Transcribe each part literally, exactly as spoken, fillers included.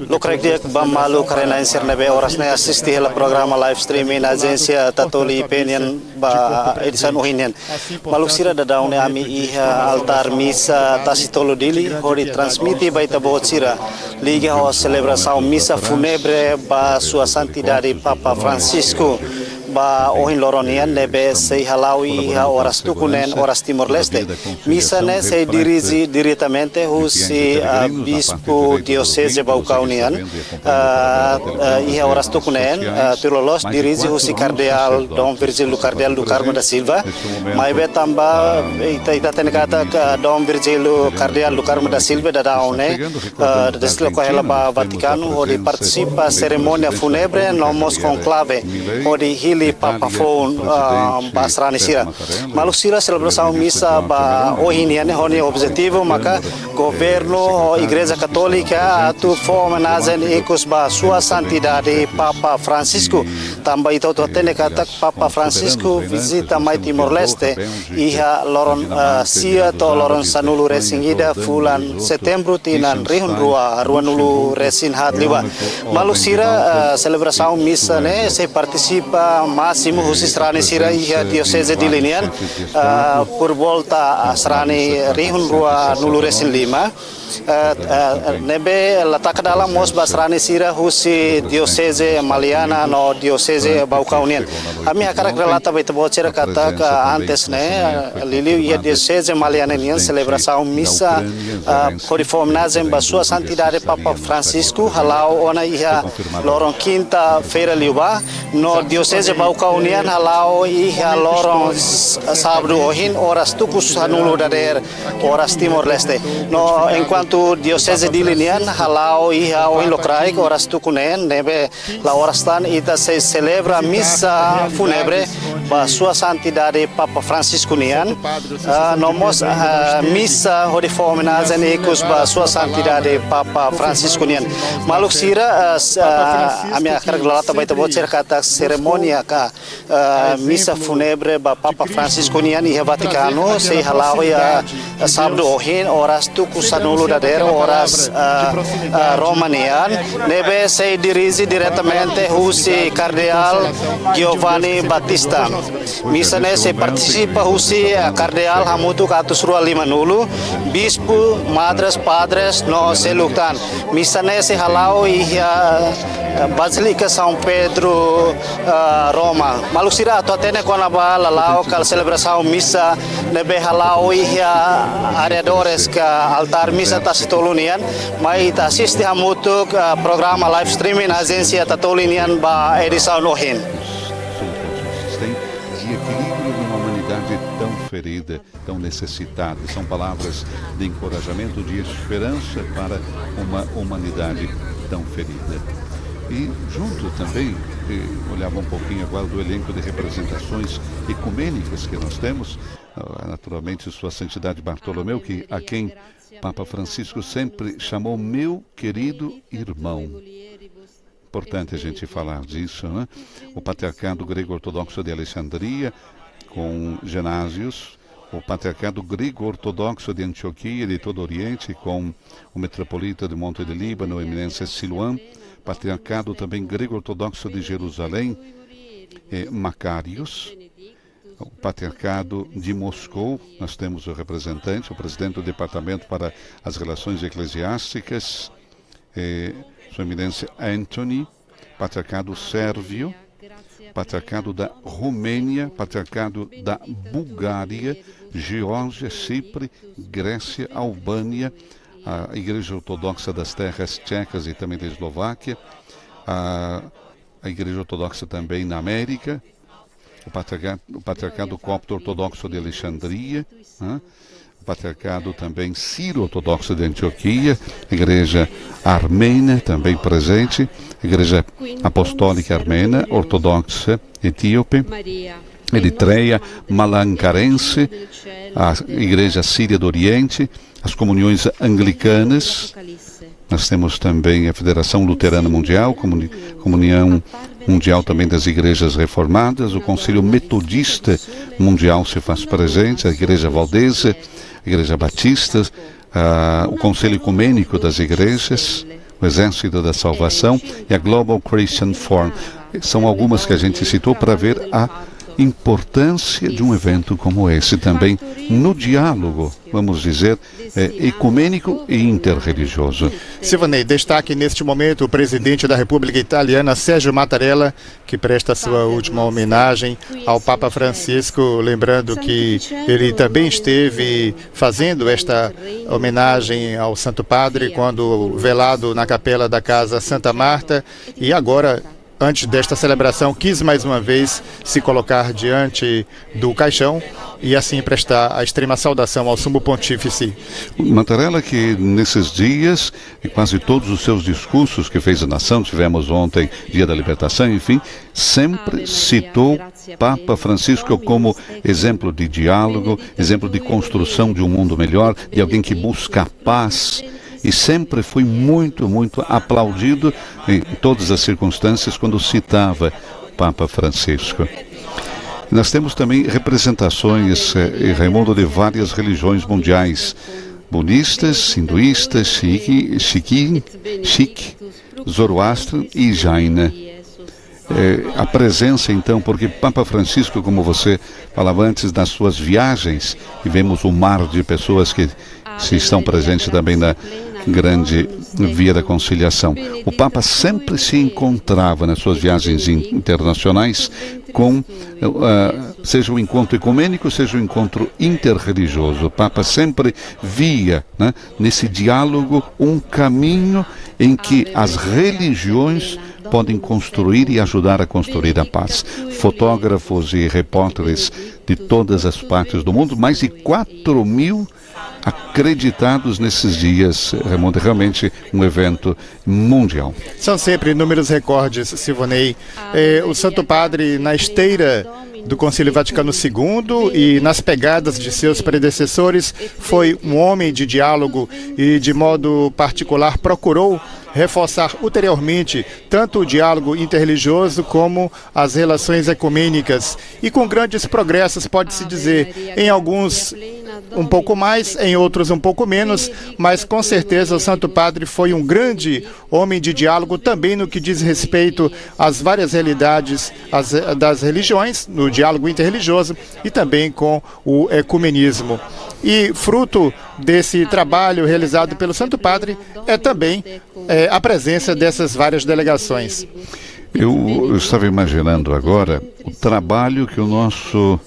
Lokraik di'ak ba maluk karena insir ne'ebé oras ne'e asiste hela programa live streaming Ajénsia Tatoli I P nian ba edisaun ohin nian. Maluk sira, dadaun ne'e ami iha altár misa Tasitolu Dili hodi transmite ba ita-boot sira liga ho selebrasaun misa fúnebre ba Sua Santidade Papa Francisco ba ohin loron nian ne'ebé sei hala'o iha oras tuku neen oras Timor-Leste. Misa ne'e sei dirije diretamente husi, ah, Bispu Dioseze Baucau nian, ah, ah, iha oras tuku neen, ah, tuir loloos dirije husi Kardeál Dom Virgílio Kardeál do Carmo da Silva. Maibé tanba ita, ita hatene katak Dom Virgílio Kardeál do Carmo da Silva dadaun ne'e, ah, desloka hela ba Vatikanu hodi partisipa serimónia fúnebre no mós konklave hodi hili Papa foun, ah, ba sarani sira. Maluk sira, selebrasaun misa ba ohin nian ne'e ho nia objetivu maka governu ho Igreja Katólika atu fó omenajen ikus ba Sua Santidade Papa Francisco. Tanba ita hotu hatene katak Papa Francisco vizita mai Timor-Leste iha loron, ah, sia to'o loron sanulu-resin-ida fulan Setembru tinan rihun rua ruanulu-resin-haat liubá. Maluk sira, ah, selebrasaun misa ne'e sei partisipa másimu husi sarani sira iha Dioseze Dili nian, ah, por volta, ah, sarani rihun ruanulu-resin-lima. Ah, ah, ne'ebé la taka dalan mós ba sarani sira husi Dioseze Maliana no Dioseze Baucau nian. Ami hakarak relata ba ita-boot sira katak antes ne'e, ah, liuliu iha Dioseze Maliana nian selebrasaun misa, ah, hodi fó omenajen ba Sua Santidade Papa Francisco hala'o ona iha loron kinta-feira liubá, no Dioseze Baucau nian hala'o iha loron s-, sábadu ohin oras tuku sanulu dadeer oras Timor-Leste. No enkuantu Dioseze Dili nian hala'o iha ohin lokraik oras tuku neen, ne'ebé la oras tan ita sei selebra misa fúnebre ba Sua Santidade Papa Francisco nian, ah, no mós, ah, misa hodi fó omenajen ikus ba Sua Santidade Papa Francisco nian. Maluk sira, ah, s-, ah, ami hakarak relata ba ita-boot sira katak serimónia ka, ah, misa fúnebre ba Papa Francisco nian iha Vatikanu sei hala'o iha sábadu ohin oras tuku sanulu dadeer oras, ah, ah, Roma nian, ne'ebé sei dirije diretamente husi Kardeál Giovanni Battista. Misa ne'e sei partisipa husi, ah, kardeál hamutuk atus rua limanulu, bispu, madres, padres no seluk tan. Misa ne'e sei hala'o iha, ah, Bazílika São Pedro, ah, Roma. Maluk sira, atu hatene kona-ba lala'ok ka selebrasaun misa ne'ebé hala'o iha arredores ka altár misa Tasitolu nian, mai ita asiste hamutuk, ah, programa live streaming Ajénsia Tatoli nian ba edisaun ohin. São condições de equilíbrio numa humanidade tão ferida, tão necessitada. São palavras de encorajamento, de esperança para uma humanidade tão ferida. E junto também, eh, olhava um pouquinho agora do elenco de representações ecumênicas que nós temos, ah, naturalmente Sua Santidade Bartolomeu, que, a quem Papa Francisco sempre chamou meu querido irmão. Importante a gente falar disso, né? O Patriarcado Grego Ortodoxo de Alexandria, com Genásios, o Patriarcado Grego Ortodoxo de Antioquia, de todo o Oriente, com o Metropolita de Monte de Líbano, Eminência Siluan, Patriarcado também Grego Ortodoxo de Jerusalém, eh, Macários, o Patriarcado de Moscou, nós temos o representante, o presidente do Departamento para as Relações Eclesiásticas, eh, Sua Eminência Anthony, Patriarcado Sérvio, Patriarcado da Romênia, Patriarcado da Bulgária, Geórgia, Chipre, Grécia, Albânia, a Igreja Ortodoxa das Terras Tchecas e também da Eslováquia, a, a Igreja Ortodoxa também na América, o Patriarca-, o Patriarcado Copto Ortodoxo de Alexandria, né? O Patriarcado também Sírio-Ortodoxo de Antioquia, Igreja Armênia também presente, Igreja Apostólica Armênia, Ortodoxa Etíope, Eritreia, Malacarense, a Igreja Síria do Oriente, as comunhões anglicanas, nós temos também a Federação Luterana Mundial, Comuni-, Comunhão Mundial também das Igrejas Reformadas, o Conselho Metodista Mundial se faz presente, a Igreja Valdesa, a Igreja Batista, Ah, o Conselho Ecumênico das Igrejas, o Exército da Salvação e a Global Christian Forum. São algumas que a gente citou para ver a importância de um evento como esse também no diálogo, vamos dizer, eh, ecumênico e interreligioso. Silvanei, destaque neste momento o presidente da República Italiana, Sérgio Mattarella, que presta sua última homenagem ao Papa Francisco, lembrando que ele também esteve fazendo esta homenagem ao Santo Padre quando velado na capela da Casa Santa Marta e agora, antes desta celebração, quis mais uma vez se colocar diante do caixão e assim prestar a extrema saudação ao Sumo Pontífice. Mattarella, que nesses dias, em quase todos os seus discursos que fez à nação, tivemos ontem Dia da Libertação, enfim, sempre citou Papa Francisco como exemplo de diálogo, exemplo de construção de um mundo melhor, de alguém que busca a paz, e sempre foi muito, muito aplaudido em todas as circunstâncias quando citava Papa Francisco. Nós temos também representações, eh, em Raimundo, de várias religiões mundiais: budistas, hinduístas, Sikh, Sikh, Sikh, Zoroastro e Jaina. Eh, a presença, então, porque Papa Francisco, como você falava antes, nas suas viagens, e vemos um mar de pessoas que se estão presentes também na grande Via da Conciliação. O Papa sempre se encontrava nas suas viagens in-, internacionais com, eh, seja o encontro ecumênico, seja o encontro interreligioso. O Papa sempre via, né, nesse diálogo um caminho em que as religiões podem construir e ajudar a construir a paz. Fotógrafos e repórteres de todas as partes do mundo, mais de quatro mil acreditados nesses dias, Raimundo, realmente um evento mundial. São sempre números recordes, Silvanei. Eh, o Santo Padre, na esteira do Concílio Vaticano segundo e nas pegadas de seus predecessores, foi um homem de diálogo e, de modo particular, procurou reforçar ulteriormente tanto o diálogo interreligioso como as relações ecumênicas. E com grandes progressos, pode-se dizer, em alguns um pouco mais, em outros um pouco menos, mas com certeza o Santo Padre foi um grande homem de diálogo também no que diz respeito às várias realidades, às, das religiões, no diálogo interreligioso e também com o ecumenismo. E fruto desse trabalho realizado pelo Santo Padre é também, é, a presença dessas várias delegações. Eu estava imaginando agora o trabalho que o nosso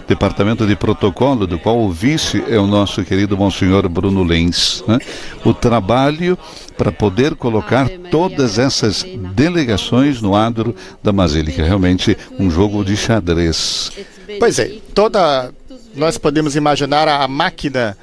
departamento de protocolo, do qual o vice é o nosso querido Monsenhor Bruno Lins, né? O trabalho para poder colocar todas essas delegações no adro da Basílica. Realmente um jogo de xadrez. Pois é, toda, nós podemos imaginar a, a máquina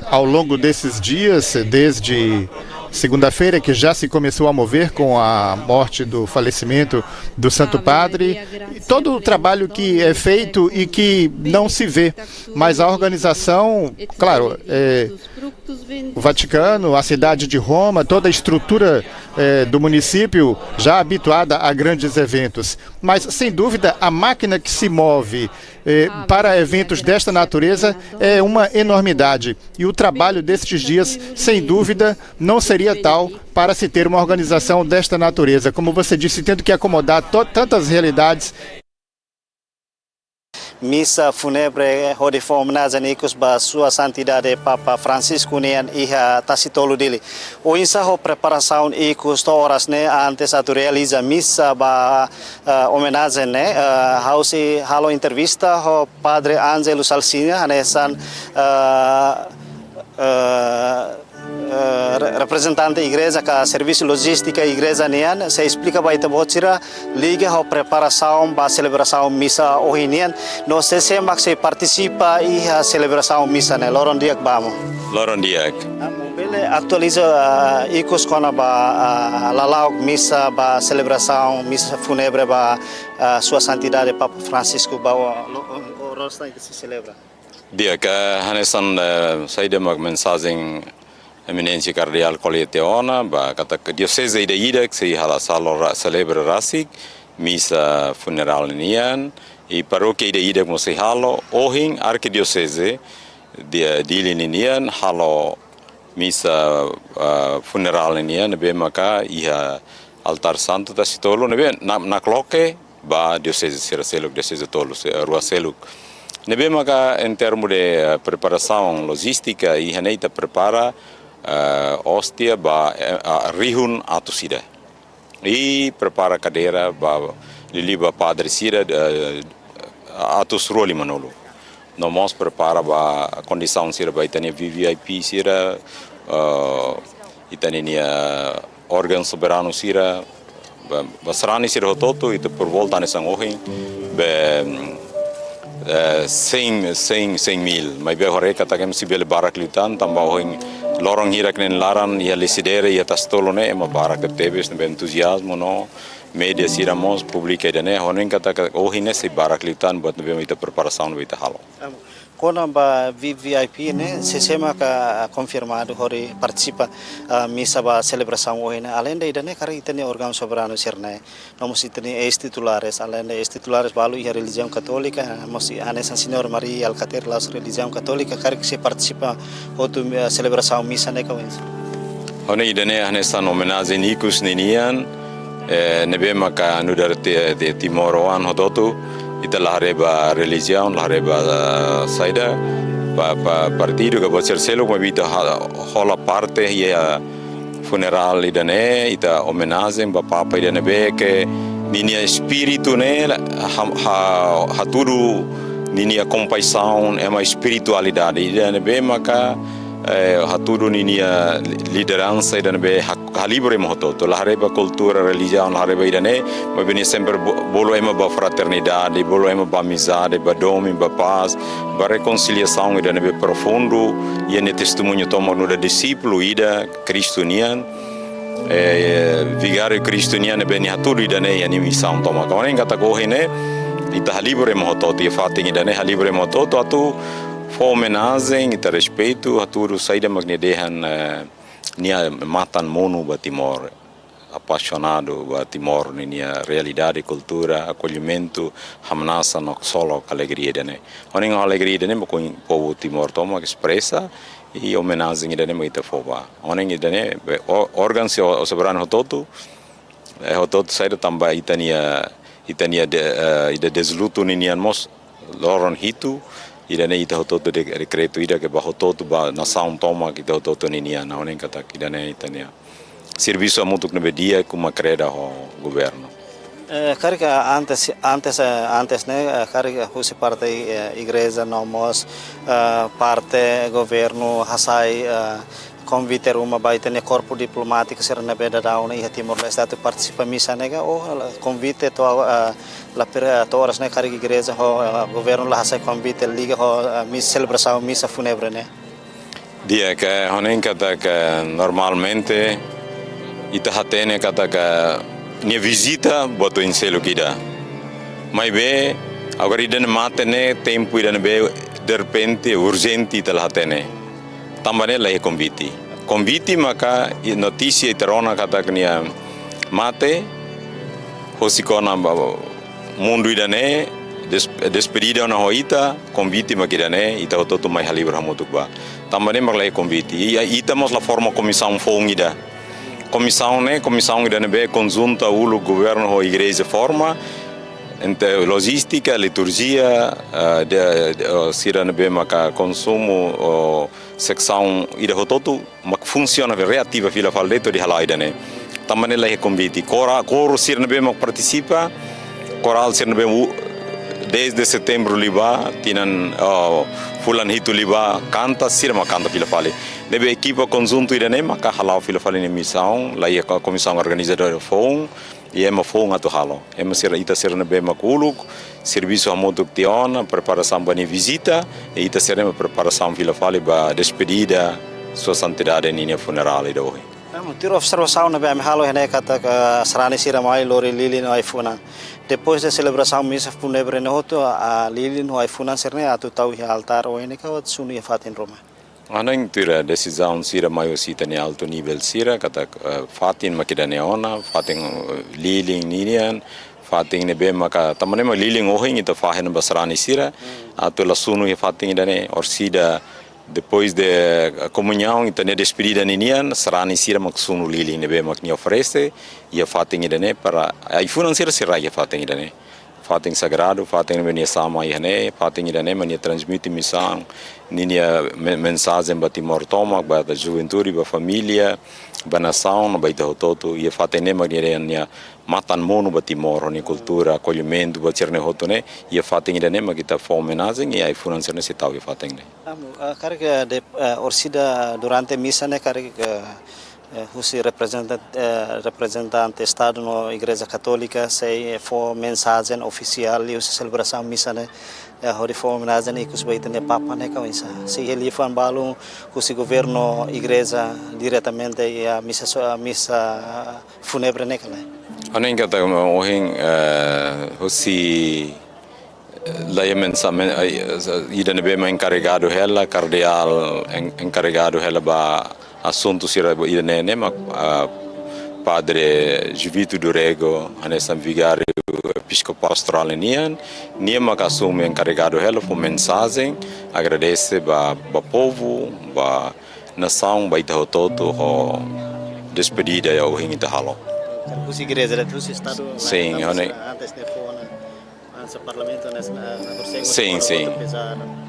ao longo desses dias, desde segunda-feira, que já se começou a mover com a morte, do falecimento do Santo Padre, e todo o trabalho que é feito e que não se vê. Mas a organização, claro, é, o Vaticano, a cidade de Roma, toda a estrutura, é, do município já habituada a grandes eventos. Mas, sem dúvida, a máquina que se move, eh, para eventos desta natureza é uma enormidade. E o trabalho destes dias, sem dúvida, não seria tal para se ter uma organização desta natureza. Como você disse, tendo que acomodar to-, tantas realidades. Misa fúnebre hodi fó omenajen ikus ba Sua Santidade Papa Francisco nian iha Tasitolu, Dili. Oinsá ho preparasaun ikus to'o oras ne'e antes atu realiza misa ba, eh, omenajen ne'e, eh, ha'u sei halo entrevista ho Padre Ângelo Salsinha, hanesan, eh, eh, eh, re-, reprezentante igreja ka servisu lojístika igreja nian, sei esplika ba ita-boot sira liga ho preparasaun ba selebrasaun misa ohin nian, no sé-sé mak sei partisipa iha selebrasaun misa ne'e. Loron di'ak ba amu. Loron di'ak. Amu bele atualiza, ah, ikus kona-ba, ah, lala'ok misa ba selebrasaun misa fúnebre ba, ah, Sua Santidade Papa Francisco ba o, o, o, oras ne'e sei selebra. Di'ak, hanesan, eh, saida mak mensajen Eminénsia Kardeál ko'alia tiha ona, ba katak dioseze ida-idak sei halo sala ra-, selebra rasik misa funerál nian, i parókia ida-idak mós sei halo, ohin arkidioseze Di-, Dili ninian halo misa, ah, funerál nian ne'ebé maka iha altár santu Tasitolu ne'ebé na, nakloke ba dioseze sira seluk, dioseze tolu, se-, rua seluk. Ne'ebé maka em termo de, eh, preparasaun lojístika, iha ne'e ita prepara, eh, óstia ba, eh, ah, rihun atus ida. I prepara kadeira ba liuliu ba padre sira, eh, atus rua limanulu. No mós prepara ba kondisaun sira ba ita-nia V V I P sira, eh, ita-nia órgaun soberanu sira, ba, ba sarani sira hotu-hotu, ita por volta hanesan ohin, be, eh, cem, cem, cem mil. Maibé haree katak ema sei bele barak liután, tanba ohin loron hirak nia laran, iha Lecidere, iha Tasitolu ne'e, ema barak tebes, ne'ebé entuziazmu no média sira mós publika ida-ne'e, hanoin katak ohin ne'e sei barak liután, buat ne'ebé ita preparasaun ne'ebé ita halo. Kona-ba V V I P ne'e, sé-sé maka konfirmadu hodi partisipa, ah, misa ba selebrasaun ohin ne'e, aleinde ida-ne'e karik ita-nia órgaun soberanu sira-ne'e, no mós ita-nia eis-titulares, aleinde eis-titulares balu iha relijiaun katólika, mós hanesan Señora Maria Alkatiri la'ós relijiaun katólika, karik sei partisipa hotu, eh, selebrasaun misa ne'e ka oinsá? Hanoin ida-ne'e hanesan omenajen ikus ninian, eh, ne'ebé maka nu'udar Ti-, Ti-, timoroan hotu-hotu, ita la haree ba relijiaun, la haree ba, eh, saida, ba, ba partidu ka ba sira seluk, maibé ita ha-, hola parte iha funerál ida-ne'e, ita omenajen ba Papa ida ne'ebé ke ninia espíritu ne'e ha-, ha-, hatudu ninia kompaixaun, ema espiritualidade ida ne'ebé maka, eh, hatudu ninia li-, lideransa ida ne'ebé ha-, halibur ema hotu-hotu. La haree ba kultura, relijiaun, la haree ba ida-ne'e, maibé nia sempre bo-, bolu ema ba fraternidade, bolu ema ba amizade, ba domin, ba pás, ba rekonsiliasaun ida ne'ebé profundu, iha nia testemuñu tomak nu'udar dixípulu ida Kristu nian, eh, vigáriu Kristu nian ne'ebé nia hatudu ida-ne'e iha nia misaun tomak. Hanoin katak ohin ne'e, ita halibur ema hotu-hotu iha fatin ida-ne'e, halibur ema hotu-hotu atu fó omenajen, ita respeitu, hatudu saida mak nia dehan, eh, nia matan monu ba Timor, apaixonadu ba Timor ninia realidade, kultura, akollimentu, hamnasa no ksolok alegria ida-ne'e. Hanoin alegria ida-ne'e mak ohin povu Timor tomak espresa, i omenajen ida-ne'e mak ita fó ba. Hanoin ida-ne'e be ó-, órgaun sira, o-, soberanu hotu-hotu, eh, hotu-hotu saida tanba ita-nia, ita-nia de-, eh, ida dezlutu ninian mós loron hitu, ida-ne'e ita hotu-hotu de-, dekretu ida ke ba hotu-hotu ba nasaun tomak ita hotu-hotu ninian, hanoin katak ida-ne'e ita-nia servisu hamutuk ne'ebé di'ak, kuma kreda ho governu. Eh, karik, eh, antes, antes, eh, antes ne'e, eh, karik, eh, husi parte, eh, igreja no mós, eh, parte governu hasai, eh, konvite ruma ba ita-nia korpu diplomátiku sira ne'ebé daudaun iha Timor-Leste atu partisipa misa ne'e ka, ou konvite to'o, eh, la per-, to'o oras ne'e karik igreja ho, eh, governu la hasai konvite liga ho, eh, mis-, selebrasaun misa fúnebre ne'e? Di'ak, hanoin katak normalmente ita hatene katak nia vizita buat oin seluk ida. Maibé agora ida-ne'e mate ne'e tempu ida ne'ebé derrepente, urjente ita la hatene. Tanba ne'e la iha konvite. Konvite maka i-, notísia ita rona katak nia mate, husik ona ba mundu ida-ne'e, des-, despedida ona ho ita, konvite mak ida-ne'e, ita hotu-hotu mai halibur hamutuk ba. Tanba ne'e mak la iha konvite. I, ita mós la forma komisaun foun ida. Komisaun ne'e, komisaun ida ne'ebé konjunta uluk governu ho igreja forma, entre lojístika, liturjia, eh, de, de, eh, sira ne'ebé maka konsumu, o, seksaun ida hotu-hotu, mak funsiona reativa fila fali de'it hodi hala'o ida-ne'e. Tanba ne'e la iha konvite. Kora-, koru sira ne'ebé mak partisipa, korál sira ne'ebé u-, dezde setembru liubá, tinan, oh, fulan hitu liubá, kanta, sira mak kanta fila fali. Ne'ebé ekipa konjuntu ida-ne'e maka hala'o fila fali nia misaun, la iha ko-, komisaun organizadora foun, i ema foun atu halo. Ema sira, ita sira ne'ebé mak uluk servisu hamutuk tiha ona, preparasaun ba nia vizita, i ita sira mak preparasaun fila fali ba despedida Sua Santidade ninia funerál ida ohin. Em, tuir observasaun ne'ebé ami halo iha ne'e katak sarani sira mai lori lilin no ai-funan. Depois de selebrasaun misa fúnebre ne'e hotu, ah, lilin no ai-funan sira-ne'e atu tau iha altár oin ne'e ka atu sunu iha fatin ruma? Hanoin tuir desizaun sira mai husi ita-nia altu nivel sira, katak, eh, fatin mak ida-ne'e ona, fatin, eh, lilin ninian, fatin ne'ebé maka, tanba ne'e mak lilin ohin ita fahe ona ba sarani sira, atu la sunu iha fatin ida-ne'e, orsida, Depois de komuñaun, entaun ne'e despedida ninian, sarani sira mak sunu lilin ne'ebé mak nia oferese iha fatin ida-ne'e para ai-funan sira sira iha fatin ida-ne'e. Fatin sagradu, fatin ne'ebé nia sama iha ne'e, fatin ida-ne'e mak nia transmite misaun ninia me-, mensajen ba Timor tomak, ba juventude, ba família, ba nasaun, ba ita hotu-hotu, iha fatin ne'e mak nia, nia matan monu ba Timor, ho nia kultura, akollimentu ba sira-ne'e hotu ne'e, iha fatin ida-ne'e mak ita fó omenajen, iha ai-funan sira-ne'e sei tau iha fatin ne'e. Amu, ah, karik, eh, de, eh, orsida durante misa ne'e karik, eh, eh, husi reprezenta-, eh, reprezentante Estadu no Igreja Katólika sei fó mensajen ofisiál liuhusi selebrasaun misa ne'e, eh, hodi fó omenajen ikus ba ita-nia Papa ne'e ka oinsá. Se iha liafuan balun husi governu igreja diretamente iha misa so-, misa fúnebre ne'e ka lae? Ha'u hanoin katak ohin, eh, husi, eh, laiha mensa-, men-, eh, ida ne'ebé mak enkaregadu hela, kardeál en-, enkaregadu hela ba asuntu sira ida-ne'e ne'e mak, ah, Padre Juvito do Rego, hanesan vigáriu episkopál pastorál nian, nia mak asume enkaregadu hela fó mensajen, agradese ba, ba povu, ba nasaun, ba ita hotu-hotu ho despedida iha ohin ita halo. Husi igreja, husi Estadu, sin, ne'e, ha'u hanoin, antes ne'e fó ona, antes Parlamentu ne'e, ne'e, ne'e, sin, sin,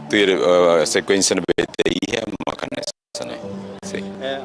tuir, eh, sekuénsia ne'ebé ita iha, mak hanesan ne'e. Sin. Eh,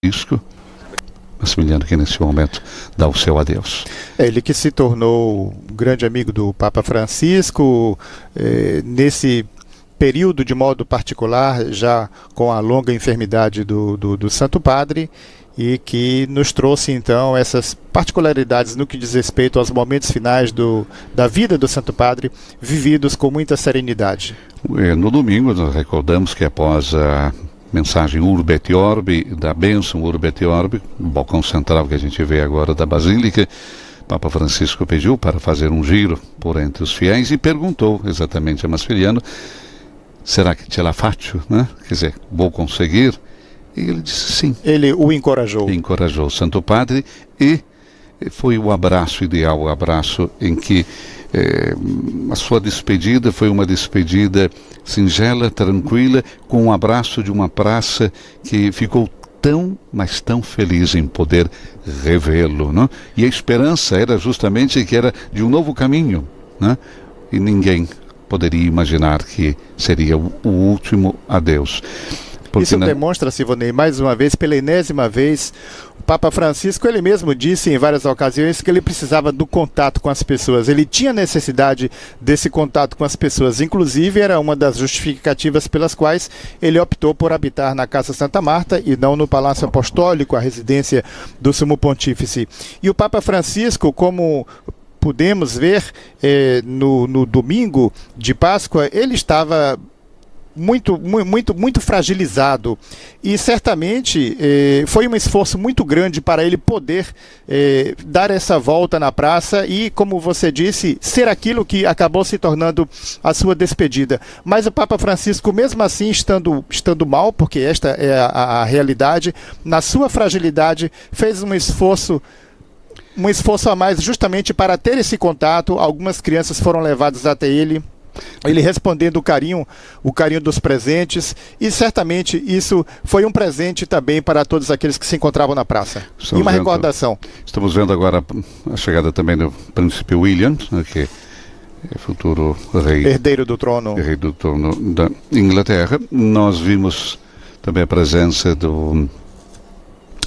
Francisco, Maximiliano, que nesse momento dá o seu adeus. É, ele que se tornou grande amigo do Papa Francisco, eh, nesse período de modo particular, já com a longa enfermidade do, do, do Santo Padre, e que nos trouxe, então, essas particularidades no que diz respeito aos momentos finais do, da vida do Santo Padre, vividos com muita serenidade. Eh, no domingo, nós recordamos que após a mensagem Urbi et Orbi, da bênção Urbi et Orbi, balcão central que a gente vê agora da Basílica, Papa Francisco pediu para fazer um giro por entre os fiéis e perguntou exatamente a Maximiliano: "Será que ce la faccio, né? Quer dizer, vou conseguir?" E ele disse sim. Ele o encorajou. Encorajou o Santo Padre e foi o abraço ideal, o abraço em que, eh, a sua despedida foi uma despedida singela, tranquila, com um abraço de uma praça que ficou tão, mas tão feliz em poder revê-lo, né? E a esperança era justamente que era de um novo caminho, né? E ninguém poderia imaginar que seria o, o último adeus. Porque isso na- demonstra, Sivonei, mais uma vez, pela enésima vez, o Papa Francisco, ele mesmo disse em várias ocasiões que ele precisava do contato com as pessoas. Ele tinha necessidade desse contato com as pessoas. Inclusive, era uma das justificativas pelas quais ele optou por habitar na Casa Santa Marta e não no Palácio Apostólico, a residência do Sumo Pontífice. E o Papa Francisco, como podemos ver, eh, no, no domingo de Páscoa, ele estava muito, mu- muito, muito fragilizado. E certamente eh, foi um esforço muito grande para ele poder eh, dar essa volta na praça e, como você disse, ser aquilo que acabou se tornando a sua despedida. Mas o Papa Francisco, mesmo assim, estando, estando mal, porque esta é a, a realidade, na sua fragilidade, fez um esforço, um esforço a mais justamente para ter esse contato. Algumas crianças foram levadas até ele. Ele respondendo o carinho, o carinho dos presentes, e certamente isso foi um presente também para todos aqueles que se encontravam na praça. E uma recordação. Estamos vendo agora a chegada também do Príncipe William, né, que é futuro rei, herdeiro do trono, herdeiro do trono da Inglaterra. Nós vimos também a presença do,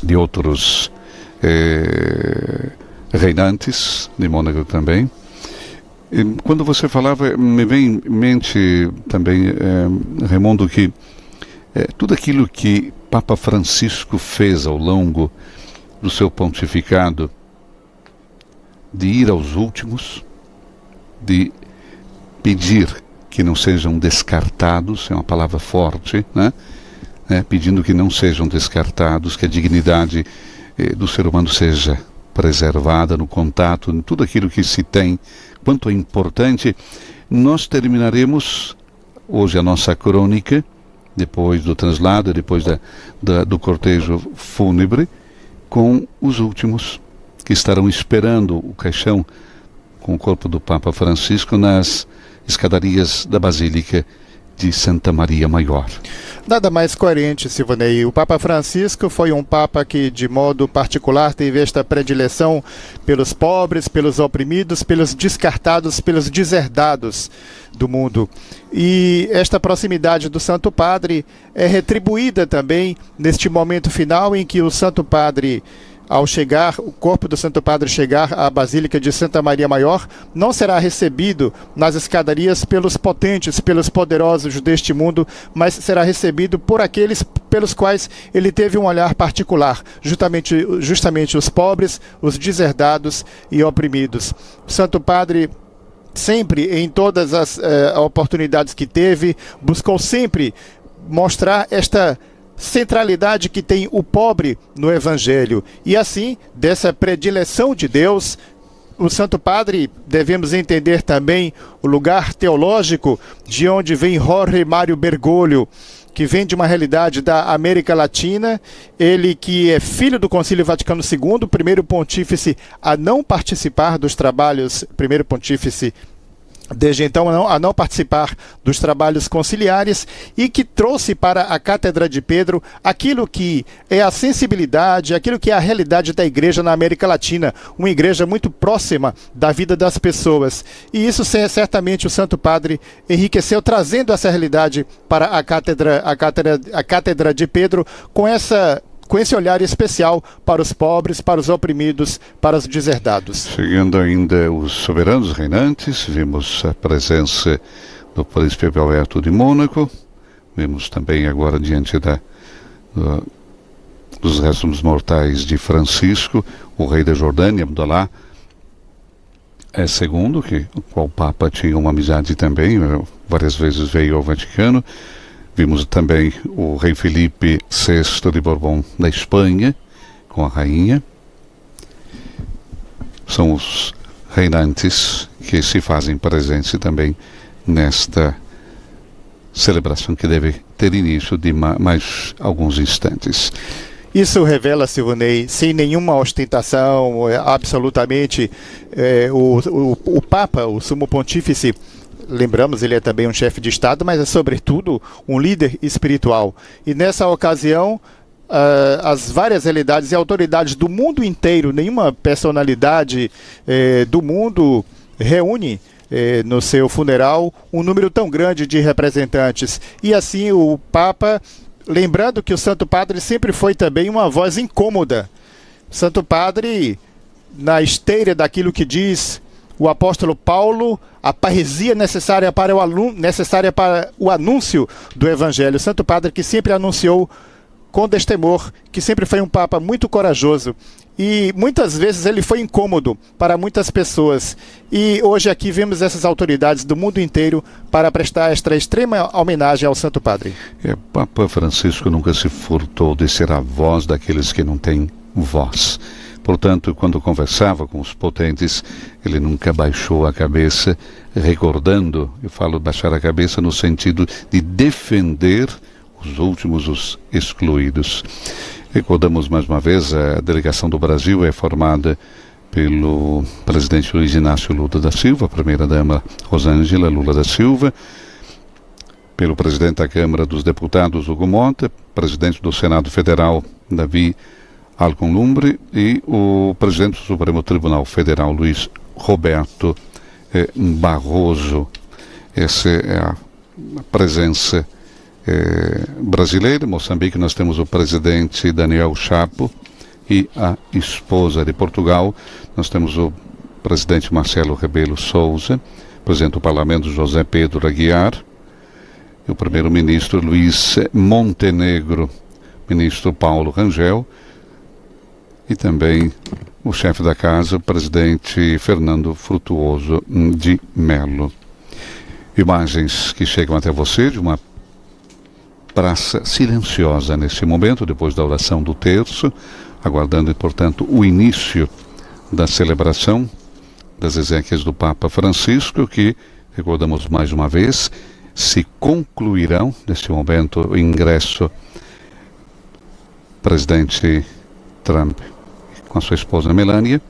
de outros eh, reinantes de Mônaco também. E quando você falava, me vem em mente também, eh, Raimundo, que eh, tudo aquilo que Papa Francisco fez ao longo do seu pontificado, de ir aos últimos, de pedir que não sejam descartados, é uma palavra forte, né? É, pedindo que não sejam descartados, que a dignidade eh, do ser humano seja preservada no contato, em tudo aquilo que se tem, quanto é importante. Nós terminaremos hoje a nossa crônica, depois do translado, depois da, da, do cortejo fúnebre, com os últimos que estarão esperando o caixão com o corpo do Papa Francisco nas escadarias da Basílica de Santa Maria Maior. Nada mais coerente, Silvanei. O Papa Francisco foi um Papa que, de modo particular, teve esta predileção pelos pobres, pelos oprimidos, pelos descartados, pelos deserdados do mundo. E esta proximidade do Santo Padre é retribuída também neste momento final em que o Santo Padre, ao chegar, o corpo do Santo Padre chegar à Basílica de Santa Maria Maior, não será recebido nas escadarias pelos potentes, pelos poderosos deste mundo, mas será recebido por aqueles pelos quais ele teve um olhar particular, justamente, justamente os pobres, os deserdados e oprimidos. O Santo Padre sempre, em todas as eh, oportunidades que teve, buscou sempre mostrar esta centralidade que tem o pobre no Evangelho. E assim, dessa predileção de Deus, o Santo Padre, devemos entender também o lugar teológico de onde vem Jorge Mário Bergoglio, que vem de uma realidade da América Latina, ele que é filho do Concílio Vaticano segundo, primeiro pontífice a não participar dos trabalhos, primeiro pontífice desde então a não, a não participar dos trabalhos conciliares e que trouxe para a Cátedra de Pedro aquilo que é a sensibilidade, aquilo que é a realidade da igreja na América Latina, uma igreja muito próxima da vida das pessoas. E isso certamente o Santo Padre enriqueceu trazendo essa realidade para a cátedra, a cátedra, a cátedra de Pedro com essa com esse olhar especial para os pobres, para os oprimidos, para os deserdados. Seguindo ainda os soberanos reinantes, vimos a presença do príncipe Alberto de Mônaco, vimos também agora diante da, uh, dos restos mortais de Francisco, o rei da Jordânia, Abdalá é, segundo, que o qual Papa tinha uma amizade também, eh, várias vezes veio ao Vaticano. Vimos também o rei Felipe sexto de Borbão da Espanha, com a rainha. São os reinantes que se fazem presentes também nesta celebração que deve ter início de mais alguns instantes. Isso revela, Silvanei, sem nenhuma ostentação, é, absolutamente, é, o, o, o Papa, o Sumo Pontífice, lembramos, ele é também um chefe de Estado, mas é, sobretudo, um líder espiritual. E nessa ocasião, uh, as várias realidades e autoridades do mundo inteiro, nenhuma personalidade eh, do mundo reúne eh, no seu funeral um número tão grande de representantes. E assim o Papa, lembrando que o Santo Padre sempre foi também uma voz incômoda. Santo Padre, na esteira daquilo que diz o apóstolo Paulo, a parresia necessária para o, alun necessária para o anúncio do Evangelho. Santo Padre que sempre anunciou com destemor, que sempre foi um Papa muito corajoso. E muitas vezes ele foi incômodo para muitas pessoas. E hoje aqui vemos essas autoridades do mundo inteiro para prestar esta extrema homenagem ao Santo Padre. É, Papa Francisco nunca se furtou de ser a voz daqueles que não têm voz. Portanto, quando conversava com os potentes, ele nunca baixou a cabeça, recordando, eu falo baixar a cabeça no sentido de defender os últimos, os excluídos. Recordamos mais uma vez, a delegação do Brasil é formada pelo presidente Luiz Inácio Lula da Silva, a primeira-dama Rosângela Lula da Silva, pelo presidente da Câmara dos Deputados, Hugo Monte, presidente do Senado Federal, Davi Alcolumbre, e o presidente do Supremo Tribunal Federal, Luiz Roberto, eh, Barroso. Essa é a presença, eh, brasileira. Em Moçambique, nós temos o presidente Daniel Chapo e a esposa. De Portugal, nós temos o presidente Marcelo Rebelo Sousa, presidente do Parlamento José Pedro Aguiar, e o primeiro-ministro Luís Montenegro, ministro Paulo Rangel, e também o chefe da casa, o presidente Fernando Frutuoso de Melo. Imagens que chegam até você de uma praça silenciosa neste momento, depois da oração do terço, aguardando, portanto, o início da celebração das exéquias do Papa Francisco, que, recordamos mais uma vez, se concluirão neste momento o ingresso presidente Trump com a sua esposa Melania.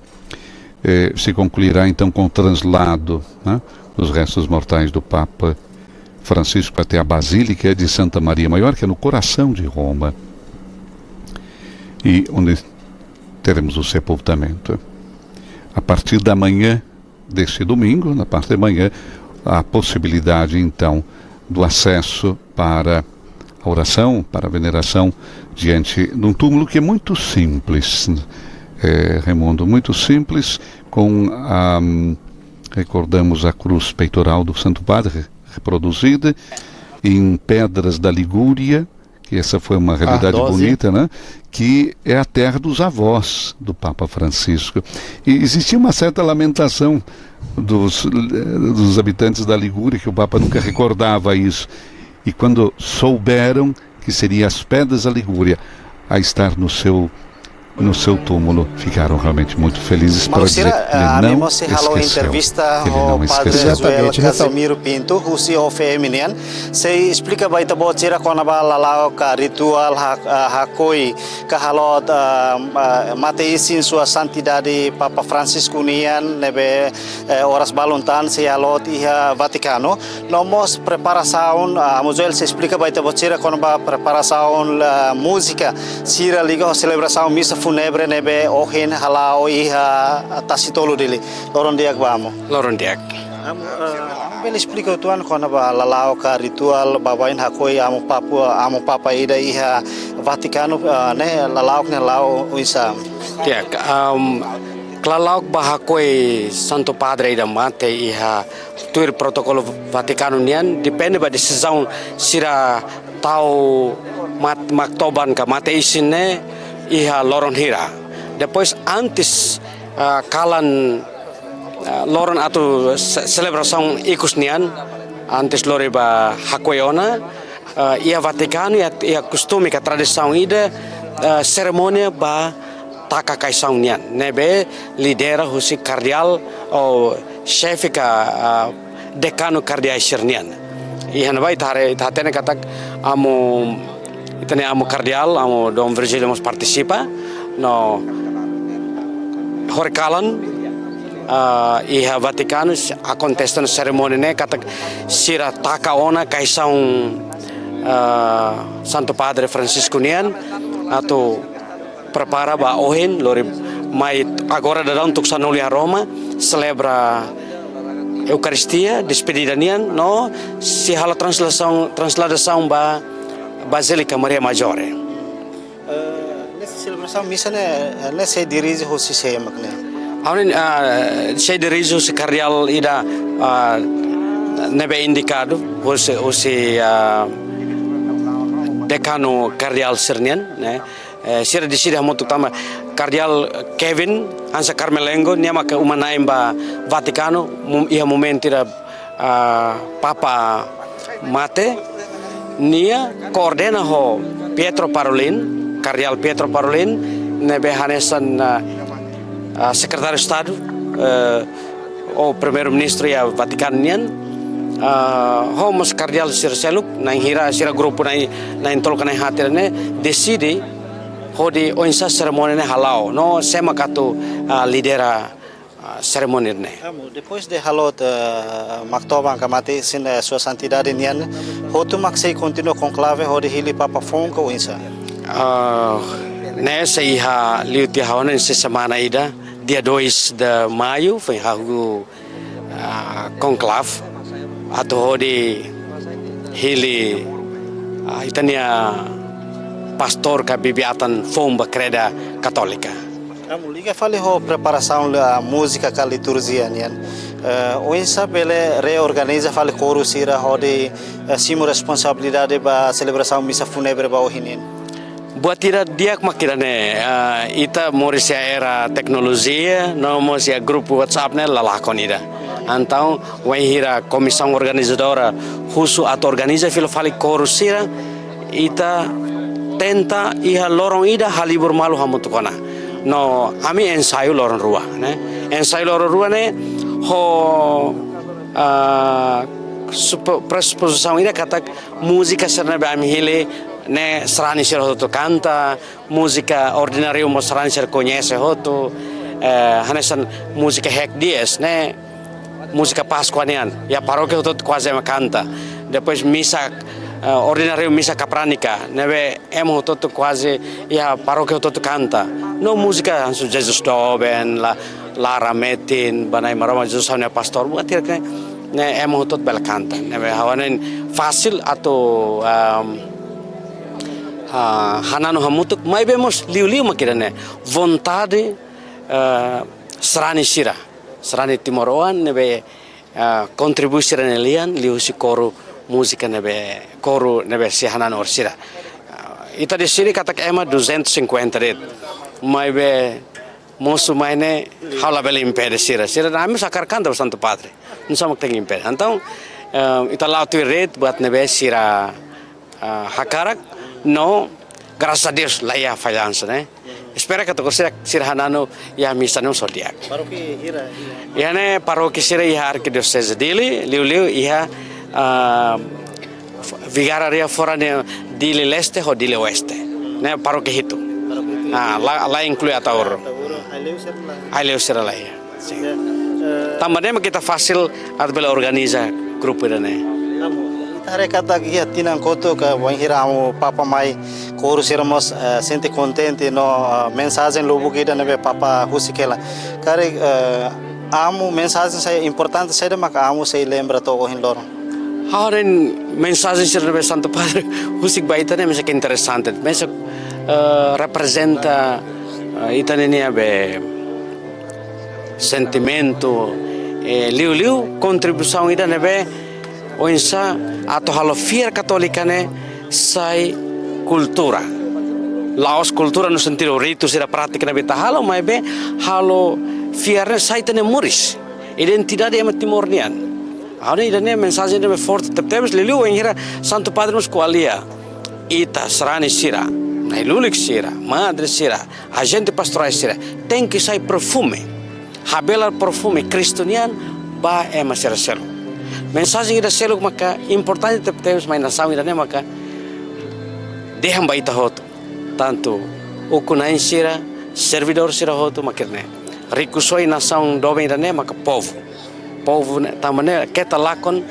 Eh, se concluirá então com o translado, né, dos restos mortais do Papa Francisco até a Basílica de Santa Maria Maior, que é no coração de Roma, e onde teremos o sepultamento. A partir da manhã deste domingo, na parte da manhã, a possibilidade, então, do acesso para a oração, para a veneração diante de um túmulo que é muito simples, eh, Raimundo, muito simples, com a, recordamos a cruz peitoral do Santo Padre, reproduzida em pedras da Ligúria, que essa foi uma realidade bonita, né? Que é a terra dos avós do Papa Francisco. E existia uma certa lamentação dos, dos habitantes da Ligúria, que o Papa nunca recordava isso. E quando souberam que seria as pedras da Ligúria a estar no seu, no seu túmulo, ficaram realmente muito felizes para dizer, ele não esqueceu. Ele não esqueceu. Exatamente. Casimiro Pinto, husi O F M nian, sei esplika ba ita-boot sira kona-ba lala'ok ka rituál ha-, ah, hakoi ka halo, ah, ah, mate-isin Sua Santidade Papa Francisco nian ne'ebé, eh, oras balun tan sei halo iha Vatikanu. No mós preparasaun, ah, Amu Joel sei esplika ba ita-boot sira kona-ba preparasaun, ah, múzika sira liga ho selebrasaun misa fúnebre ne'ebé ohin hala'o iha Tasi Tolu, Dili. Loron di'ak ba Amu. Loron di'ak. Amu, eh, Amu bele esplika uitoan kona-ba lala'ok ka rituál baibain hakoi Amu Papa, Amu Papa ida iha Vatikanu, eh, ne'e lala'ok ne'e la'o oinsá? Di'ak, am, lala'ok ba hakoi Santu Padre ida mate iha tuir protokolu Vatikanu nian, depende ba desizaun sira tau mat-, maktoban ka mate-isin ne'e iha loron hira. Depois antes, ah, kalan, ah, loron atu se-, selebrasaun ikus nian, antes lori ba hakoi ona, ah, iha Vatikanu iha, iha kostume ka tradisaun ida, ah, serimónia ba taka kaixaun nian, ne'ebé lidera husi kardeál ou xefe ka, ah, dekanu kardeais sira-nian. Iha ne'ebá ita haree, ita hatene katak Amu, ita-nia Amu Kardeál, Amu Dom Virgílio mós partisipa, no horikalan, ah, iha Vatikanu akontese ona serimónia ne'e katak sira taka ona kaixaun, ah, Santu Padre Francisco nian, atu prepara ba ohin, lori mai agora daudaun tuku sanulu iha Roma, selebra Eukaristia, despedida nian, no sei halo translasaun, transladasaun ba Basílica Maria Maggiore. Eh, ne'e selebrasaun misa ne'e, eh, ne'e sei dirije husi sé mak ne'e? Ha'u-nian, ah, sei dirije husi kardeál ida, ah, ne'ebé indikadu, husi, husi, ah, dekanu kardeál sira-nian, ne'e. Eh, sira deside hamutuk tanba Kardeál Kevin hanesan Carmelengo, nia maka uma-na'in ba Vatikanu, mom-, iha momentu ida, ah, Papa mate, nia koordena ho Pietro Parolin, Kardeál Pietro Parolin, ne'ebé hanesan, ah, ah, Sekretáriu Estadu, eh, ou Primeiru-Ministru iha Vatikanu nian, ah, ho mós kardeál sira seluk, na'in hira, sira grupu na'in, na'in tolu ka na'in haat ida-ne'e, deside hodi oinsá serimónia ne'e hala'o, no sé mak atu, ah, lidera, ah, serimónia ne'e. Amu, depois de halo, eh, Maktoban ka mate isin, eh, Sua Santidade nian, hotu mak sei kontinua konklave hodi hili Papa foun ka oinsá? Ah, ne'e sei iha liu tiha ona, sei semana ida, dia dois de maio, foin hahú, ah, konklave atu hodi hili, ah, ita-nia pastór ka bibi-atan foun ba kreda Katólika. Amu, liga fali ho preparasaun ba múzika ka liturjia nian. Eh, oinsá bele reorganiza fali koru sira hodi, eh, simu responsabilidade ba selebrasaun misa fúnebre ba ohin nian? Buat ida di'ak mak ida-ne'e, ah, ita moris iha era teknolojia, no mós iha grupu WhatsApp ne'e la lakon ida. Entaun, wainhira komisaun organizadora husu atu organiza fila fali koru sira, ita tenta iha loron ida halibur malu hamutuk ona. No ami ensaiu loron rua, ne'e. Ensaiu loron rua ne'e ho, ah, supo-, presupozisaun ida katak múzika sira ne'ebé ami hili ne'e sarani sira hotu kanta, múzika ordináriu mós sarani sira koñese hotu, eh, hanesan múzika Hek Dies ne'e, múzika Páskua nian, iha parókia hotu-hotu kuaze ema kanta. Depois misa, eh, ordináriu misa kapránika, ne'ebé ema hotu-hotu kuaze iha parókia hotu-hotu kanta. No múzika hanesan Jesus doben, la, Lara metin, ba Na'i Maromak, Jesus ha'u-nia pastór, buat ida-ne'e, ne'e ema hotu-hotu bele kanta. Ne'ebé ha'u hanoin fasil atu, ehm, ah, hananu hamutuk, maibé mós liuliu mak ida-ne'e. Vontade, eh, sarani sira. Sarani timoroan ne'ebé, eh, kontribui sira-nia lian, liuhusi koru múzika ne'ebé, koru ne'ebé sei hananu ho sira. Eh, ita deside katak ema duzentos e cinquenta de'it. Maibé mosu mai ne'e, ha'u labele impede sira. Sira dehan ami só hakarak kanta ba Santu Padre. Nusá mak tenke impede. Entaun, eh, ita la'o tuir rede, buat ne'ebé sira, ah, hakarak, no, graças a Deus, la iha fallansa, ne'e. Espera katak sira, sira hananu iha misa ne'e só di'ak. Parókia hira, hira? Iha ne'e parókia sira iha Arkidioseze Dili, liuliu iha, ah, Vigária Ria Foránea Dili Leste ho Dili Oeste. Ne'e parókia hitu. Parókia hitu. Ah, la, la inklui Ataúro. Ataúro, Aileu sira la. Aileu sira la iha. Sin. Ya, eh, tanba ne'e mak ita fasil atu bele organiza grupu ida-ne'e. Amu, ita haree katak iha tinan kotuk wainhira amu Papa mai, koru sira mós, eh, sente kontente no, eh, mensajen lubuk ida ne'ebé Papa husik hela. Karik, eh, amu mensajen saida importante saida mak amu sei lembra to'o ohin loron? Ha'u hanoin mensajen sira ne'ebé Santu Padre husik ba ita ne'e mesak interesante, mesak, eh, reprezenta, eh, ita-nia be sentimentu, eh, liuliu kontribuisaun ida ne'ebé oinsá atu halo fiar Katólika ne'e sai kultura. La'ós kultura no sentidu ritu sira, prátika ne'ebé ita halo, maibé halo fiar ne'e sai ita-nia moris. Identidade ema Timor nian. Ha'u hanoin ida-ne'e mensajen ne'ebé forte tebetebes, liuliu wainhira Santu Padre mós ko'alia. Ita sarani sira, na'i-lulik sira, madre sira, ajente pastorais sira, tenke sai perfume. Habelar perfume Kristu nian ba ema sira seluk. Mensajen ida seluk maka importante tebetebes mai nasaun ida-ne'e maka dehan ba ita hotu. Tantu ukun-na'in sira, servidór sira hotu mak ida-ne'e. Rikusoin nasaun doben ida-ne'e maka povu. Povu ne'e, tanba ne'e keta lakon,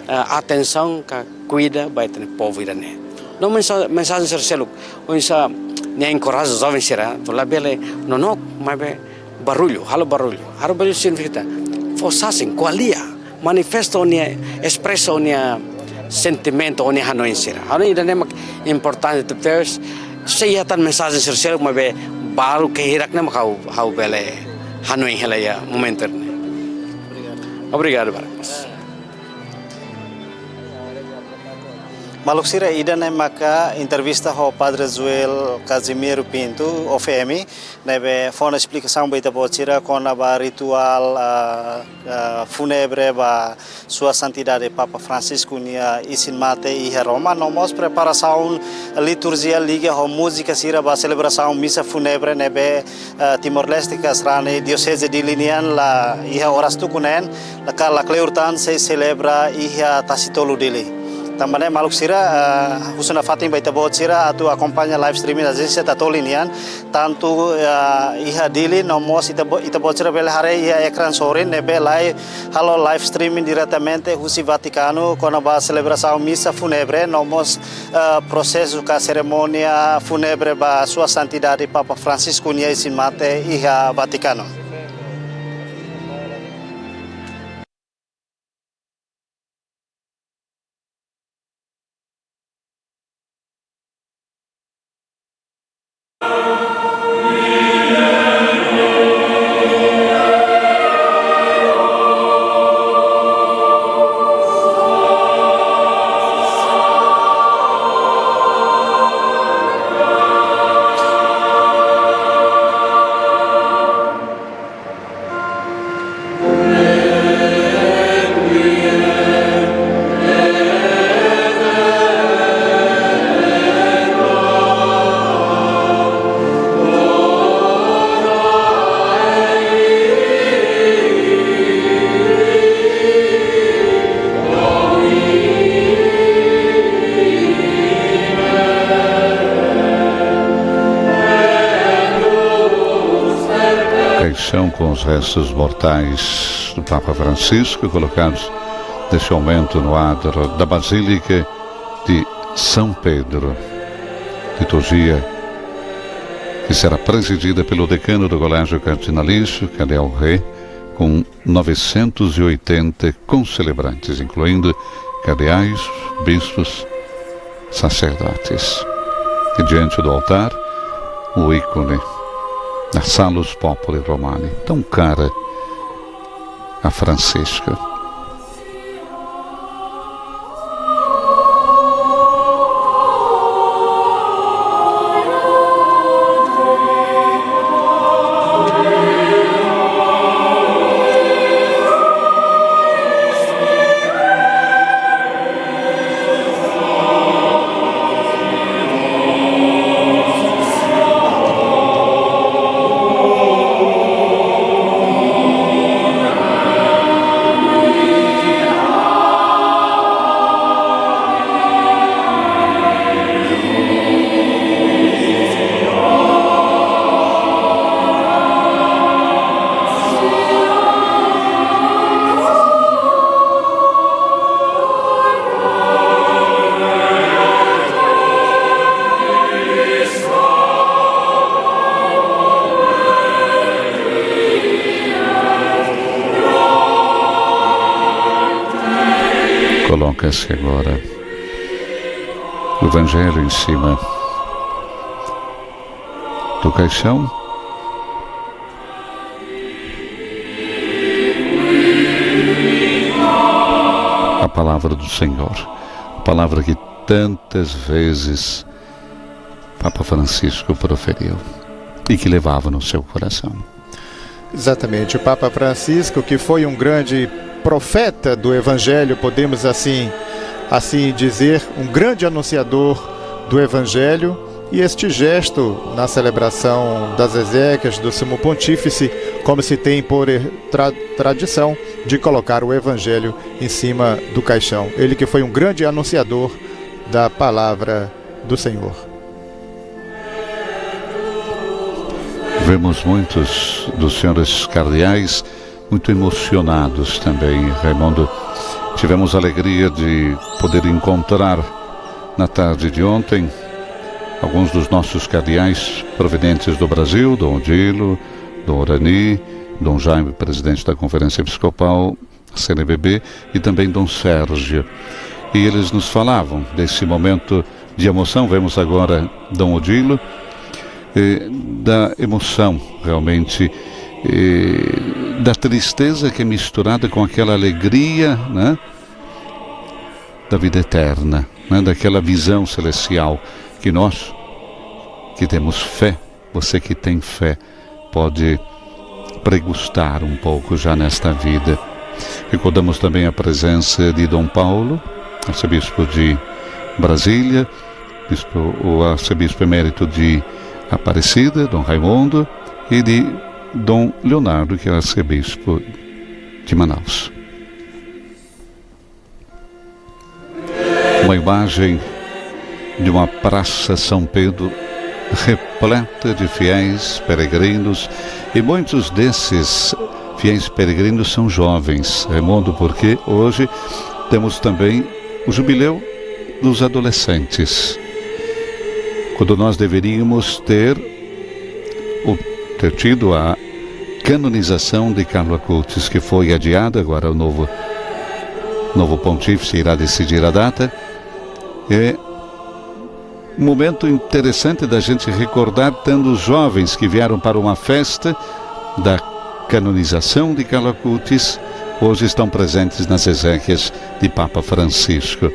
eh, atensaun ka kuida ba ita-nia povu ida-ne'e. No mensa-, mensajen sira seluk, oinsá nia enkoraja joven sira, atu labele nonook, maibé barullu, halo barullu. Halo barullu signifika fó sasin, ko'alia, manifesta ó-nia, espresa ó-nia sentimentu, ó-nia hanoin sira. Ha'u hanoin ida-ne'e mak importante tebes, sei iha tan mensajen sira seluk maibé balu ke hirak ne'e mak ha'u, ha'u bele hanoin hela iha momentu ne'e. Obrigadu barak. Maluk sira, ida-ne'e maka entrevista ho Padre Joel Casimiro Pinto, O F M, ne'ebé fó ona esplikasaun ba ita-boot sira kona-ba rituál, ah, ah, fúnebre ba Sua Santidade Papa Francisco nia isin-mate iha Roma, no mós preparasaun liturjia liga ho múzika sira ba selebrasaun misa fúnebre ne'ebé, ah, Timor-Leste ka sarani Dioseze Dili nian la iha oras tuku neen, la ka la kleur tan sei selebra iha Tasitolu Dili. Tanba ne'e maluk sira, ah, husu nafatin ba ita-boot sira atu akompaña live streaming Ajénsia Tatoli nian, tantu, ah, iha Dili, no mós ita-bo-, ita-boot sira bele haree iha ekrán sorin ne'ebé live, halo live streaming diretamente husi Vatikanu kona-ba selebrasaun misa fúnebre, no mós, ah, prosesu ka serimónia fúnebre ba Sua Santidade Papa Francisco nia isin-mate iha Vatikanu. Caixão com os restos mortais do Papa Francisco, colocados neste momento no adro da Basílica de São Pedro. Liturgia que será presidida pelo decano do Colégio Cardinalício, Cardeal Ré, com novecentos e oitenta concelebrantes, incluindo cardeais, bispos, sacerdotes. E diante do altar, o ícone da Salus Populi Romani, tão cara a Francisco. Coloca-se agora o Evangelho em cima do caixão. A palavra do Senhor, a palavra que tantas vezes Papa Francisco proferiu e que levava no seu coração. Exatamente, o Papa Francisco, que foi um grande profeta do Evangelho, podemos assim, assim dizer, um grande anunciador do Evangelho, e este gesto na celebração das exéquias do Sumo Pontífice, como se tem por tra-, tradição de colocar o Evangelho em cima do caixão. Ele que foi um grande anunciador da palavra do Senhor. Vemos muitos dos senhores cardeais muito emocionados também, Raimundo. Tivemos a alegria de poder encontrar na tarde de ontem alguns dos nossos cardeais provenientes do Brasil, Dom Odilo, Dom Urani, Dom Jaime, presidente da Conferência Episcopal, C N B B, e também Dom Sérgio. E eles nos falavam desse momento de emoção. Vemos agora Dom Odilo, eh, da emoção, realmente, eh, da tristeza que é misturada com aquela alegria, né, da vida eterna, né, daquela visão celestial que nós que temos fé, você que tem fé, pode pregustar um pouco já nesta vida. Recordamos também a presença de Dom Paulo, arcebispo de Brasília, bispo, o arcebispo emérito de Aparecida, Dom Raimundo, e de Dom Leonardo, que é o arcebispo de Manaus. Uma imagem de uma Praça São Pedro repleta de fiéis peregrinos, e muitos desses fiéis peregrinos são jovens, Raimundo, porque hoje temos também o jubileu dos adolescentes, quando nós deveríamos ter ou ter tido a canonização de Carlo Acutis, que foi adiada, agora o novo, novo pontífice irá decidir a data. É um momento interessante da gente recordar tantos jovens que vieram para uma festa da canonização de Carlo Acutis, hoje estão presentes nas exéquias de Papa Francisco.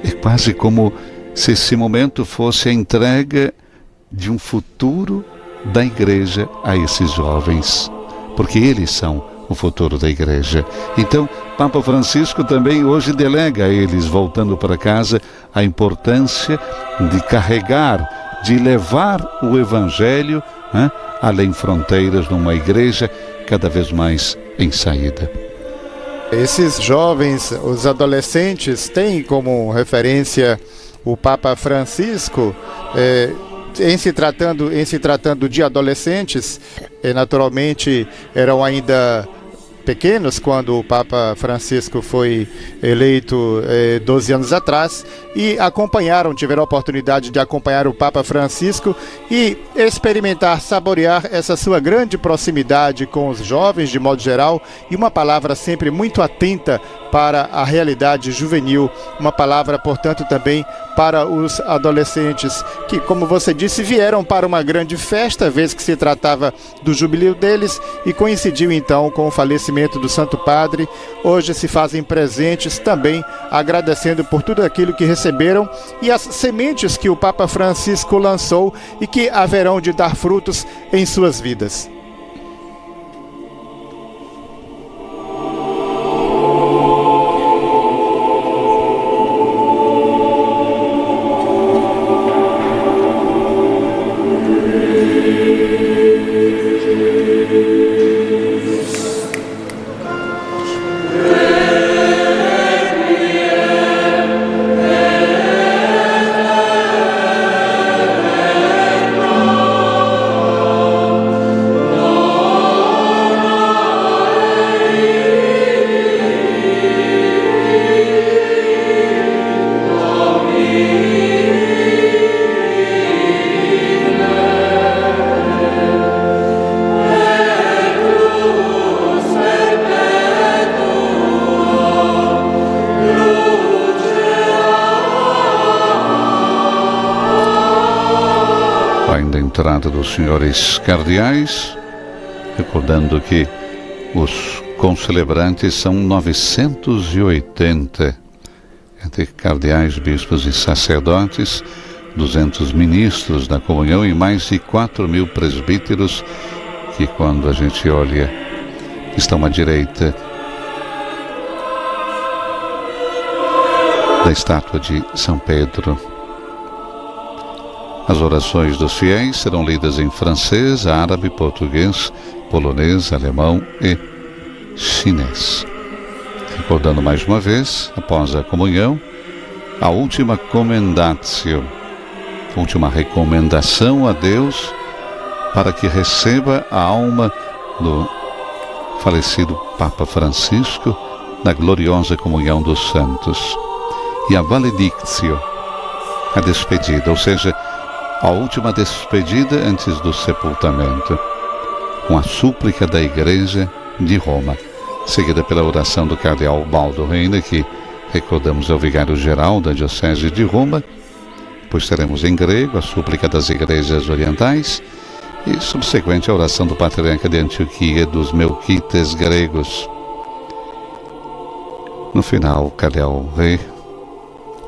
É quase como se esse momento fosse a entrega de um futuro da igreja a esses jovens, porque eles são o futuro da igreja. Então, Papa Francisco também hoje delega a eles, voltando para casa, a importância de carregar, de levar o evangelho, né, além fronteiras, numa igreja cada vez mais em saída. Esses jovens, os adolescentes, têm como referência o Papa Francisco, eh, em se tratando, em se tratando de adolescentes, eh, naturalmente eram ainda pequenos quando o Papa Francisco foi eleito, eh, doze anos atrás, e acompanharam, tiveram a oportunidade de acompanhar o Papa Francisco e experimentar, saborear essa sua grande proximidade com os jovens, de modo geral, e uma palavra sempre muito atenta para a realidade juvenil, uma palavra, portanto, também para os adolescentes, que, como você disse, vieram para uma grande festa, vez que se tratava do jubileu deles, e coincidiu então com o falecimento do Santo Padre. Hoje se fazem presentes também, agradecendo por tudo aquilo que receberam e as sementes que o Papa Francisco lançou e que haverão de dar frutos em suas vidas. Ainda a entrada dos senhores cardeais, recordando que os concelebrantes são novecentos e oitenta, entre cardeais, bispos e sacerdotes, duzentos ministros da comunhão e mais de quatro mil presbíteros, que, quando a gente olha, estão à direita da estátua de São Pedro. As orações dos fiéis serão lidas em francês, árabe, português, polonês, alemão e chinês. Recordando mais uma vez, após a comunhão, a última commendatio, última recomendação a Deus para que receba a alma do falecido Papa Francisco na gloriosa comunhão dos santos. E a valedictio, a despedida, ou seja, a última despedida antes do sepultamento, com a súplica da Igreja de Roma, seguida pela oração do Cardeal Baldo Reina, que recordamos é o vigário-geral da Diocese de Roma. Depois teremos em grego a súplica das igrejas orientais e subsequente a oração do Patriarca de Antioquia dos Melquitas Gregos. No final, o Cardeal Rei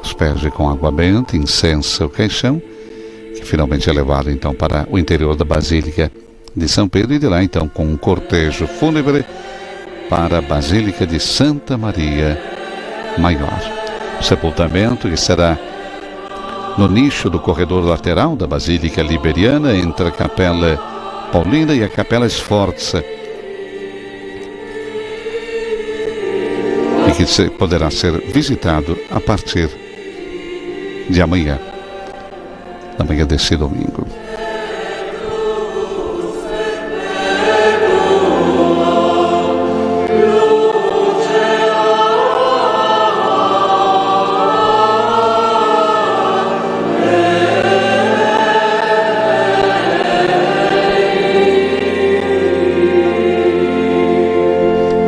Asperge com água benta, incensa o caixão, que finalmente é levado então para o interior da Basílica de São Pedro e de lá então com um cortejo fúnebre para a Basílica de Santa Maria Maior. O sepultamento que será no nicho do corredor lateral da Basílica Liberiana, entre a Capela Paulina e a Capela Sforza, e que se, poderá ser visitado a partir de amanhã, na manhã deste domingo.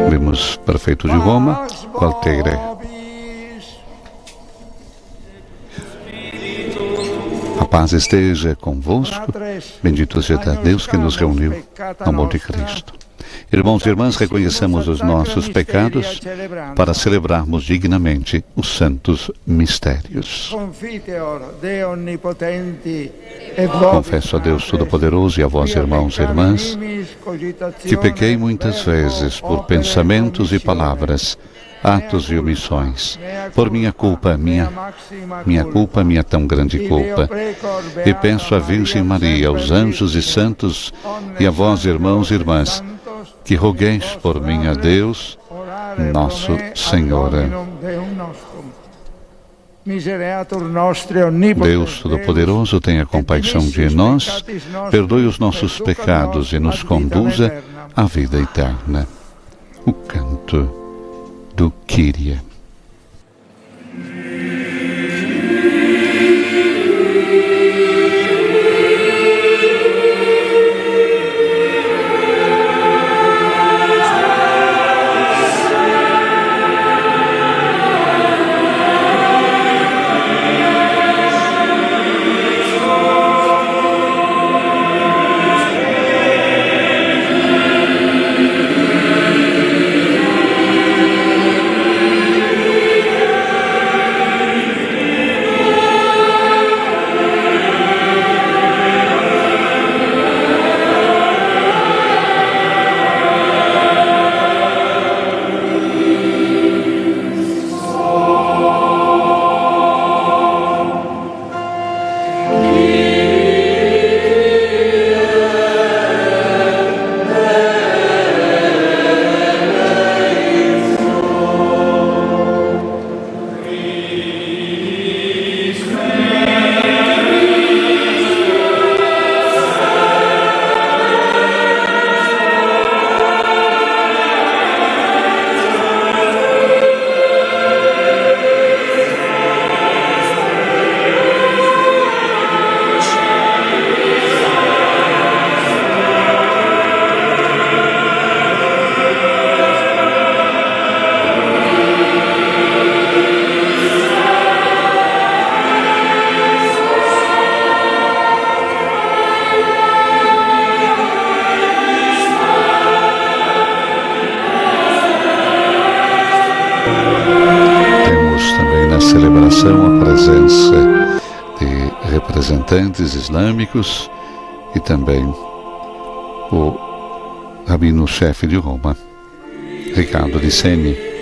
Vimos prefeito de Roma, Gualtieri. A paz esteja convosco. Bendito seja Deus que nos reuniu no amor de Cristo. Irmãos e irmãs, reconhecemos os nossos pecados para celebrarmos dignamente os santos mistérios. Confesso a Deus Todo-Poderoso e a vós, irmãos e irmãs, que pequei muitas vezes por pensamentos e palavras, atos e omissões. Por minha culpa, minha, minha culpa, minha tão grande culpa. E peço à Virgem Maria, aos anjos e santos, e a vós, irmãos e irmãs, que rogueis por mim a Deus, nosso Senhor. Deus Todo-Poderoso, tenha compaixão de nós, perdoe os nossos pecados e nos conduza à vida eterna. O canto do Kyrie. Temos também na celebração a presença de representantes islâmicos e também o rabino-chefe de Roma, Ricardo Di Semi.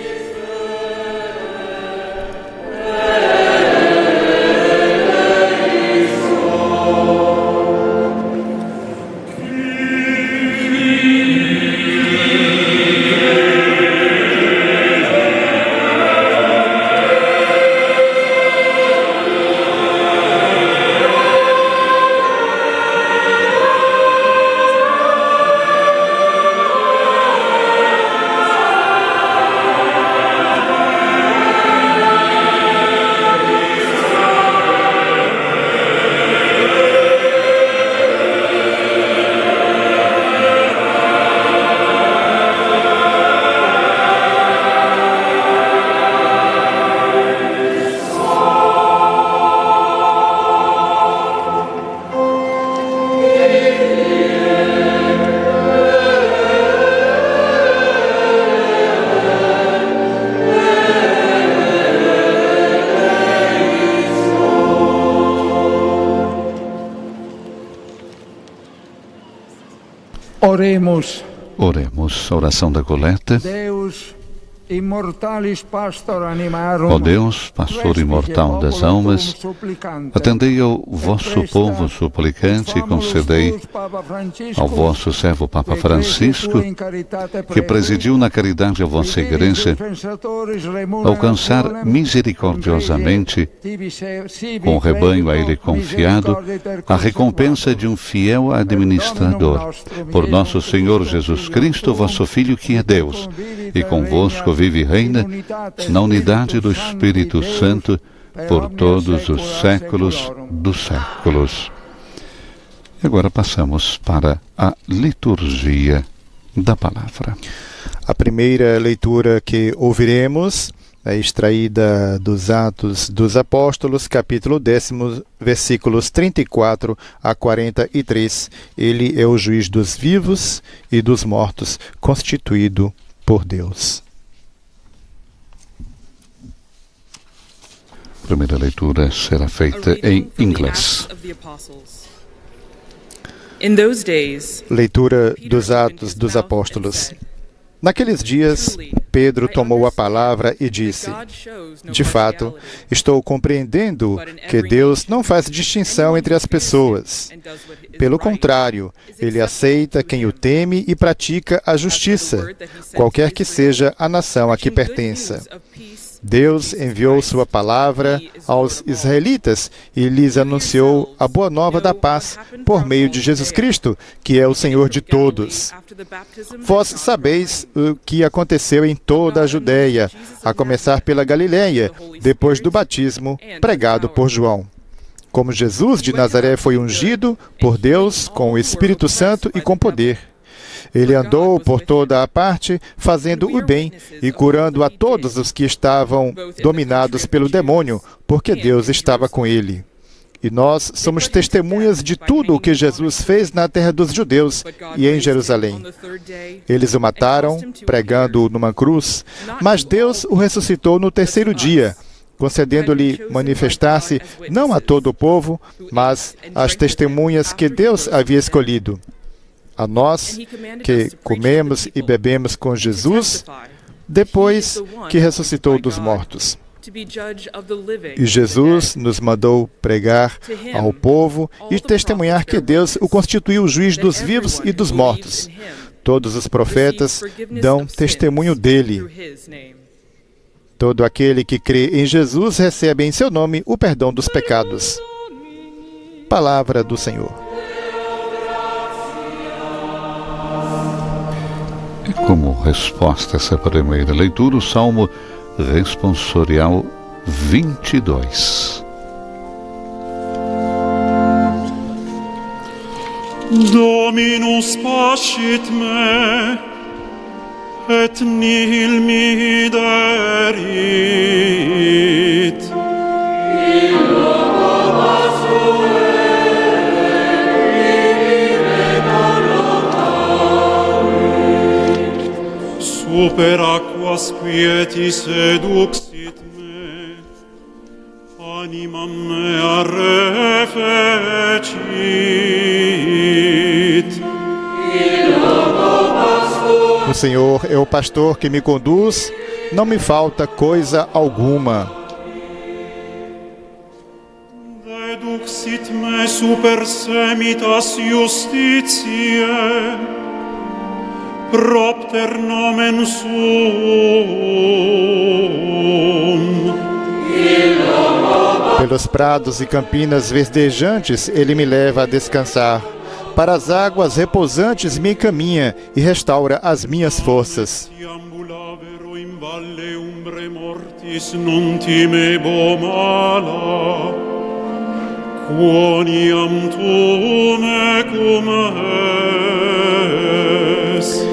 Oremus. Oremos, oração da coleta. Deus, immortalis pastor animarum. Ó Deus, pastor imortal das almas, atendei ao vosso povo suplicante e concedei ao vosso servo Papa Francisco, que presidiu na caridade a vossa igreja, alcançar misericordiosamente com o rebanho a ele confiado, a recompensa de um fiel administrador. Por nosso Senhor Jesus Cristo, vosso Filho, que é Deus, e convosco vive e reina na unidade do Espírito Santo, por todos os séculos dos séculos. E agora passamos para a liturgia da palavra. A primeira leitura que ouviremos é extraída dos Atos dos Apóstolos, capítulo décimo, versículos trinta e quatro a quarenta e três. Ele é o juiz dos vivos e dos mortos, constituído por Deus. A primeira leitura será feita em inglês. Leitura dos Atos dos Apóstolos. Naqueles dias, Pedro tomou a palavra e disse: De fato, estou compreendendo que Deus não faz distinção entre as pessoas. Pelo contrário, ele aceita quem o teme e pratica a justiça, qualquer que seja a nação a que pertença. Deus enviou sua palavra aos israelitas e lhes anunciou a boa nova da paz por meio de Jesus Cristo, que é o Senhor de todos. Vós sabeis o que aconteceu em toda a Judeia, a começar pela Galileia, depois do batismo pregado por João. Como Jesus de Nazaré foi ungido por Deus com o Espírito Santo e com poder. Ele andou por toda a parte, fazendo o bem e curando a todos os que estavam dominados pelo demônio, porque Deus estava com ele. E nós somos testemunhas de tudo o que Jesus fez na terra dos judeus e em Jerusalém. Eles o mataram, pregando-o numa cruz, mas Deus o ressuscitou no terceiro dia, concedendo-lhe manifestar-se não a todo o povo, mas às testemunhas que Deus havia escolhido. A nós que comemos e bebemos com Jesus, depois que ressuscitou dos mortos. E Jesus nos mandou pregar ao povo e testemunhar que Deus o constituiu o juiz dos vivos e dos mortos. Todos os profetas dão testemunho dele. Todo aquele que crê em Jesus recebe em seu nome o perdão dos pecados. Palavra do Senhor. E como resposta a essa primeira leitura, o Salmo responsorial vinte e dois. Dominus pascit me, et nihil mihi derit. Super aquas quietis eduxit me. Animam mea refecit. O Senhor é o pastor que me conduz, não me falta coisa alguma. Deduxit me super semitas justitiae, propter nomen suum. Pelos prados e campinas verdejantes ele me leva a descansar. Para as águas repousantes me encaminha e restaura as minhas forças. Ambula vero in valle umbrae mortis non timebo mala, quoniam tu mecum es.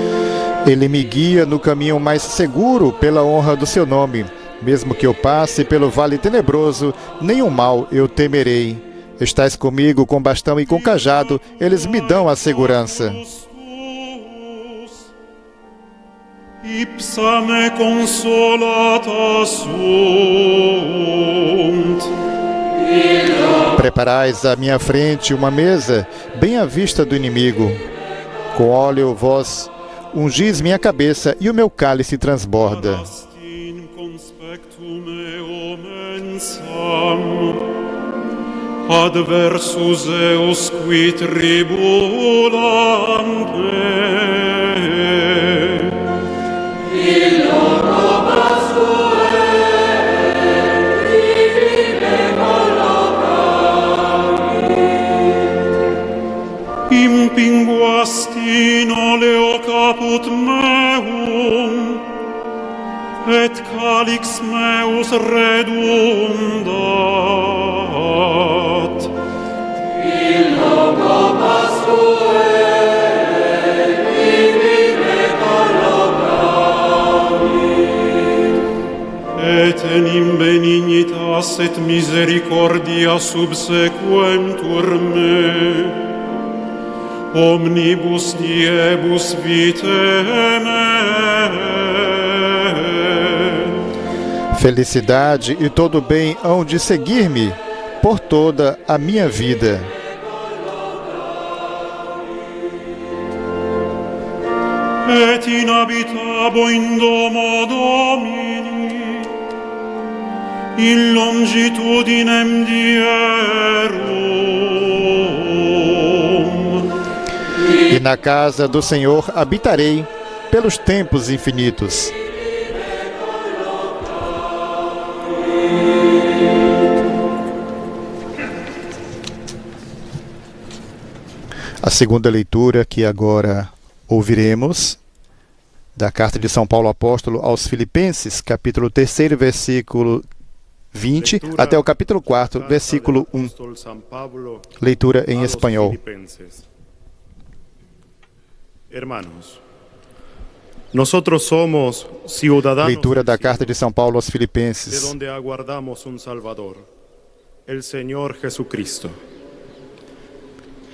Ele me guia no caminho mais seguro pela honra do seu nome. Mesmo que eu passe pelo vale tenebroso, nenhum mal eu temerei. Estás comigo com bastão e com cajado, eles me dão a segurança. Ipsa me consolata sunt. Preparais à minha frente uma mesa, bem à vista do inimigo. Com óleo vós ungis minha cabeça e o meu cálice transborda. Spectum eum mensam, adversus eus qui tribulant me. Impingua ast in oleo caput meum, et calix meus redundat. Et enim benignitas et misericordia subsequentur me, omnibus diebus vitae me. Felicidade e todo bem hão de seguir-me por toda a minha vida. Et in habitabo in domo Domini in longitudinem dierum. E na casa do Senhor habitarei pelos tempos infinitos. A segunda leitura que agora ouviremos, da carta de São Paulo apóstolo aos Filipenses, capítulo terceiro, versículo vinte, até o capítulo quatro, versículo um. Leitura em espanhol. Hermanos, nosotros somos ciudadanos Leitura da carta de São Paulo aos Filipenses. De donde aguardamos un Salvador, el Señor Jesucristo.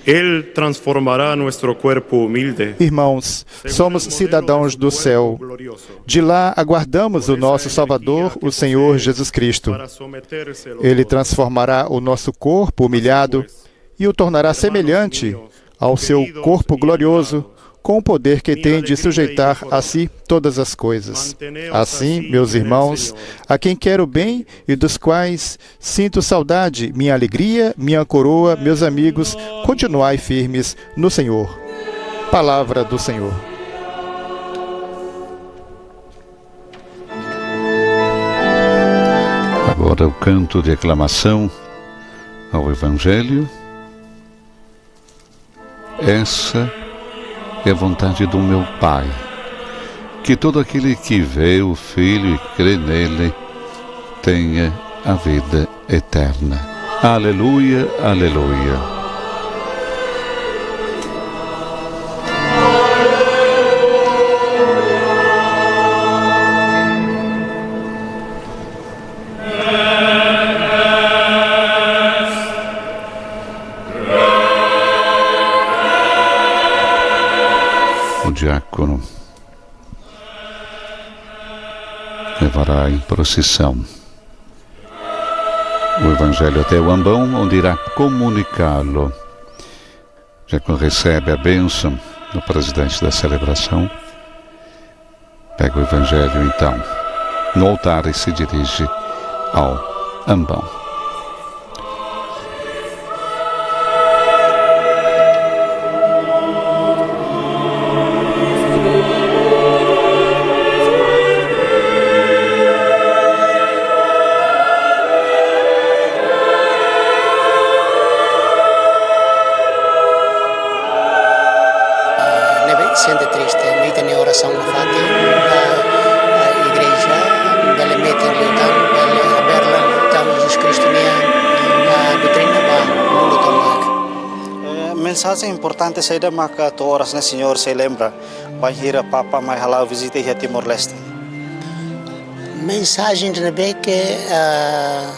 Él transformará nuestro cuerpo humilde. Irmãos, somos cidadãos do céu. De lá aguardamos o nosso Salvador, o Senhor Jesus Cristo. Ele transformará o nosso corpo humilhado e o tornará semelhante ao seu corpo glorioso, com o poder que tem de sujeitar a si todas as coisas. Assim, meus irmãos, a quem quero bem e dos quais sinto saudade, minha alegria, minha coroa, meus amigos, continuai firmes no Senhor. Palavra do Senhor. Agora o canto de aclamação ao Evangelho. Essa é a vontade do meu Pai, que todo aquele que vê o Filho e crê nele tenha a vida eterna. Aleluia, aleluia. O diácono levará em procissão o Evangelho até o ambão, onde irá comunicá-lo. Já que recebe a bênção do presidente da celebração, pega o Evangelho, então, no altar e se dirige ao ambão. Ah, ne'ebé sente triste, ita-nia orasaun nafatin ba, ah, igreja, bele metin liután, bele habelar liután Jesus Kristu nia, ah, doutrina ba mundu tomak. Eh, mensajen importante saida maka to'o oras ne'e Señór sei lembra bainhira Papa mai hala'o vizita iha Timor-Leste? Mensajen ne'ebé ke, ah,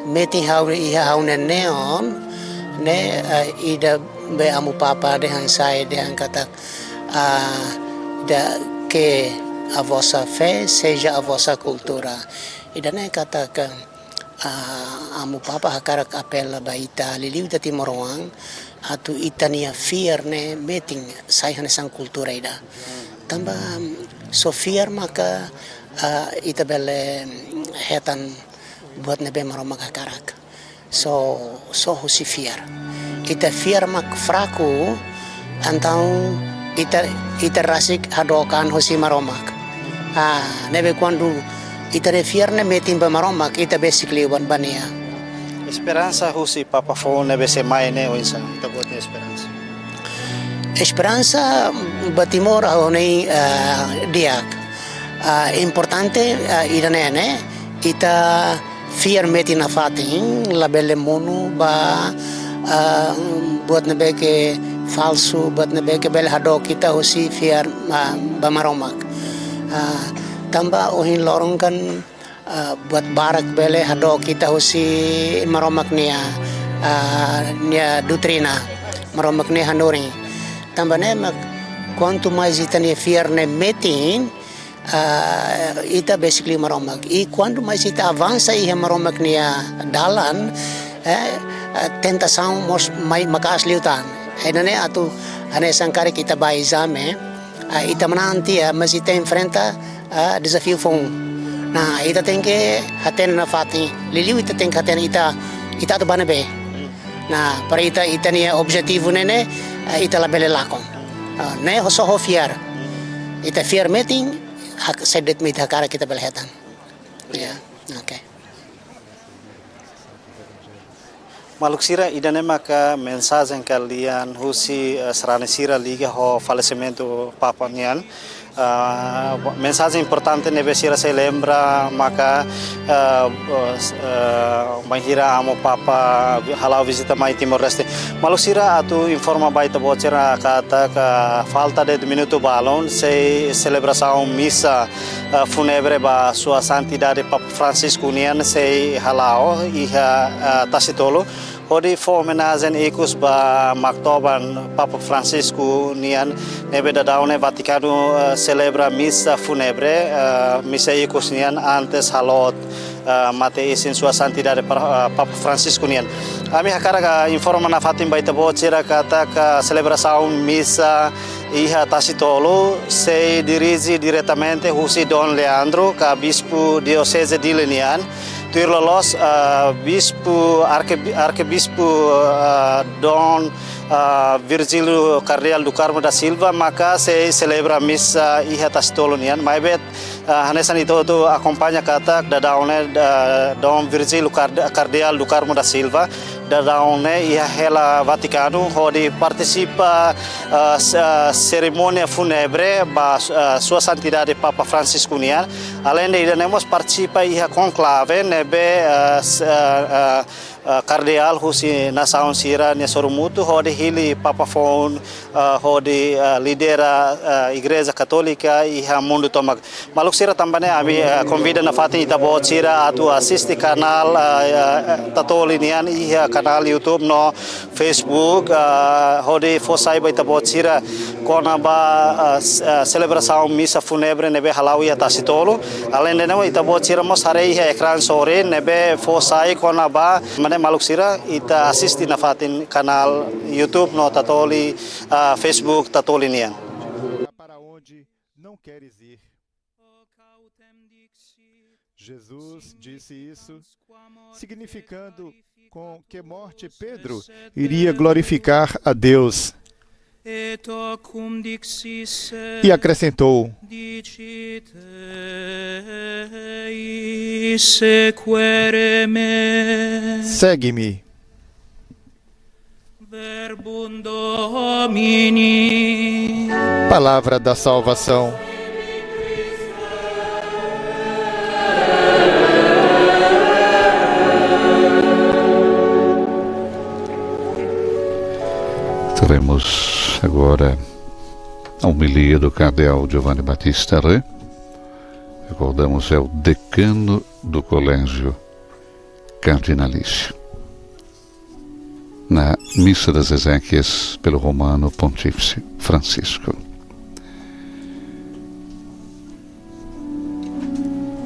metin ha'u iha ha'u-nia neon, ne'e, ah, ida be Amu Papa dehan sai, dehan katak, ah, da, que a vossa fé seja a vossa cultura. Ida-ne'e katak, ah, Amu Papa hakarak apela ba ita, liuliu ita timoroan, atu ita-nia fiar ne'e metin sai hanesan kultura ida. Tanba, mm, só fiar maka, ah, ita bele, mm, hetan buat ne'ebé Maromak hakarak. Só, só husi fiar. Ita fiar mak fraku, entaun ita, ita rasik hadook an husi Maromak. Ah, ne'ebé kuandu ita-nia fiar ne'e metin ba Maromak, ita besik liu ba, ba nia. Esperansa husi Papa foun ne'ebé sei mai ne'e oinsá, ita-boot nia esperansa? Esperansa ba Timor ha'u hanoin, ah, di'ak. Ah, importante, ah, ida-ne'e ne'e, ita fiar metin nafatin, labele monu ba, ah, buat ne'ebé ke falsu, buat ne'ebé ke bele hadook ita husi fiar, ah, ba Maromak. Ah, tanba ohin loron kan, ah, buat barak bele hadook ita husi Maromak nia, ah, nia doutrina, Maromak nia hanorin. Tanba ne'e mak, kuantu mais ita-nia fiar ne'e metin, ah, ita besik liu Maromak. I kuandu mais ita avansa iha Maromak nia dalan, eh, ah, tentasaun mós mai maka'as liután. Ida-ne'e atu hanesan karik ita bá ezame, ah, ita manán tiha, mas ita enfrenta, ah, dezafiu foun. Nah, ita tenke hatene nafatin, liuliu ita tenke hatene ita, ita atu bá ne'ebé. Nah, para ita, ita-nia objetivu ne'e ne'e, ah, ita labele lakon. Ah, ne'e ho só ho fiar. Ita fiar metin, hak, se de'it mak ita hakarak ita bele hetan. Ya, oke. Maluk sira, ida-ne'e maka mensajen kalian husi, eh, sarani sira liga ho falesimentu Papa nian. Ah, mensajen importante ne'ebé sira sei lembra maka, eh, eh, bainhira Amu Papa hala'o vizita mai Timor-Leste. Maluk sira, atu informa ba ita-boot sira katak falta de'it minutu balun sei selebrasaun misa, eh, fúnebre ba Sua Santidade Papa Francisco nian sei hala'o iha, eh, Tasitolu, hodi fó omenajen ikus ba maktoban Papa Francisco nian ne'ebé daudaun ne'e Vatikanu, eh, selebra misa fúnebre, eh, misa ikus nian antes haloot, eh, mate-isin Sua Santidade Pa-, eh, Papa Francisco nian. Ami hakarak, eh, informa nafatin ba ita-boot sira katak selebrasaun misa iha Tasitolu sei dirije diretamente husi Dom Leandro, ka Bispu Dioseze Dili nian. Tuir loloos, ah, Bispu, Arke-, Arkebispu, ah, Dom, ah, Virgílio Kardeál do Carmo da Silva, maka sei selebra misa iha Tasitolu nian. Maibé, ah, hanesan ita hotu akompaña katak daudaun ne'e, ah, Dom Virgílio Karde-, Kardeál do Carmo da Silva, daudaun ne'e iha hela Vatikanu, hodi partisipa, ah, s-, ah, serimónia fúnebre ba, ah, Sua Santidade Papa Francisco nian. Aleinde ida-ne'e mós partisipa iha konklave ne'ebé, ah, s-, ah, ah, ah, kardeál husi nasaun sira-nia sorumutu hodi hili Papa foun, ah, hodi, ah, lidera, ah, Igreja Katólika iha mundu tomak. Maluk sira, tanba ne'e ami, ah, konvida nafatin ita-boot sira atu asiste kanál, ah, ah, Tatoli nian iha kanál YouTube no Facebook, ah, hodi fó sai ba ita-boot sira kona-ba, ah, s-, ah, selebrasaun misa fúnebre ne'ebé hala'o iha Tasitolu. Aleinde ne'e, ita-boot sira mós haree iha ekrán sorin ne'ebé fó sai kona-ba, mane maluk sira, ita asiste nafatin kanál YouTube no Tatoli, ah, Facebook Tatoli nian. Para onde não queres ir. Jesus disse isso, significando com que morte Pedro iria glorificar a Deus. E acrescentou: Segue-me. Palavra da salvação. Teremos agora a homilia do Cardeal Giovanni Battista Re. Recordamos, é o decano do Colégio Cardinalício. Na Missa das Exéquias pelo Romano Pontífice Francisco.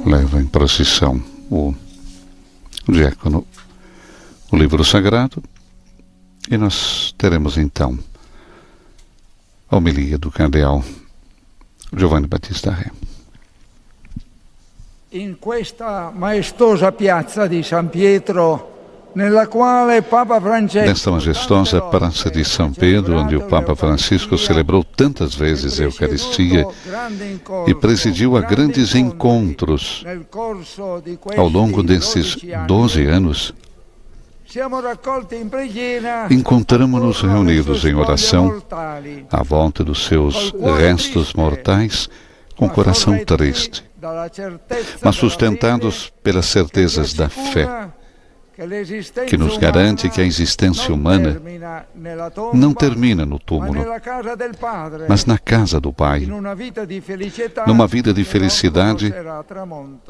Leva em procissão o diácono o livro sagrado, E nós teremos então a homilia do Cardeal Giovanni Battista Re. In questa maestosa piazza di San Pietro, nella quale Papa Francesco... Nesta majestosa Praça de São Pedro, onde o Papa Francisco celebrou tantas vezes a Eucaristia e presidiu a grandes encontros ao longo desses doze anos, encontramos-nos reunidos em oração, à volta dos seus restos mortais, com coração triste, mas sustentados pelas certezas da fé, que nos garante que a existência humana não termina no túmulo, mas na casa do Pai, numa vida de felicidade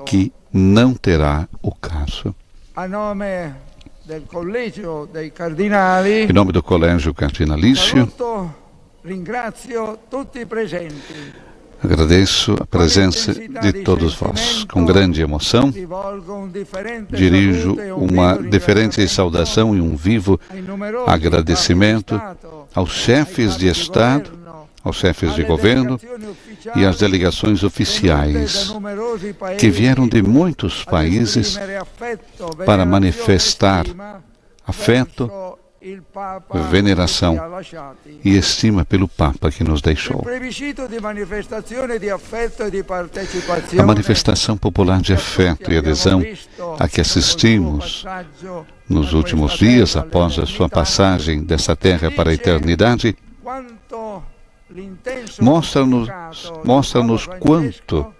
que não terá ocaso. A nome del Collegio dei Cardinali, em nome do Colégio Cardinalício, saluto, ringrazio tutti i presenti. Agradeço a presença de todos vós. Com grande emoção, dirijo uma deferente saudação e um vivo agradecimento aos chefes de Estado, aos chefes de governo e às delegações oficiais que vieram de muitos países para manifestar afeto, veneração e estima pelo Papa que nos deixou. A manifestação popular de afeto e adesão a que assistimos nos últimos dias, após a sua passagem dessa terra para a eternidade, mostra-nos, mostra-nos quanto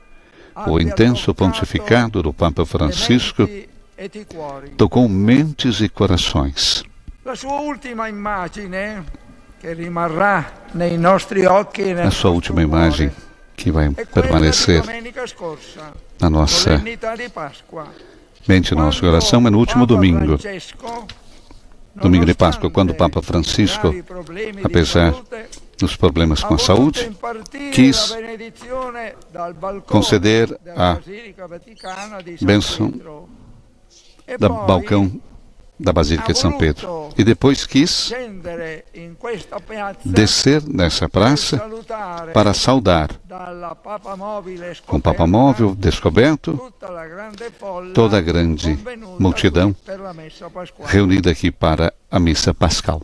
o intenso pontificado do Papa Francisco tocou mentes e corações. La sua ultima immagine, che rimarrà nei nostri occhi e nel nostro cuore, è quella di domenica scorsa, solenità di Pasqua. A sua última imagem que vai permanecer na nossa mente, no nosso coração, é no último domingo, domingo de Páscoa, quando o Papa Francisco, apesar dos problemas com a saúde, quis conceder a bênção do balcão da Basílica de São Pedro. E depois quis descer nessa praça para saudar, com Papa Móvel descoberto, toda a grande multidão reunida aqui para a missa pascal.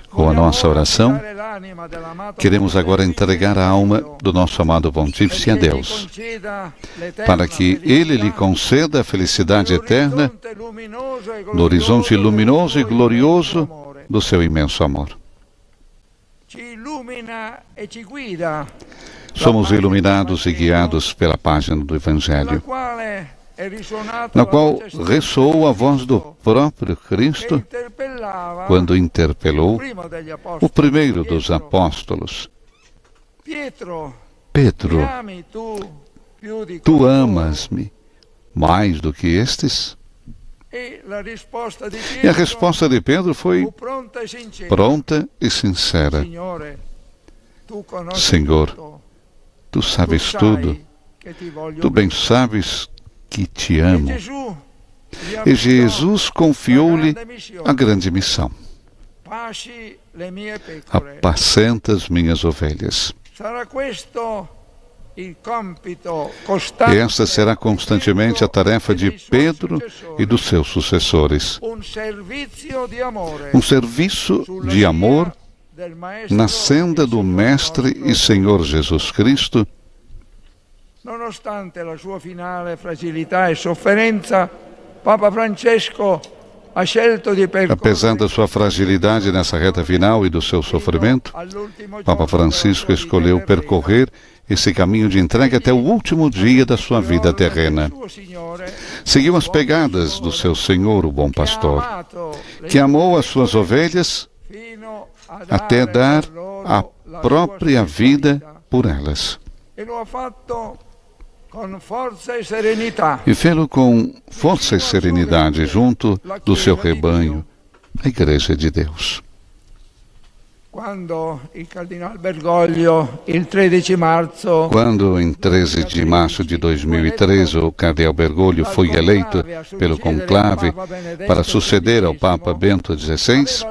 Com a nossa oração, queremos agora entregar a alma do nosso amado Pontífice a Deus, para que Ele lhe conceda a felicidade eterna no horizonte luminoso e glorioso do seu imenso amor. Somos iluminados e guiados pela página do Evangelho, na qual ressoou a voz do próprio Cristo quando interpelou o primeiro dos apóstolos: Pedro, tu amas-me mais do que estes? E a resposta de Pedro foi pronta e sincera: Senhor, tu sabes tudo, tu bem sabes que te amo. E Jesus confiou-lhe a grande missão: apacenta as minhas ovelhas. E esta será constantemente a tarefa de Pedro e dos seus sucessores. Um serviço de amor na senda do Mestre e Senhor Jesus Cristo. Nonostante la sua finale fragilità e sofferenza, Papa Francesco ha scelto di percorrere... Apesar da sua fragilidade nessa reta final e do seu sofrimento, Papa Francisco escolheu percorrer esse caminho de entrega até o último dia da sua vida terrena. Seguiu as pegadas do seu Senhor, o Bom Pastor, que amou as suas ovelhas até dar a própria vida por elas. E fê-lo com força e serenidade junto do seu rebanho, a Igreja de Deus. Quando il cardinal Bergoglio, il tredici marzo, Quando, em treze de março de dois mil e treze, o cardeal Bergoglio foi eleito pelo conclave para suceder ao Papa Bento dezasseis,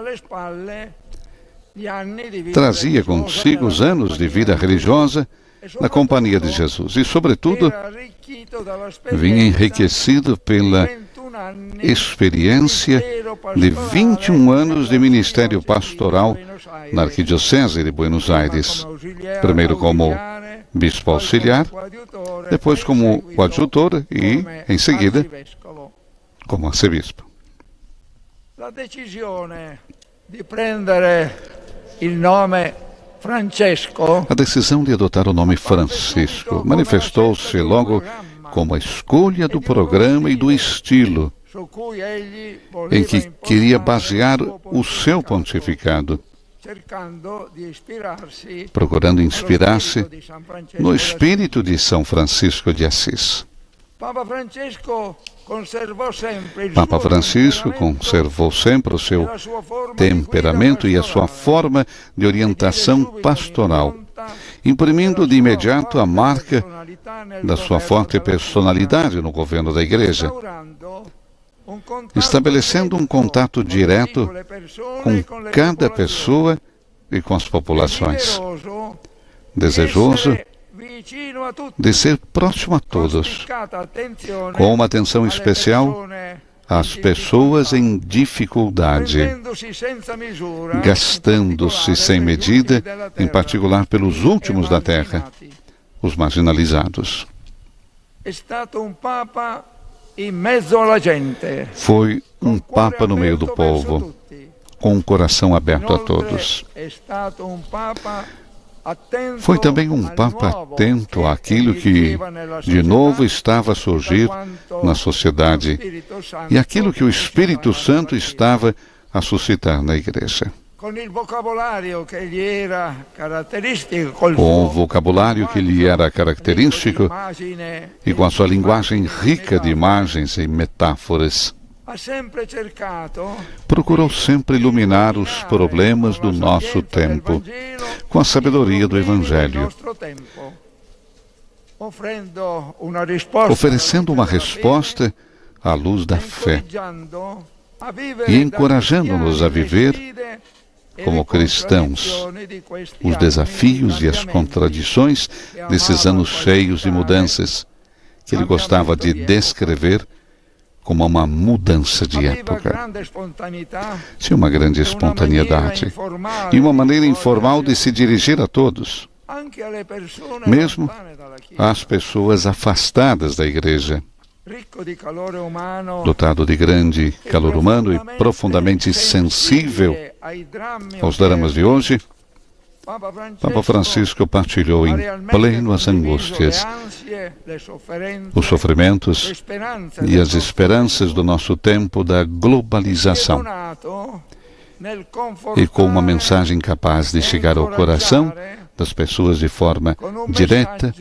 trazia consigo os anos de vida religiosa na companhia de Jesus e, sobretudo, vinha enriquecido pela experiência de vinte e um anos de ministério pastoral na Arquidiocese de Buenos Aires, primeiro como bispo auxiliar, depois como coadjutor e, em seguida, como arcebispo. La decisione di prendere il nome Francesco. A decisão de adotar o nome Francisco manifestou-se logo como a escolha do programa e do estilo em que queria basear o seu pontificado, procurando inspirar-se no espírito de São Francisco de Assis. Papa Francesco conservou sempre il Papa suo Francisco temperamento conservou sempre o seu e la sua forma di temperamento e a sua guidare forma de orientação pastoral, imprimindo de imediato a marca da sua forte personalidade no governo da Igreja, estabelecendo um contato direto com cada pessoa e com as populações, desejoso de ser próximo a todos, com uma atenção especial às pessoas em dificuldade, gastando-se sem medida, em particular pelos últimos da terra, os marginalizados. È stato un papa in mezzo alla gente. Foi um Papa no meio do povo, com um coração aberto a todos. Foi também um Papa atento àquilo que de novo estava a surgir na sociedade e aquilo que o Espírito Santo estava a suscitar na Igreja. Com il vocabolario che gli era caratteristico, col Com o vocabulário que lhe era característico e com a sua linguagem rica de imagens e metáforas, ha sempre cercato procurou sempre iluminar os problemas do nosso tempo com a sabedoria do Evangelho, oferecendo uma resposta à luz da fé e encorajando-nos a viver como cristãos os desafios e as contradições desses anos cheios de mudanças, que ele gostava de descrever como uma mudança de época. Tinha uma grande espontaneidade e uma maneira informal de se dirigir a todos, mesmo às pessoas afastadas da Igreja. Dotado de grande calor humano e profundamente sensível aos dramas de hoje, Papa Francisco partilhou em pleno as angústias, os sofrimentos e as esperanças do nosso tempo da globalização, e com uma mensagem capaz de chegar ao coração das pessoas de forma direta,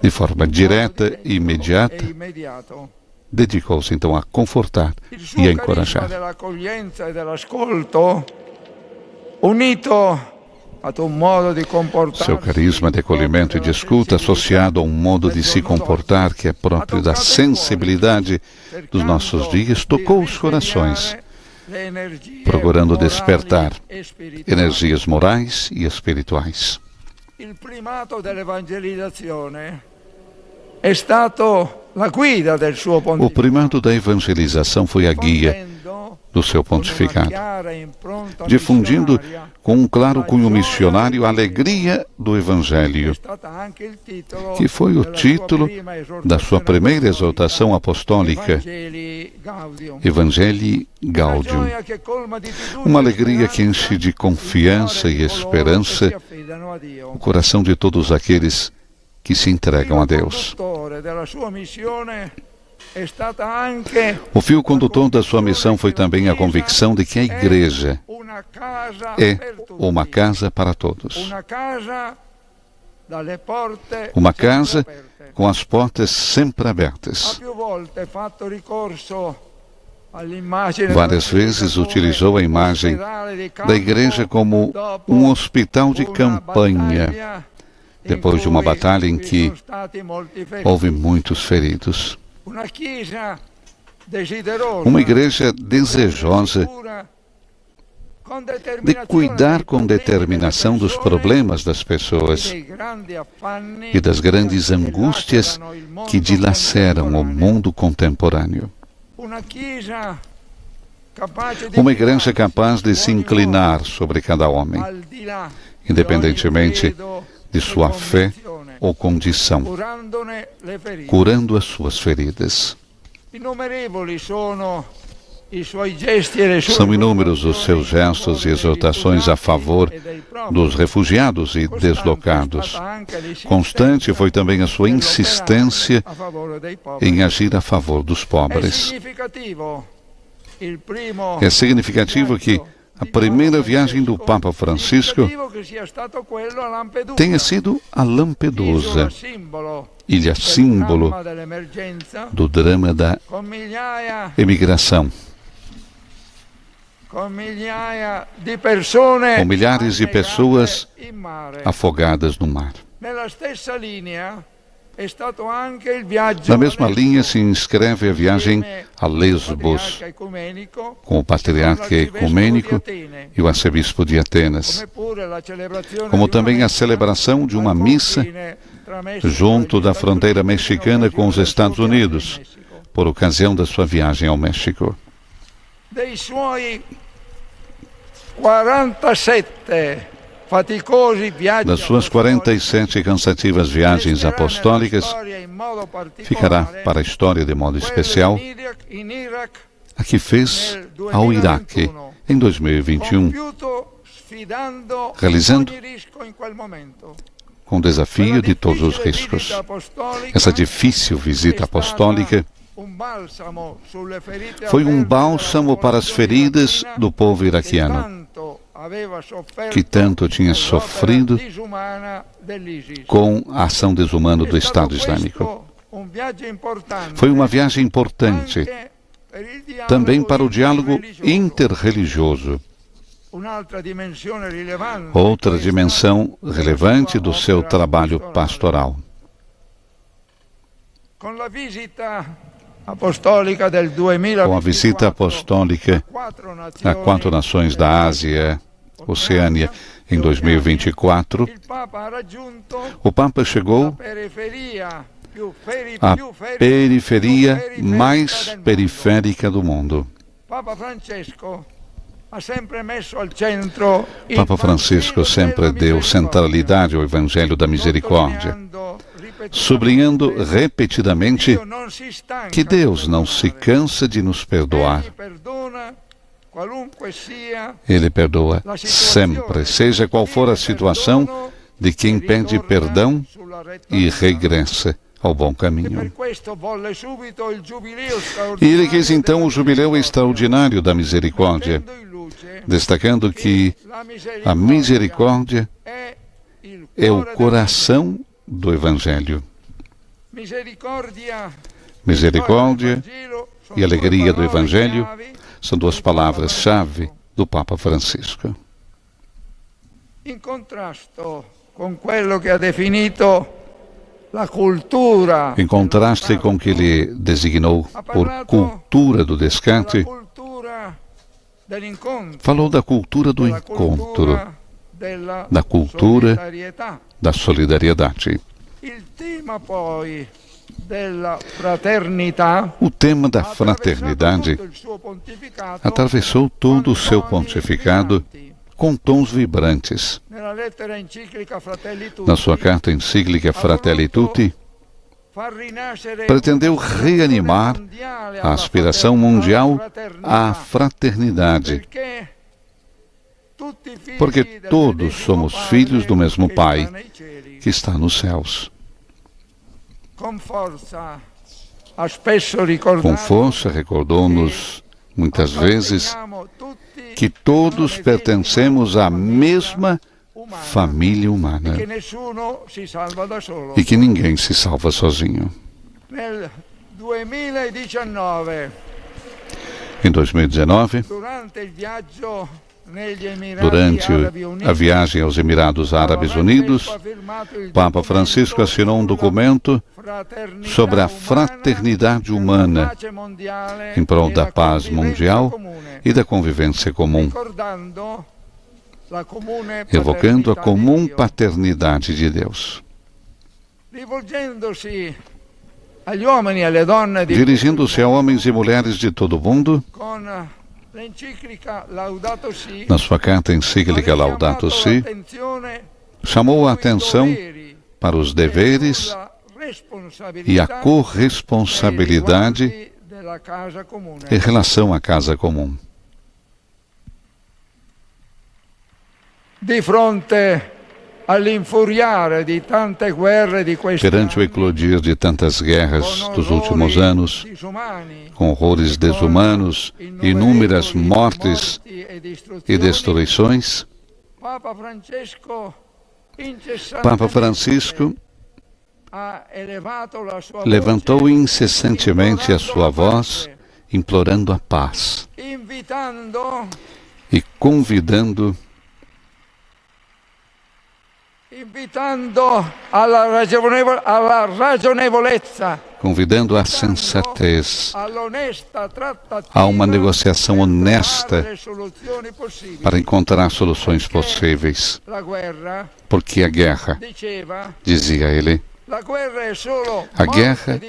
de forma direta e imediata, dedicou-se então a confortar e a encorajar. Seu carisma de acolhimento e de escuta, associado a um modo de se comportar que é próprio da sensibilidade dos nossos dias, tocou os corações, procurando despertar energias morais e espirituais. Il primato dell'evangelizzazione è stato la guida del suo pontificato. O primado da evangelização foi a guia do seu pontificado, difundindo com um claro cunho missionário a alegria do Evangelho, que foi o título da sua primeira exortação apostólica, Evangelii Gaudium. Uma alegria que enche de confiança e esperança o coração de todos aqueles que se entregam a Deus. O fio condutor da sua missão foi também a convicção de que a Igreja é uma casa para todos. Uma casa com as portas sempre abertas. Várias vezes utilizou a imagem da igreja como um hospital de campanha, depois de uma batalha em que houve muitos feridos. Uma igreja desejosa de cuidar com determinação dos problemas das pessoas e das grandes angústias que dilaceram o mundo contemporâneo. Uma igreja capaz de se inclinar sobre cada homem, independentemente de sua fé ou condição, curando as suas feridas. São inúmeros os seus gestos e exortações a favor dos refugiados e deslocados. Constante foi também a sua insistência em agir a favor dos pobres. É significativo que a primeira viagem do Papa Francisco tenha sido a Lampedusa, ilha símbolo do drama da emigração, com milhares de pessoas afogadas no mar. Na mesma linha se inscreve a viagem a Lesbos, com o patriarca ecumênico e o arcebispo de Atenas, como também a celebração de uma missa junto da fronteira mexicana com os Estados Unidos, por ocasião da sua viagem ao México. Dei suoi quarantasette faticosi viaggi... Das suas quarenta e sete cansativas viagens apostólicas, ficará para a história de modo especial a que fez ao Iraque em dois mil e vinte e um, realizando com desafio de todos os riscos. Essa difícil visita apostólica foi um bálsamo para as feridas do povo iraquiano, que tanto tinha sofrido com a ação desumana do Estado Islâmico. Foi uma viagem importante também para o diálogo interreligioso, outra dimensão relevante do seu trabalho pastoral. Com a visita apostólica a quatro nações da Ásia, Oceania, em dois mil e vinte e quatro, o Papa chegou à periferia mais periférica do mundo. Papa Francisco sempre deu centralidade ao Evangelho da Misericórdia, sublinhando repetidamente que Deus não se cansa de nos perdoar. Ele perdoa sempre, seja qual for a situação de quem pede perdão e regressa ao bom caminho. E ele quis então o jubileu extraordinário da misericórdia, destacando que a misericórdia é o coração do Evangelho. Misericórdia e alegria do Evangelho são duas palavras-chave do Papa Francisco. Em contraste com o que ele designou por cultura do descarte, falou da cultura do encontro, da cultura da solidariedade. O tema da fraternidade atravessou todo o seu pontificado com tons vibrantes. Na sua carta encíclica Fratelli Tutti, pretendeu reanimar a aspiração mundial à fraternidade, porque todos somos filhos do mesmo Pai que está nos céus. Com força, recordou-nos muitas vezes que todos pertencemos à mesma família humana e que ninguém se salva sozinho. Em dois mil e dezenove, durante a viagem aos Emirados Árabes Unidos, Papa Francisco assinou um documento sobre a fraternidade humana em prol da paz mundial e da convivência comum, evocando a comum paternidade de Deus. Dirigindo-se a homens e mulheres de todo o mundo, na sua carta encíclica Laudato Si, chamou a atenção para os deveres e a corresponsabilidade em relação à casa comum. Di fronte all'infuriare di tante guerre di questi anni, perante o eclodir de tantas guerras dos últimos anos, com horrores desumanos, inúmeras mortes e destruições, Papa Francisco Papa Francisco levantou incessantemente a sua voz, implorando a paz e convidando, convidando à sensatez, a uma negociação honesta para encontrar soluções possíveis. Porque a guerra, dizia ele, a guerra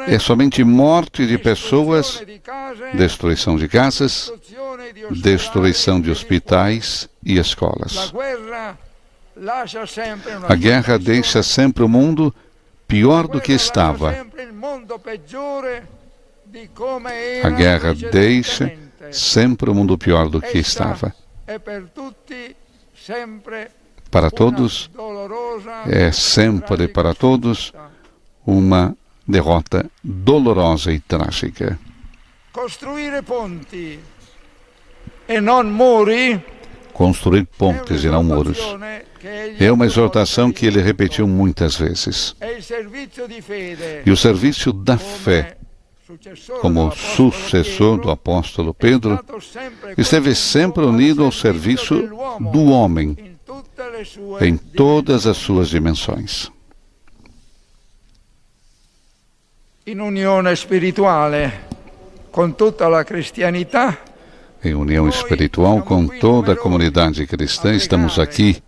é somente morte de pessoas, destruição de casas, destruição de hospitais e escolas. A guerra deixa sempre o mundo pior do que estava. A guerra deixa sempre o mundo pior do que estava. Para todos, é sempre para todos uma derrota dolorosa e trágica. Construir pontes e não muros. Construir pontes e não muros. É uma exortação que ele repetiu muitas vezes. E o serviço da fé, como sucessor do apóstolo Pedro, esteve sempre unido ao serviço do homem em todas as suas dimensões. In unione spirituale con tutta la cristianità. Em união espiritual com toda a comunidade cristã, estamos aqui,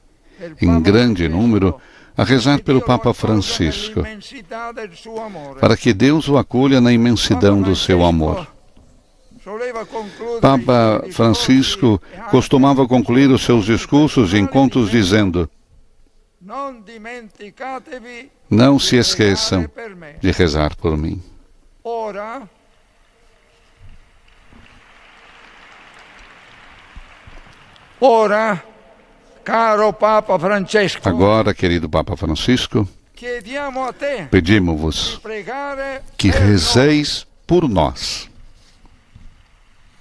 em grande número, a rezar pelo Papa Francisco, para que Deus o acolha na imensidão do seu amor. Papa Francisco costumava concluir os seus discursos e encontros dizendo: Não se esqueçam de rezar por mim. Ora, ora, caro Papa Francesco, agora, querido Papa Francisco, chiediamo a te, pedimos-vos, di pregare, que per noi, rezeis por nós.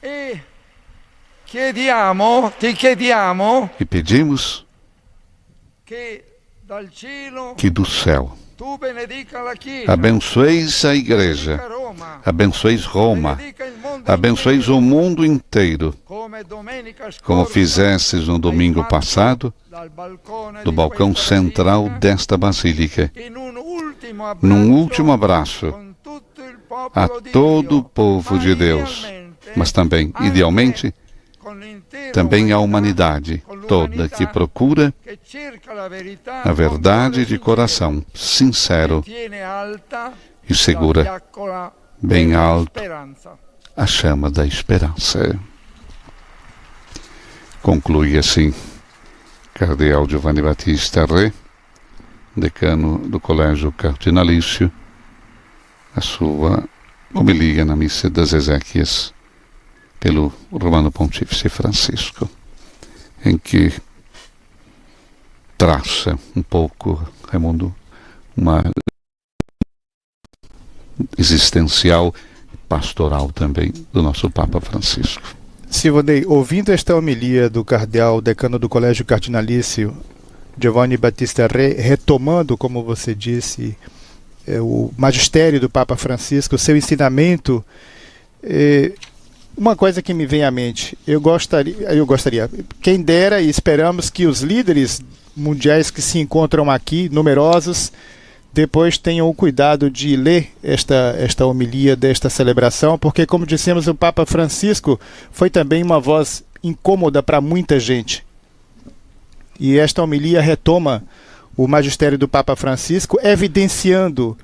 E chiediamo, ti chiediamo, e pedimos que dal cielo, que do céu, tu benedica la Chiesa, abençoeis a igreja, benedica Roma, abençoeis Roma, benedica il mondo, abençoeis intero, o mundo inteiro, come domenica scorsa, como fizestes no domingo passado, dal balcone, do balcão central desta basílica, in un ultimo, num último abraço, con tutto il popolo di Dio, a todo o povo de Deus, mas também, idealmente, também à humanidade toda que procura a verdade de coração sincero e segura bem alto a chama da esperança. Conclui assim Cardeal Giovanni Battista Re, decano do Colégio Cardinalício, a sua homilia na Missa das Exéquias pelo Romano Pontífice Francisco, em que traça um pouco, Raimundo, uma existencial e pastoral também do nosso Papa Francisco. Sivonei, ouvindo esta homilia do Cardeal Decano do Colégio Cardinalício, Giovanni Battista Re, retomando, como você disse, eh, o magistério do Papa Francisco, o seu ensinamento, eh, Uma coisa que me vem à mente, eu gostaria, eu gostaria, quem dera e esperamos que os líderes mundiais que se encontram aqui, numerosos, depois tenham o cuidado de ler esta, esta homilia desta celebração, porque, como dissemos, o Papa Francisco foi também uma voz incômoda para muita gente. E esta homilia retoma o magistério do Papa Francisco, evidenciando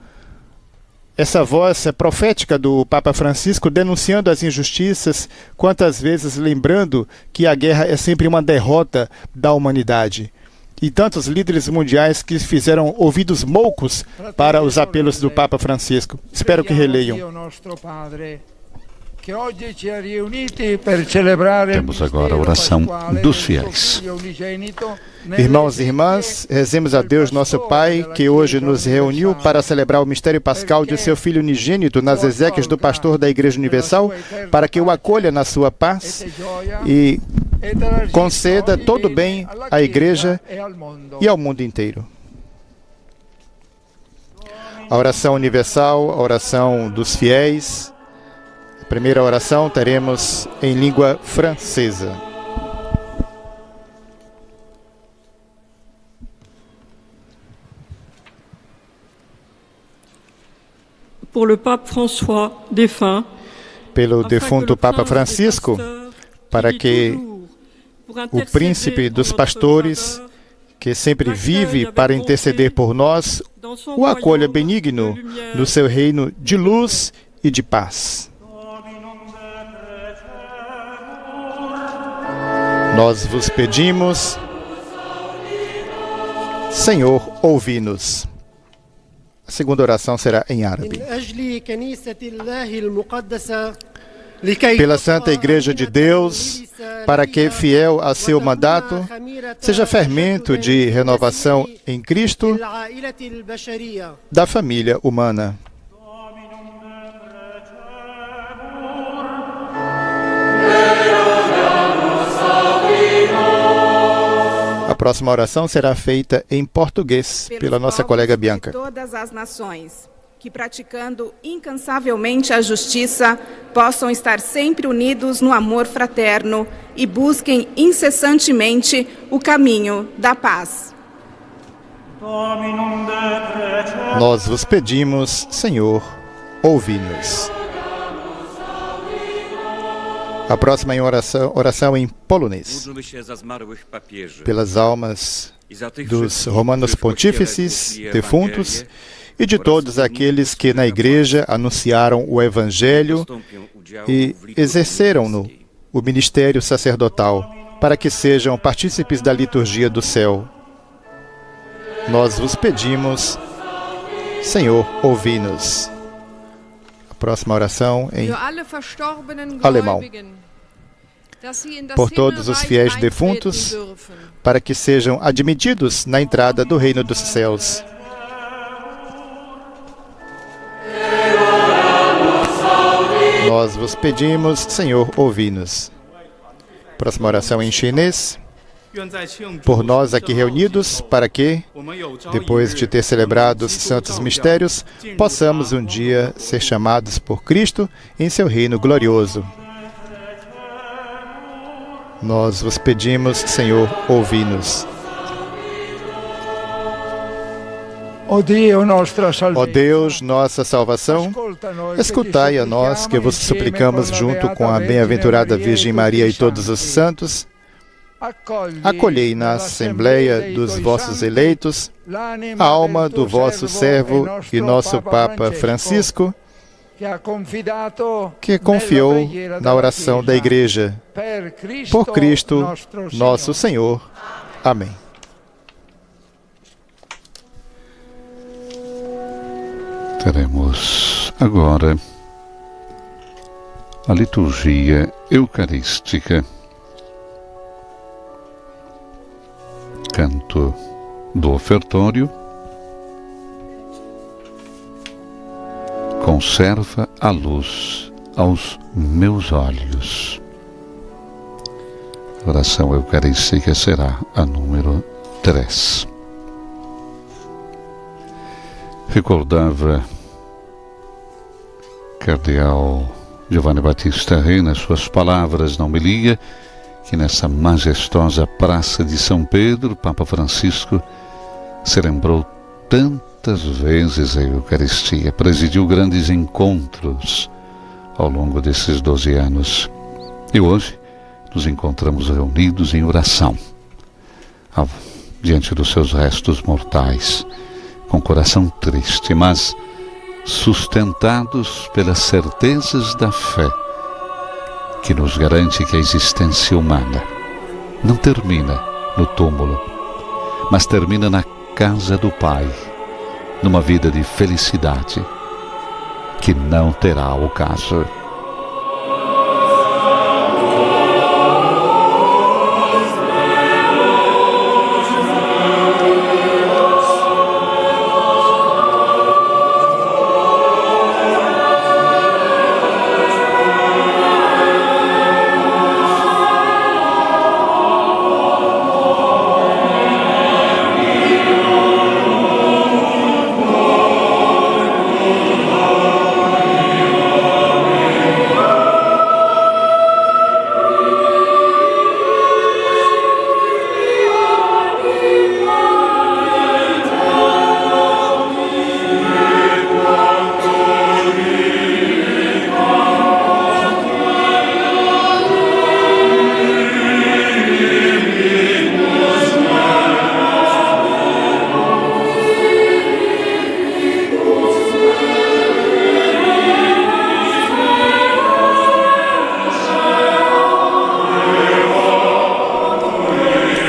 essa voz profética do Papa Francisco, denunciando as injustiças, quantas vezes lembrando que a guerra é sempre uma derrota da humanidade. E tantos líderes mundiais que fizeram ouvidos moucos para os apelos do Papa Francisco. Espero que releiam. Temos agora a oração dos fiéis. Irmãos e irmãs, rezemos a Deus, nosso Pai, que hoje nos reuniu para celebrar o mistério pascal de seu Filho unigênito nas exéquias do pastor da Igreja Universal, para que o acolha na sua paz e conceda todo bem à Igreja e ao mundo inteiro. A oração universal, a oração dos fiéis. A primeira oração teremos em língua francesa. Pour le pape François, défunt, Pelo defunto Papa Francisco, para que o príncipe dos pastores, que sempre vive para interceder por nós, o acolha benigno no seu reino de luz e de paz. Nós vos pedimos, Senhor, ouvi-nos. A segunda oração será em árabe. من أجل كنيسة الله المقدسة لكي Pela Santa Igreja de Deus, para que, fiel a seu mandato, seja fermento de renovação em Cristo للعائلة البشرية. da família humana. A próxima oração será feita em português pela nossa colega Bianca. Todas as nações, que praticando incansavelmente a justiça, possam estar sempre unidos no amor fraterno e busquem incessantemente o caminho da paz. Nós vos pedimos, Senhor, ouvi-nos. A próxima em oração, oração em polonês. Módlmy się za zmarłych papieży. Pelas almas I za tych dos wszystkich, romanos którzy w Kościele pontífices, głosili defuntos, Ewangelię e de oraz todos pełnili aqueles que na służbę igreja kapłańską. Anunciaram o Evangelho Dostąpią udziału e w liturgii exerceram-no niebieskiej. O ministério sacerdotal, para que sejam partícipes da liturgia do céu. Nós vos pedimos, Senhor, ouvi-nos. A próxima oração em Für alle verstorbenen Alemão. Gläubigen, dass sie in das Por todos os Himmelreich fiéis eintreten defuntos, dürfen. Para que sejam admitidos na entrada do reino dos céus. Nós vos pedimos, Senhor, ouvi-nos. Próxima oração em chinês. Por nós aqui reunidos, para que, depois de ter celebrado os santos mistérios, possamos um dia ser chamados por Cristo em seu reino glorioso. Nós vos pedimos, Senhor, ouvi-nos. Ó Dio, nostra Ó salvezza, Deus, nossa salvação, ascolta noi che ti escutai a nós que supplichiamo vos suplicamos insieme con la junto com a Beata bem-aventurada Vergine Virgem Maria e todos os santos. Accogli Acolhei na nella Assembleia dei dos tuoi vossos santi eleitos l'anima a alma del tuo do vosso servo e nosso Papa Francisco, che ha confidato que nella confiou preghiera na della oração da Chiesa. Igreja. Per Cristo Por Cristo, nostro nosso Signore. Senhor. Amém. Teremos agora a liturgia eucarística. Canto do ofertório. Conserva a luz aos meus olhos. A oração eucarística será a número três. Recordava Cardeal Giovanni Battista Re, nas suas palavras na homilia, que nessa majestosa Praça de São Pedro, Papa Francisco se lembrou tantas vezes a Eucaristia, presidiu grandes encontros ao longo desses doze anos. E hoje nos encontramos reunidos em oração, a-, diante dos seus restos mortais, com coração triste, mas sustentados pelas certezas da fé, que nos garante que a existência humana não termina no túmulo, mas termina na casa do Pai, numa vida de felicidade que não terá ocaso.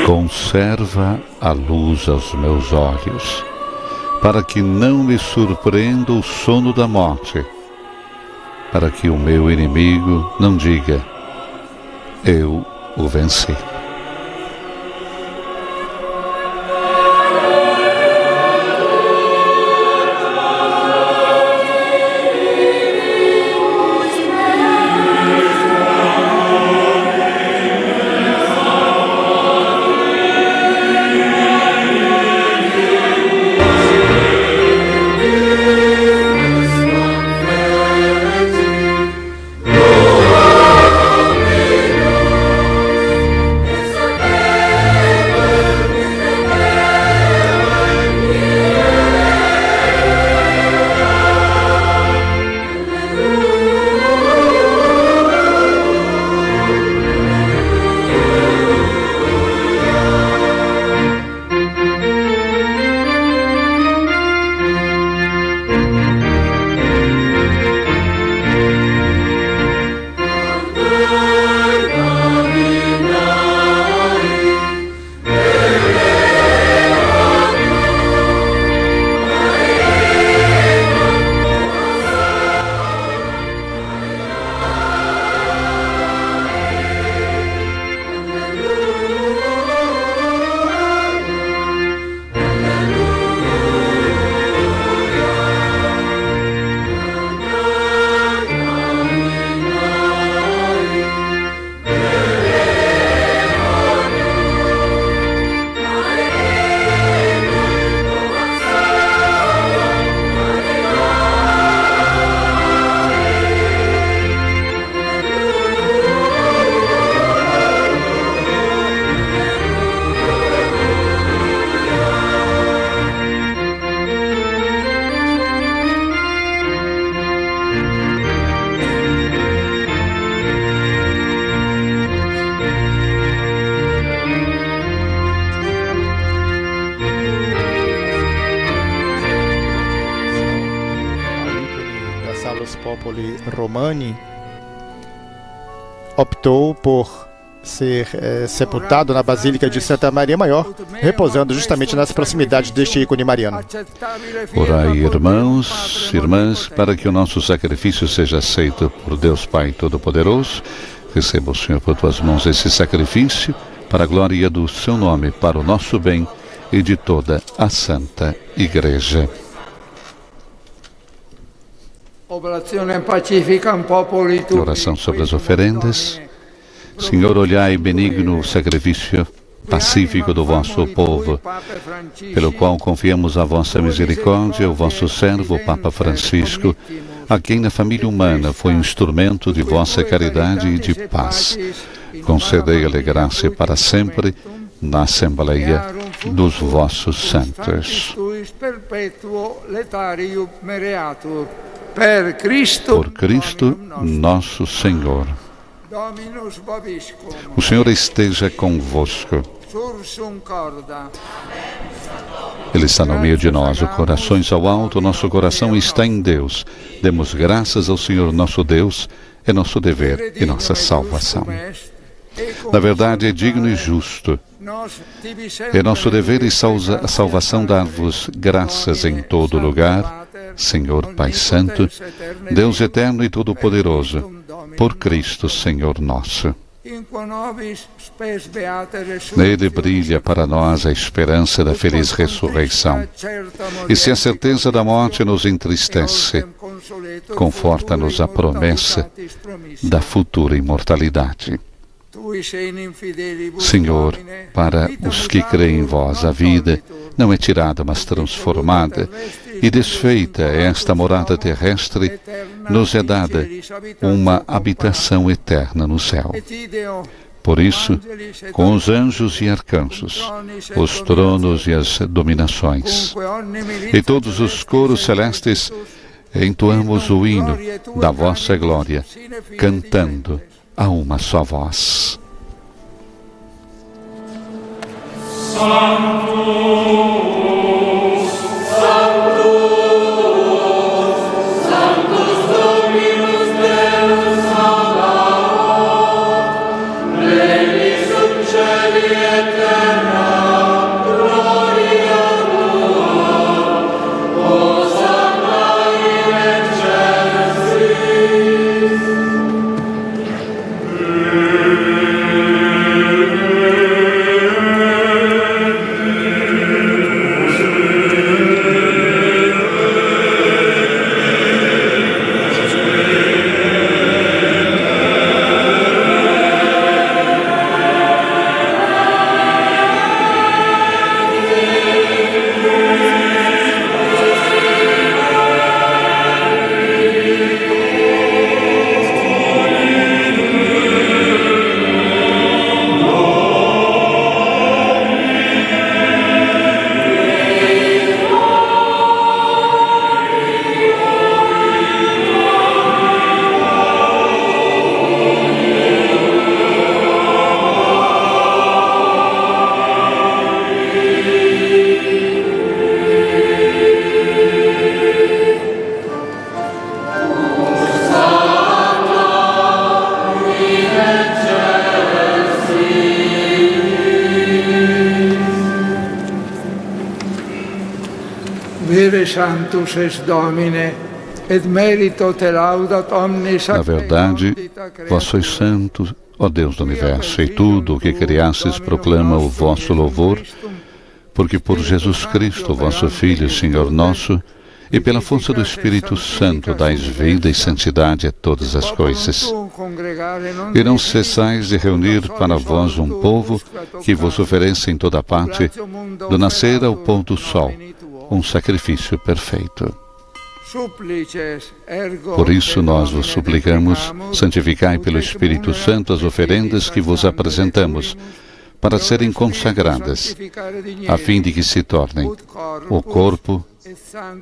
Conserva a luz aos meus olhos, para que não me surpreenda o sono da morte, para que o meu inimigo não diga: "Eu o venci." Ao ícone da Salus Populi Romani, optou por ser, eh, sepultado na Basílica de Santa Maria Maior, repousando justamente nas proximidades deste ícone mariano. Orai, irmãos, irmãs, para que o nosso sacrifício seja aceito por Deus Pai Todo-Poderoso. Receba, Senhor, por tuas mãos esse sacrifício, para a glória do seu nome, para o nosso bem e de toda a Santa Igreja. Oblazione pacifica in populi tuo. Oração sobre as oferendas. Senhor, olhai benigno o sacrifício pacífico do vosso povo, pelo qual confiamos a vossa misericórdia, o vosso servo, Papa Francisco, a quem na família humana foi um instrumento de vossa caridade e de paz. Concedei-lhe graça para sempre na Assembleia dos vossos santos. Por Cristo, nosso Senhor. O Senhor esteja convosco. Ele está no meio de nós. O corações ao alto, nosso coração está em Deus. Demos graças ao Senhor nosso Deus, é nosso dever e nossa salvação. Na verdade, é digno e justo. É nosso dever e salva- salvação dar-vos graças em todo lugar, Senhor Pai Santo, Deus eterno e todo-poderoso, por Cristo, Senhor nosso. Nele brilha para nós a esperança da feliz ressurreição. E se a certeza da morte nos entristece, conforta-nos a promessa da futura imortalidade. Senhor, para os que creem em vós, a vida não é tirada, mas transformada, e desfeita esta morada terrestre, nos é dada uma habitação eterna no céu. Por isso, com os anjos e arcanjos, os tronos e as dominações, e todos os coros celestes, entoamos o hino da vossa glória, cantando a uma só voz. Vere sanctus es Domine, et merito te laudat omnes. Na verdade, vós sois santos, ó Deus do universo, e tudo o que criastes proclama o vosso louvor, porque por Jesus Cristo, vosso Filho, Senhor nosso, e pela força do Espírito Santo dais vida e santidade a todas as coisas. E não cessais de reunir para vós um povo que vos oferece em toda parte, do nascer ao pôr do sol, um sacrifício perfeito. Por isso nós vos suplicamos, santificai pelo Espírito Santo as oferendas que vos apresentamos, para serem consagradas, a fim de que se tornem o corpo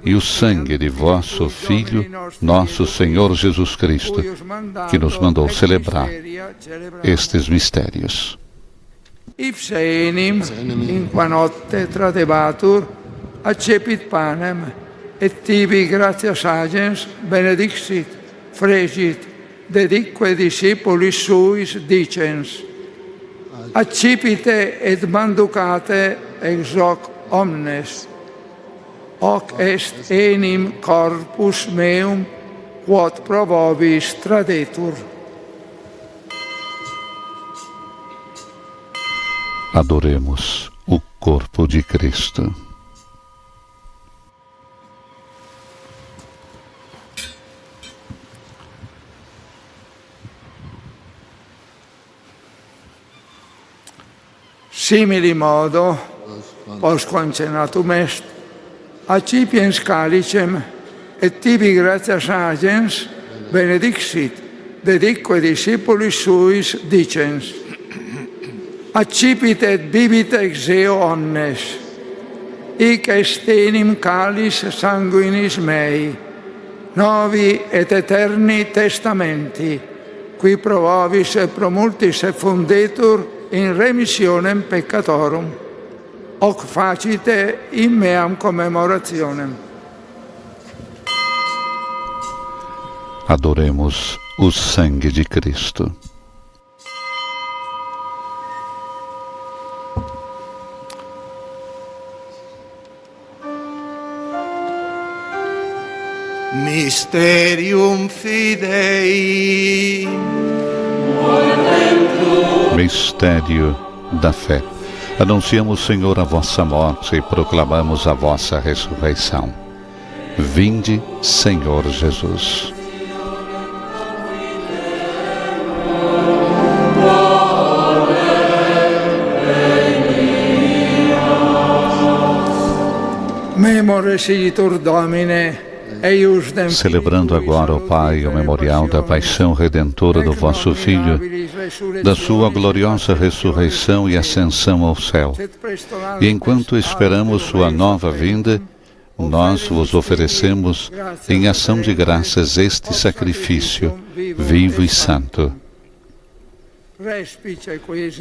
e o sangue de vosso Filho, nosso Senhor Jesus Cristo, que nos mandou celebrar estes mistérios. Ipse enim, in qua notte tradebatur, accepit panem, et tibi gratias agens, benedixit, frigit, deditque discipulis suis, dicens: Accipite et manducate ex hoc omnes. Hoc est enim corpus meum, quod pro vobis tradetur. Adoremos o corpo de Cristo. Simili modo, postquam cenatum est, accipiens calicem, Et tibi gratias agens benedixit, diditque discipulis suis dicens: Accipit et bibit ex eo omnes, hic est enim calis sanguinis mei, novi et aeterni testamenti, qui pro vobis et pro multis effundetur in remissionem peccatorum. Hoc facite in meam commemorationem. Adoremos o sangue de Cristo. Mysterium fidei. Mistério da fé. Anunciamos, Senhor, a vossa morte e proclamamos a vossa ressurreição. Vinde, Senhor Jesus. Memoris igitur Domine, eius de... Celebrando agora, ó Pai, o memorial da paixão redentora do vosso Filho, da sua gloriosa ressurreição e ascensão ao céu. E enquanto esperamos sua nova vinda, nós vos oferecemos, em ação de graças, este sacrifício vivo e santo.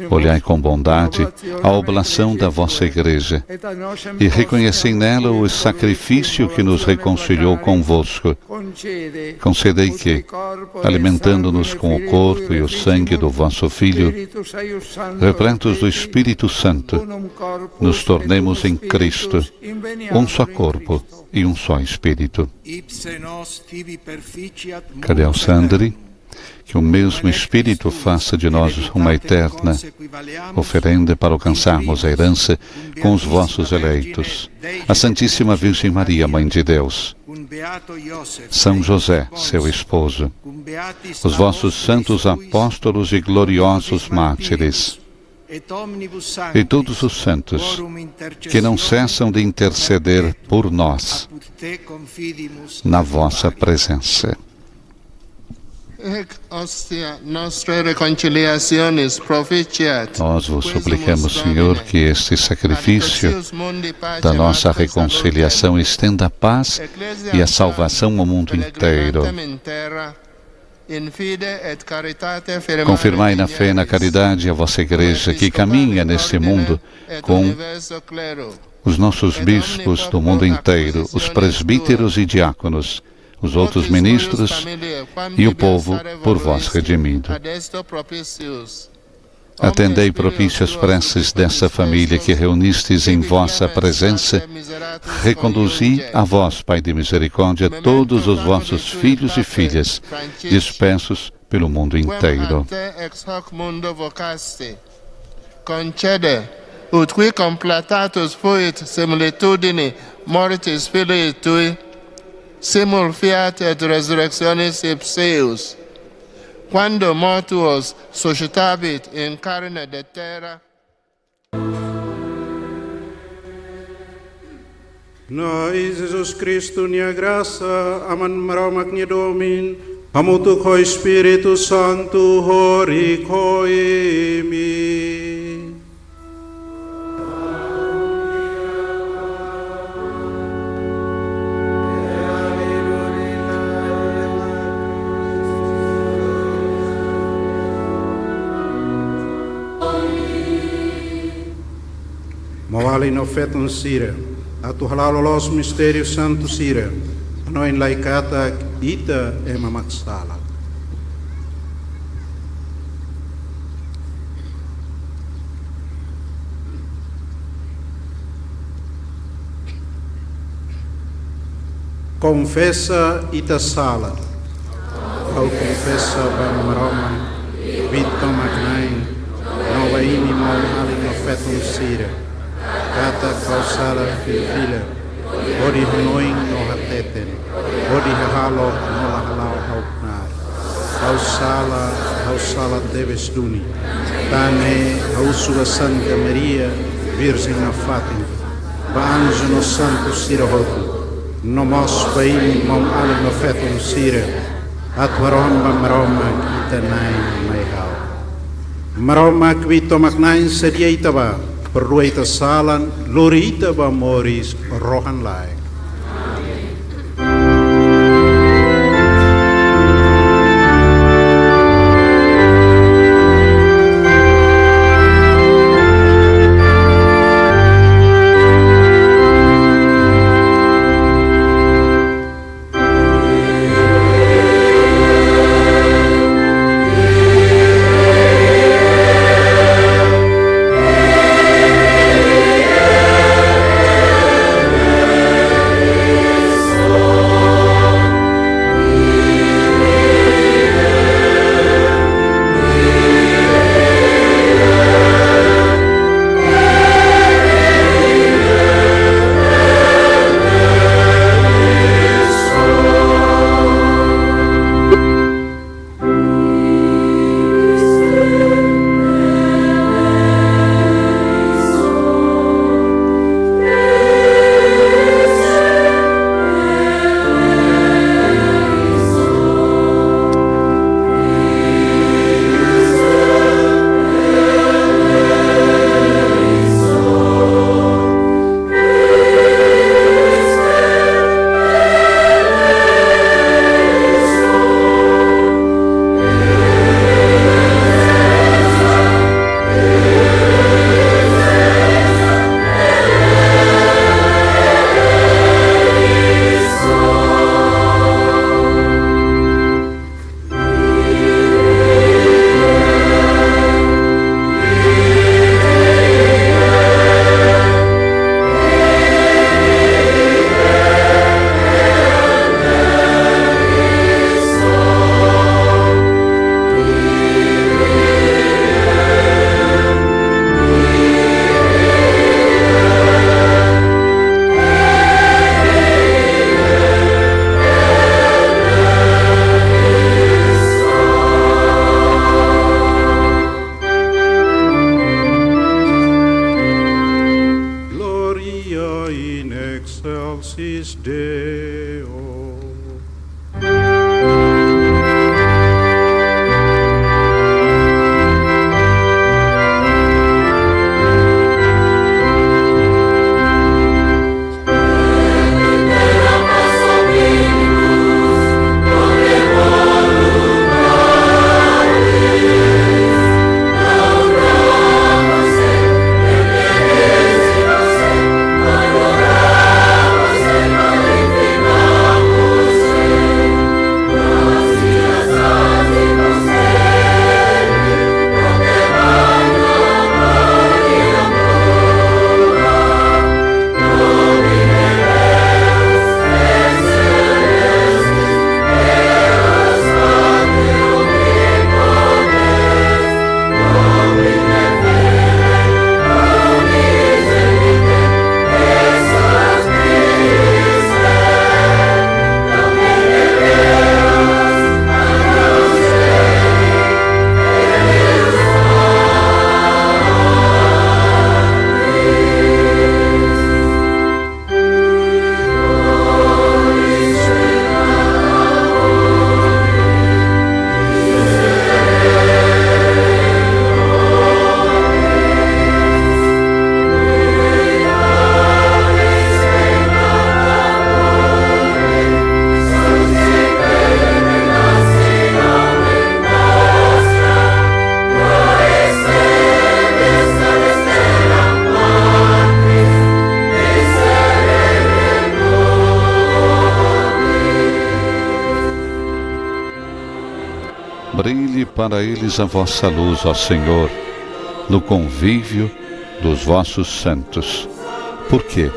Olhai com bondade a oblação da vossa Igreja e reconhecei nela o sacrifício que nos reconciliou convosco. Concedei que, alimentando-nos com o corpo e o sangue do vosso Filho, repletos do Espírito Santo, nos tornemos em Cristo um só corpo e um só Espírito. Cardeal Sandri, que o mesmo Espírito faça de nós uma eterna oferenda para alcançarmos a herança com os vossos eleitos, a Santíssima Virgem Maria, Mãe de Deus, São José, seu esposo, os vossos santos apóstolos e gloriosos mártires, e todos os santos que não cessam de interceder por nós na vossa presença. Nós vos suplicamos, Senhor, que este sacrifício da nossa reconciliação estenda a paz e a salvação ao mundo inteiro. Confirmai na fé e na caridade a vossa Igreja, que caminha neste mundo com os nossos bispos do mundo inteiro, os presbíteros e diáconos, os outros ministros e o povo por vós redimido. Atendei propício às preces desta família que reunistes em vossa presença. Reconduzi a vós, Pai de misericórdia, todos os vossos filhos e filhas dispersos pelo mundo inteiro. Concede, ut qui completatus fuit similitudine mortis Filii Tui, simul fiat et resurrectionis ipsius, quando mortuos suscitabit in carne de terra. Na'i Jesus Kristu nia grasa, Aman Maromak nia domin, hamutuk ho Espíritu Santu horik ho imi. Maun-alin no feton sira, atu hala'o loloos mistériu santu sira, hanoin lai katak ita ema mak sala. Konfesa ita sala. Ha'u konfesa ba Maromak, kbiit tomak Na'i, no ba imi maun-alin no feton sira, katak ha'u sala fila-fila, hodi hanoin no hateten, hodi hahalok no la hala'o ha'u knaar. Ha'u sala, ha'u sala tebes duni. Tan ne'e ha'u husu ba Santa Maria, Virjen nafatin, ba anju no santu sira hotu, No mós ba imi maun-alin no feton sira, atu harohan ba Maromak ita-nia Na'i. Maromak kbiit-tomak-na'in sedia ita ba, perdua ita-nia salan, lori ita ba moris rohan-laek. Gloria in excelsis Deo. Brilhe para eles a vossa luz, ó Senhor, no convívio dos vossos santos, porque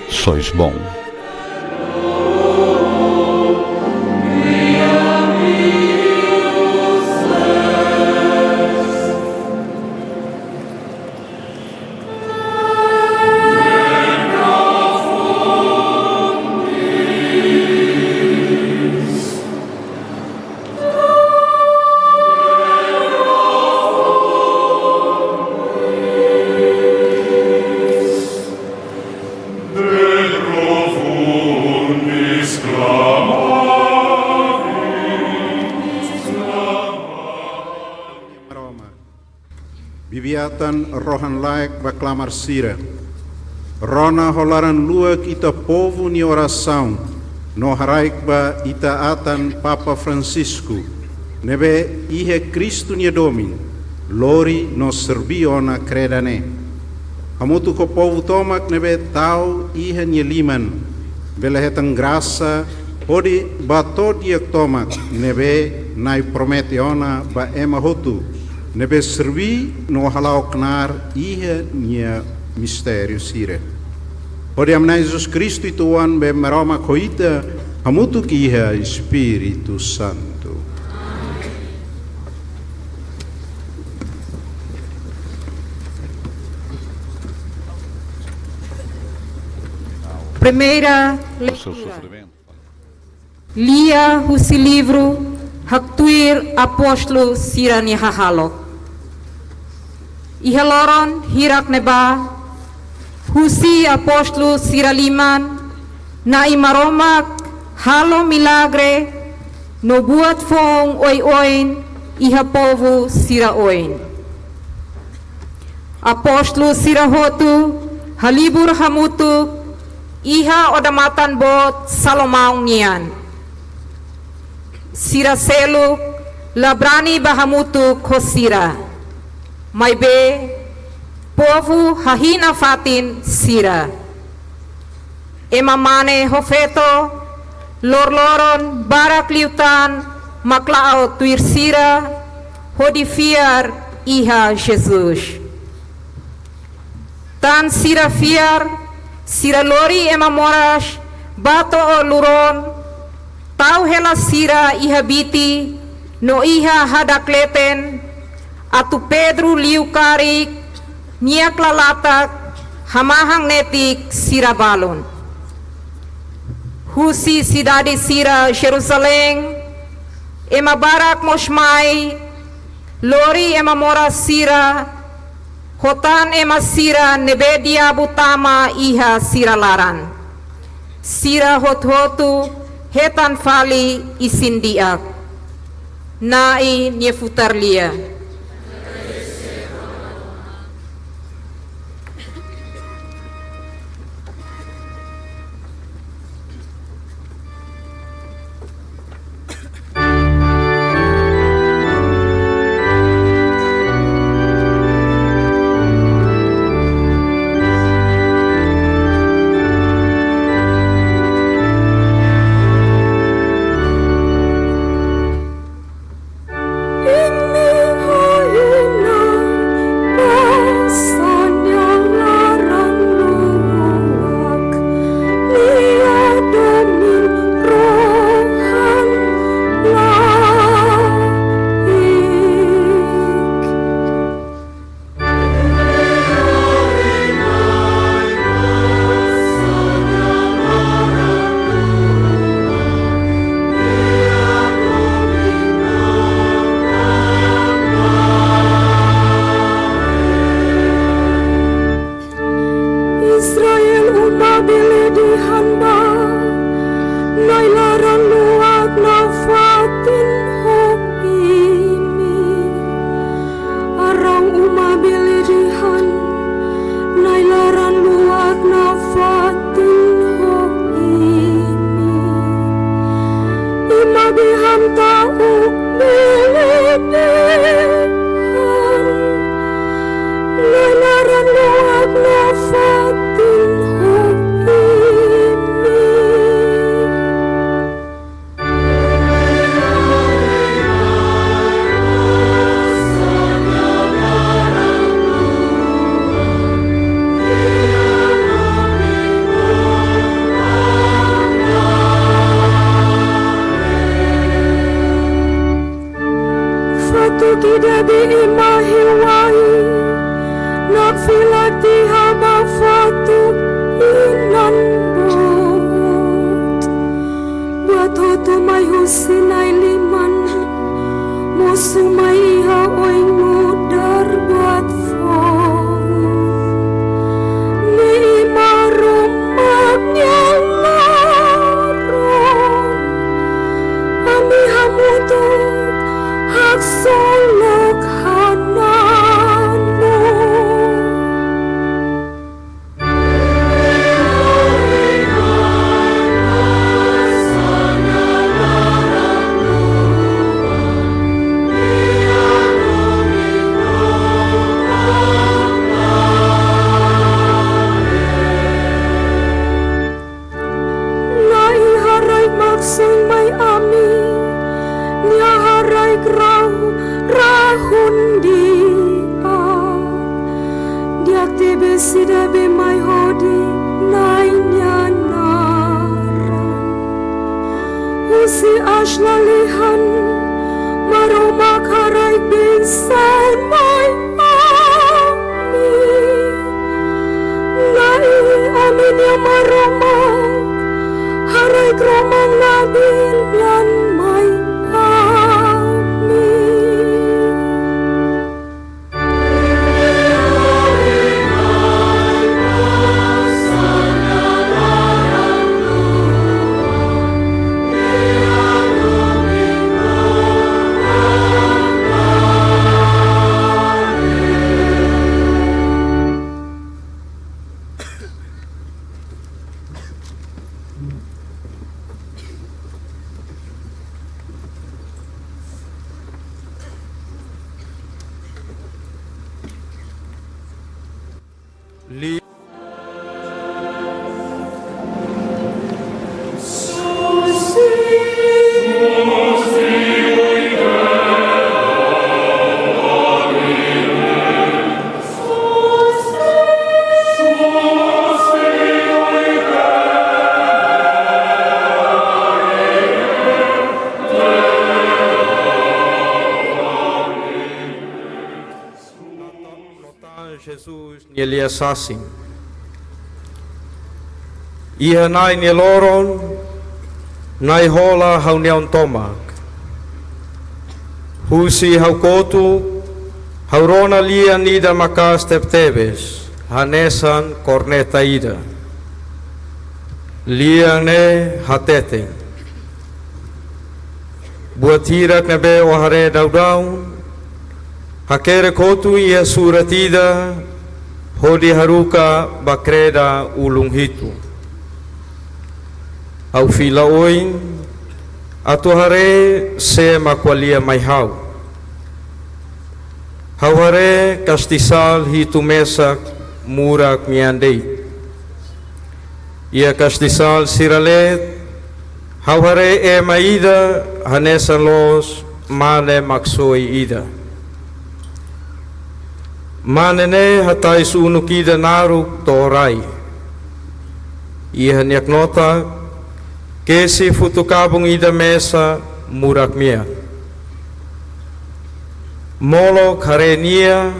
sois bom. Atan rohan-laek ba klamar sira. Rona ho laran-luak ita-povu nia orasaun, no haraik ba ita atan Papa Francisco, ne'ebé iha Kristu nia domin, lori no serbí ona kreda ne'e. Hamutuk ho povu tomak ne'ebé tau iha nia liman, bele hetan grasa hodi bá to'o di'ak tomak ne'ebé Na'i promete ona ba ema hotu ne'ebé serbí no hala'o knaar iha nia mistériu sira. Hodi Aman Jesus Kristu Ita-Boot ne'ebé Maromak ho ita, hamutuk iha Espíritu Santu. Primeira leitura. Lia husi livru Haktuir Apóstolu Sira-nia Hahalok. Iha loron hirak ne'ebá, husi apóstolu sira liman, Na'i Maromak halo milagre no buat foun oioin iha povu sira oin. Apóstolu sira hotu halibur hamutuk iha odamatan boot Salomão nian. Sira seluk la brani bá hamutuk ho sira. Maibé povu hahi'i nafatin sira. Ema mane ho feto, lorloron barak liután mak la'o tuir sira, hodi fiar iha Jesus. Tan sira fiar, sira lori ema moras bá to'o luron, tau hela sira iha biti no iha hadak leten, atu Pedro liu karik, nia klalatak hamahan netik sira balun. Husi sidade sira Jerusalém, ema barak mós mai, lori ema moras sira, ho tan ema sira ne'ebé diabu tama iha sira laran. Sira hotu-hotu hetan fali isin-di'ak. Na'i nia futar lia. Israel uma bele dehan ba, Na'i laran-luak nafatin ho imi. Arau uma bele dehan, Na'i laran-luak nafatin ho imi. Imi dehan ta'uk bele dehan, Na'i laran-luak nafatin ho imi. Fatuk ida be ema hi'u wai, nakfilak tiha ba fatuk inan boot. Buat hotu mai husi Na'i liman, mosu mai iha oin nu'udar buat foun. Ne'e Maromak nia loron. Ami hamutuk haksolok hananu. Aslalihan Maromak haraik bensau mai ami. Na'i ami-nia Maromak, haraik roman-nadin lan mai ami. Li- Nota Jesus nia lia-sasin. Iha Na'i nia loron, Na'i hola ha'u-nia ain tomak. Husi ha'u kotuk, ha'u rona lian ida maka'as tebetebes, hanesan korneta ida. Lian ne'e hateten: Buat hirak ne'ebé ó haree daudaun, hakerek hotu iha surat ida, hodi haruka ba kreda ulun hitu. Ha'u fila oin, atu haree sé mak ko'alia mai ha'u. Ha'u haree kastisal hitu mesak murak nian de'it. Iha kastisal sira leet, ha'u haree ema ida hanesan loos mane maksoin ida. Mane ne'e hatais unuk ida naruk to'o rai. Iha nia knotak, kesi futuk kabun ida mesak murak nian. Molok haree nia,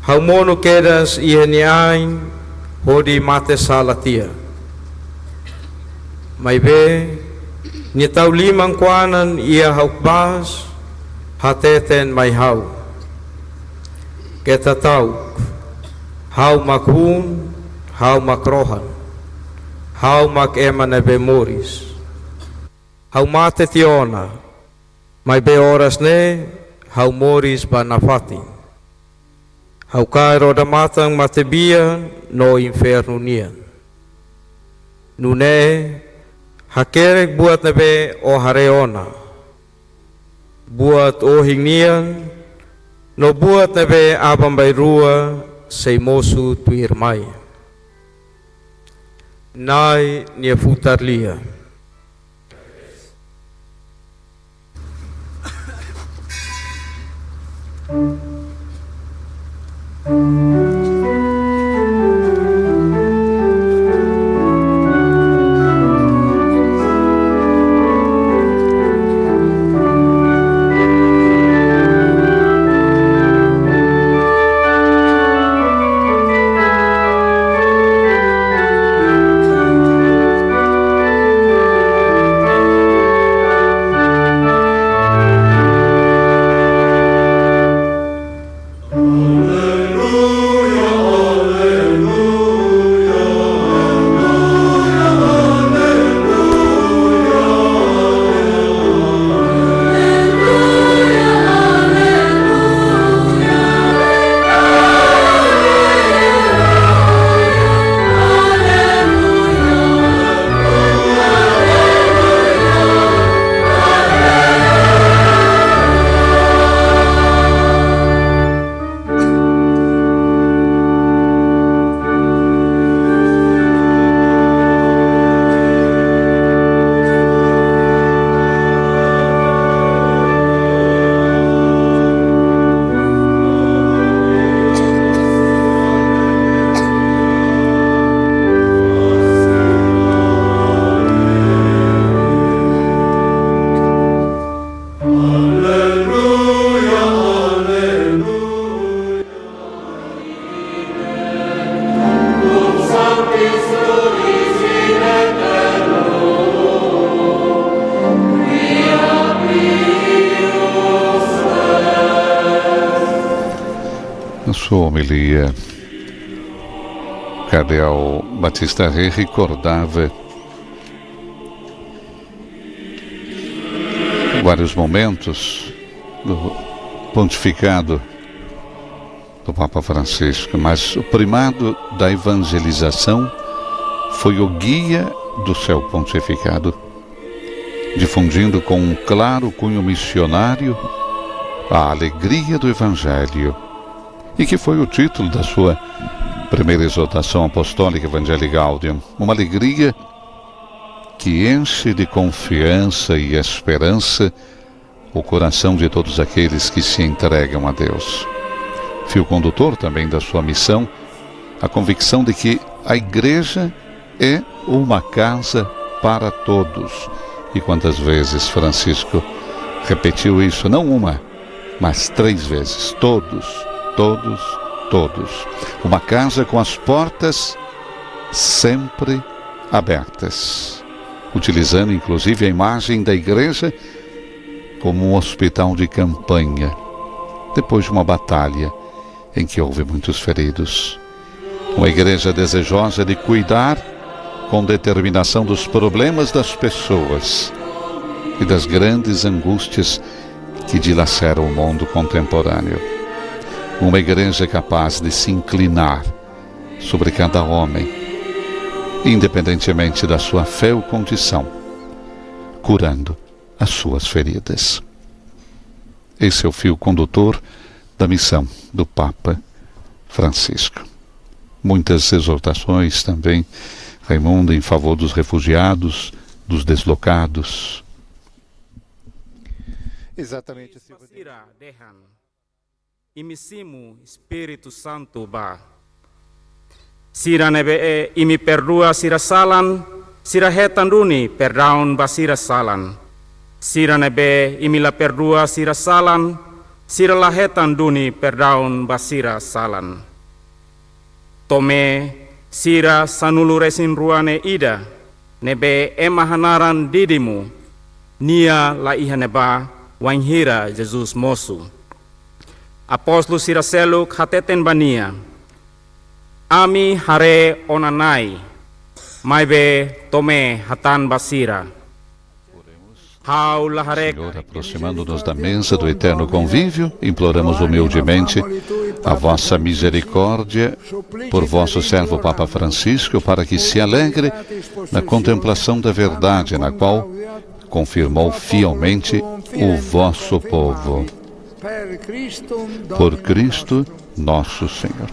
ha'u monu kedas iha nia ain, hodi mate sala tiha. Maibé, nia tau liman-kuanan iha ha'u bás, hateten mai ha'u: Keta ta'uk, ha'u mak hun, ha'u mak rohan, ha'u mak ema ne'ebé moris. Ha'u mate tiha ona, maibé oras ne'e ha'u moris ba nafatin. Ha'u kaer odamatan matebian no infernu nian. Nune'e, hakerek buat ne'ebé ó haree ona. Buat ohin nian, no buat ne'ebé aban-bainrua sei mosu tuirmai. Na'i nia futar lia. Sua homilia, Cardeal Batista Rey recordava vários momentos do pontificado do Papa Francisco, mas o primado da evangelização foi o guia do seu pontificado, difundindo com um claro cunho missionário a alegria do Evangelho, e que foi o título da sua primeira exortação apostólica, Evangelii Gaudium, uma alegria que enche de confiança e esperança o coração de todos aqueles que se entregam a Deus. Fio condutor também da sua missão, a convicção de que a igreja é uma casa para todos. E quantas vezes Francisco repetiu isso, não uma, mas três vezes: todos, todos, todos. Uma casa com as portas sempre abertas, utilizando inclusive a imagem da igreja como um hospital de campanha, depois de uma batalha em que houve muitos feridos. Uma igreja desejosa de cuidar com determinação dos problemas das pessoas e das grandes angústias que dilaceram o mundo contemporâneo. Uma igreja capaz de se inclinar sobre cada homem, independentemente da sua fé ou condição, curando as suas feridas. Esse é o fio condutor da missão do Papa Francisco. Muitas exortações também, Raimundo, em favor dos refugiados, dos deslocados. Exatamente, senhor. Sira dehan, imi simu Espíritu Santu ba. Sira ne'ebé imi perdua sira salan, sira hetan duni perdaun ba sira salan. Sira ne'ebé imi la perdua sira salan, sira la hetan duni perdaun ba sira salan. Tomé, sira sanulu-resin-rua ne'e ida, ne'ebé ema hanaran Dídimu, nia la iha ne'ebá wainhira Jesus mosu. Apóstolu sira seluk hateten ba nia: Ami haree Ona Na'i. Maibé Tomé hatán ba sira: Ha'u la haree. Senhor, aproximando-nos da mesa do eterno convívio, imploramos humildemente a vossa misericórdia por vosso servo Papa Francisco, para que se alegre na contemplação da verdade, na qual confirmou fielmente o vosso povo. Por Cristo nosso Senhor.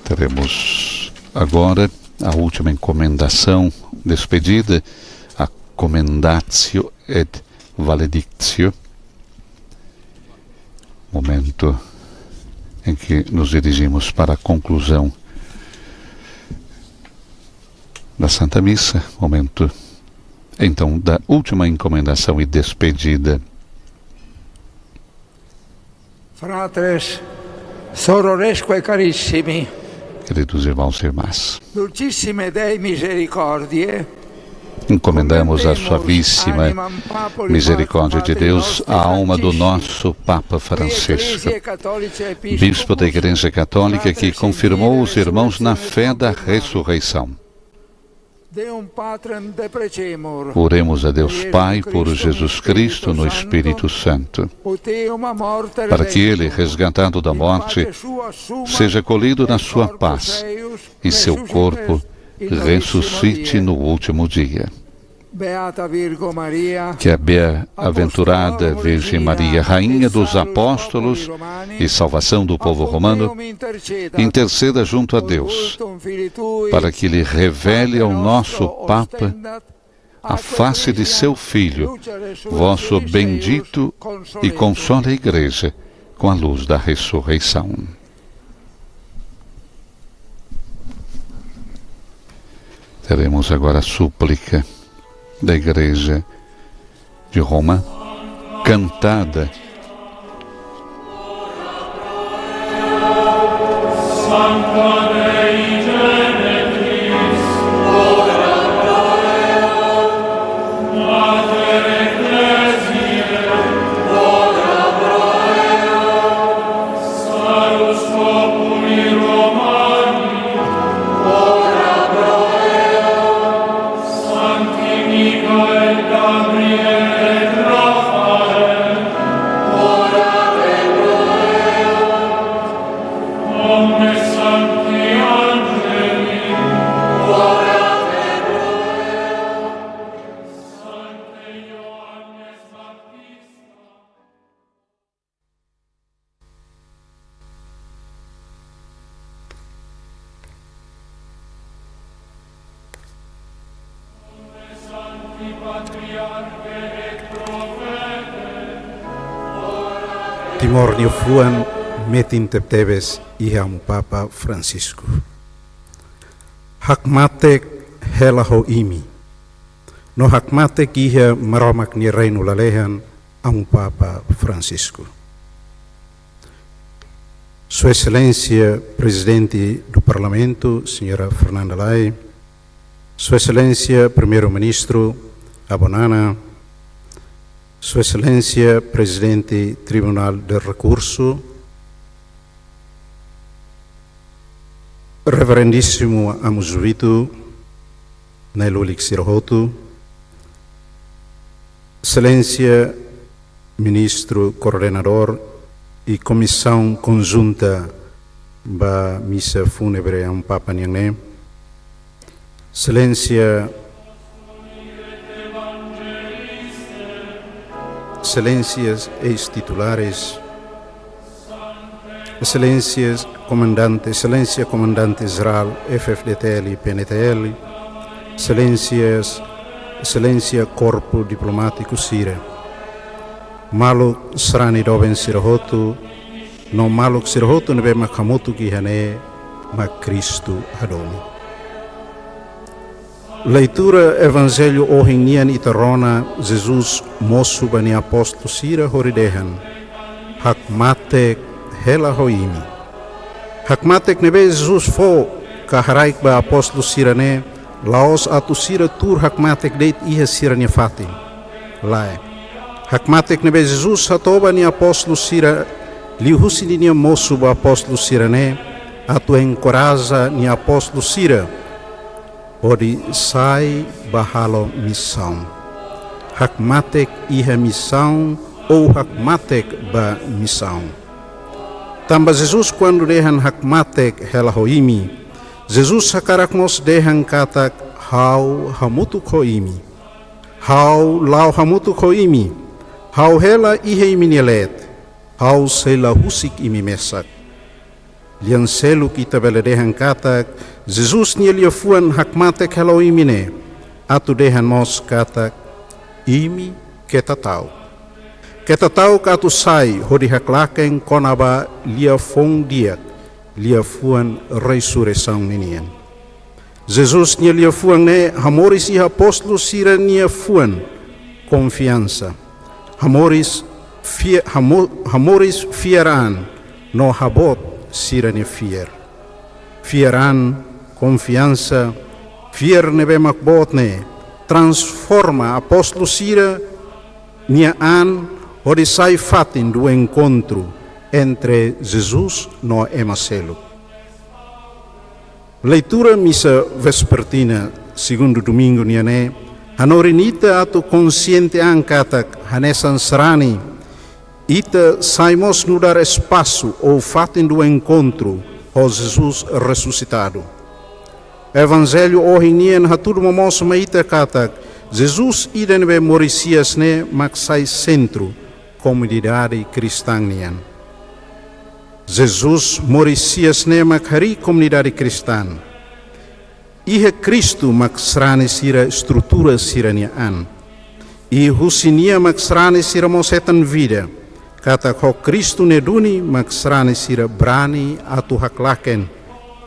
Teremos agora a última encomendação, despedida, a Commendatio et Valedictio, momento em que nos dirigimos para a conclusão da Santa Missa, momento então da última encomendação e despedida. Fratres, sororesque carissimi. Queridos irmãos e irmãs, Dulcissime Dei misericordiae, encomendamos a suavíssima misericórdia de Deus à alma do nosso Papa Francisco, Bispo da Igreja Católica, que confirmou os irmãos na fé da ressurreição. Oremos a Deus Pai por Jesus Cristo no Espírito Santo, para que ele, resgatado da morte, seja acolhido na sua paz e seu corpo ressuscite no último dia. Que a bem-aventurada Virgem Maria, Rainha dos Apóstolos e salvação do povo romano, interceda junto a Deus, para que lhe revele ao nosso Papa a face de seu Filho, vosso bendito, e console a Igreja com a luz da ressurreição. Teremos agora a súplica da Igreja de Roma, cantada Timor nia fuan metin tebetebes iha Amu Papa Francisco. Hakmatek hela ho imi. No hakmatek iha Maromak nia reinu lalehan, Amu Papa Francisco. Sua Exelénsia Prezidente do Parlamentu, Señora Fernanda Lay, Sua Exelénsia Primeiru-Ministru, Avó Nana, Sua Exelénsia Prezidente Tribunál de Rekursu, Reverendíssimu Amu Zubito, na'i-lulik sira hotu, Exelénsia Ministru Koordenadór i Komisaun Konjunta ba Misa Fúnebre Amu Papa nian ne'e, Exelénsia, Exelénsias eis-titulares, Exelénsias Komandante, Exelénsia Komandante Jerál F-FDTL i P-NTL, Exelénsias, Exelénsia Korpu Diplomátiku sira, maluk sarani doben sira hotu, no maluk sira hotu ne'ebé mak hamutuk iha ne'e, mak Kristu hadomi. Leitura Evanjellu ohin nian ita rona Jesus mosu ba nia apóstolu sira hodi dehan: Hakmatek hela ho imi. Hakmatek ne'ebé Jesus fó ka haraik ba apóstolu sira-ne'e, la'ós atu sira tuur hakmatek de'it iha sira-nia fatin. Lae. Hakmatek ne'ebé Jesus hato'o ba nia apóstolu sira liuhusi ninia mosu ba apóstolu sira-ne'e, atu enkoraja nia apóstolu sira hodi sai ba halo misaun. Hakmatek iha misaun ou hakmatek ba misaun. Tanba Jesus kuandu dehan hakmatek hela ho imi, Jesus hakarak mós dehan katak ha'u hamutuk ho imi. Ha'u la'o hamutuk ho imi. Ha'u hela iha imi-nia leet. Ha'u sei la husik imi mesak. Lian seluk ita bele dehan katak Jesus nia liafuan hakmatek hela ho imi ne'e atu dehan mós katak imi keta ta'uk. Keta ta'uk atu sai hodi haklaken kona-ba liafuan di'ak, liafuan resurreisaun ninian. Jesus nia liafuan ne'e hamoris iha apóstolu sira-nia fuan konfiansa. Hamoris fia-, hamo-, hamoris fiar an no haboot sira-nia fiar. Fiar an, konfiansa, fiar ne'ebé mak boot ne'e transforma apóstolu sira-nia an hodi sai fatin do enkontru entre Jesus no ema seluk. Leitura misa vespertina, segundu domingu nian ne'e, hanorin ita atu konxiente an katak hanesan sarani, ita sai mós nu'udar espasu ou fatin do enkontru ho Jesus resusitadu. Evanjellu ohin nian hatudu momoos mai ita katak Jesus ida ne'ebé moris hi'as ne'e mak sai sentru komunidade kristaun nian. Jesus moris hi'as ne'e mak harii komunidade kristaun. Iha Kristu mak sarani sira estrutura sira-nia an. I husi nia mak sarani sira mós hetan vida. Katak ho Kristu nia duni mak sarani sira brani atu haklaken,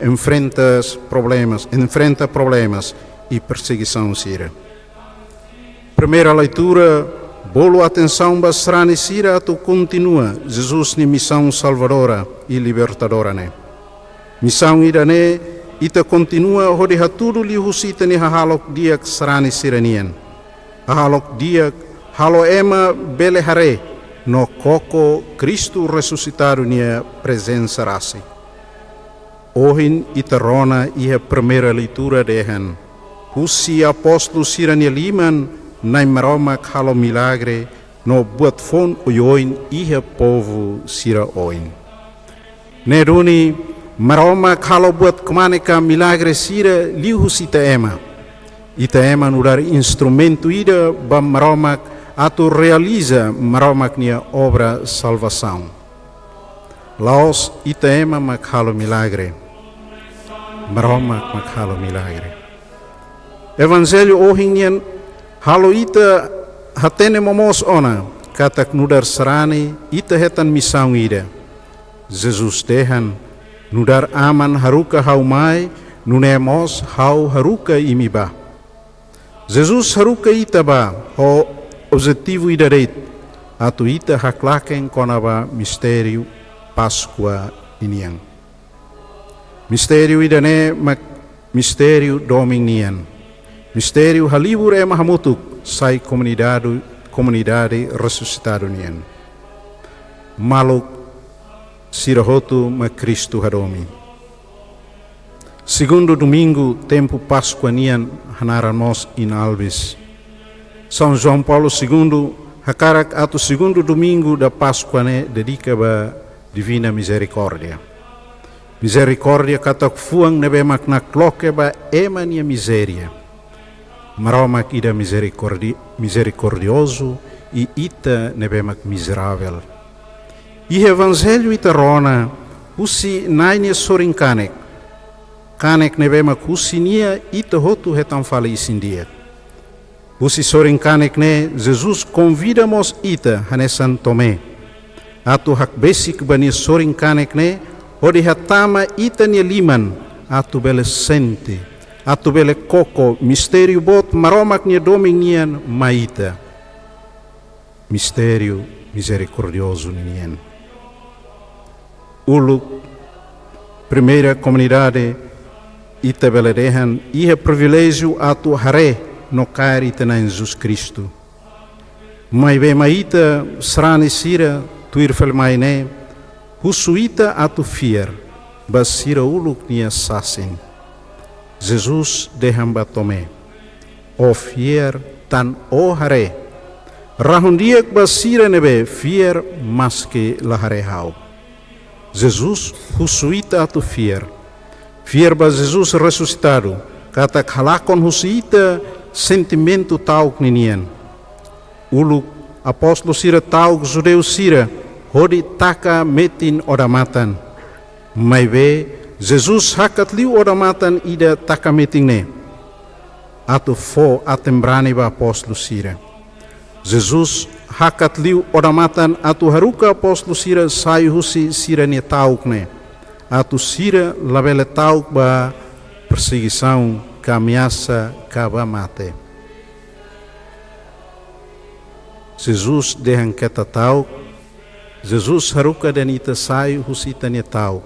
enfrenta problemas, enfrenta problemas i persegisaun sira. Primeira leitura, bolu atensaun ba sarani sira atu kontinua Jesus nia misaun salvadora i libertadora ne'e. Misaun ida-ne'e, ita kontinua hodi hatudu liuhusi ita-nia hahalok di'ak sarani sira-nian. Hahalok di'ak halo ema bele haree no koko Kristu resusitadu nia prezensa rasik. Ohin ita rona iha primeira leitura dehan, husi apóstolu sira-nia liman, Na'i Maromak halo milagre no buat foun oioin iha povu sira oin. Ne'e duni, Maromak halo buat kmanek ka milagre sira liuhusi ita ema. Ita ema nu'udar instrumentu ida ba Maromak atu realiza Maromak nia obra salvasaun. La'ós ita ema mak halo milagre. Maromak mak halo milagre. Evanjellu ohin nian halo ita hatene momoos ona katak nu'udar sarani ita hetan misaun ida. Jesus dehan: "Nu'udar Aman haruka ha'u mai, nune'e mós ha'u haruka imi bá." Jesus haruka ita bá ho objetivu ida de'it, atu ita haklaken kona-ba mistériu Páskua ninian. Mistériu ida-ne'e mak mistériu domin nian. Mistériu halibur ema hamutuk sai komunidade, komunidade resusitadu nian. Maluk sira hotu mak Kristu hadomi. Segundu domingu tempu Páskua nian hanaran mós in albis. São João Paulo Segundu hakarak atu segundu domingu da Páskua ne'e dedika ba Divina Mizerikórdia. Mizerikórdia katak fuan ne'ebé mak nakloke ba ema nia mizéria. Maromak ida mizerikordi-, mizerikordiozu i ita ne'ebé mak mizeravel. Iha Evanjellu ita rona husi Na'i nia sorin-kanek. Kanek ne'ebé mak husi nia ita hotu hetan fali isin-di'ak. Husi sorin-kanek ne'e, Jesus konvida mós ita hanesan Tomé atu hakbesik ba nia sorin-kanek ne'e, hodi hatama ita-nia liman, atu bele sente, atu bele koko mistériu boot Maromak nia domin nian mai ita. Mistériu mizerikordiozu ninian. Uluk, primeira komunidade, ita bele dehan iha priviléjiu atu haree no kaer ita-nia Na'i Jesus Kristu. Maibé mai ita sarani sira tuir fali mai ne'e, husu ita atu fiar ba sira uluk nia sasin. Jesus dehan ba Tomé: "Ó fiar tan ó haree. Rahun di'ak ba sira ne'ebé fiar maski la haree ha'u." Jesus husu ita atu fiar. Fiar ba Jesus resusitadu, katak halakon husi ita sentimentu ta'uk ninian. Uluk, apóstolu sira ta'uk judeu sira hodi taka metin odamatan. Maibé, Jesus hakat liu odamatan ida taka metin ne'e, atu fó aten-brani ba apóstolu sira. Jesus hakat liu odamatan atu haruka apóstolu sira sai husi sira-nia ta'uk ne'e, atu sira labele ta'uk ba persegisaun, ka ameasa, ka ba mate. Jesus dehan keta ta'uk, Jesus haruka dehan ita sai husi ita-nia ta'uk.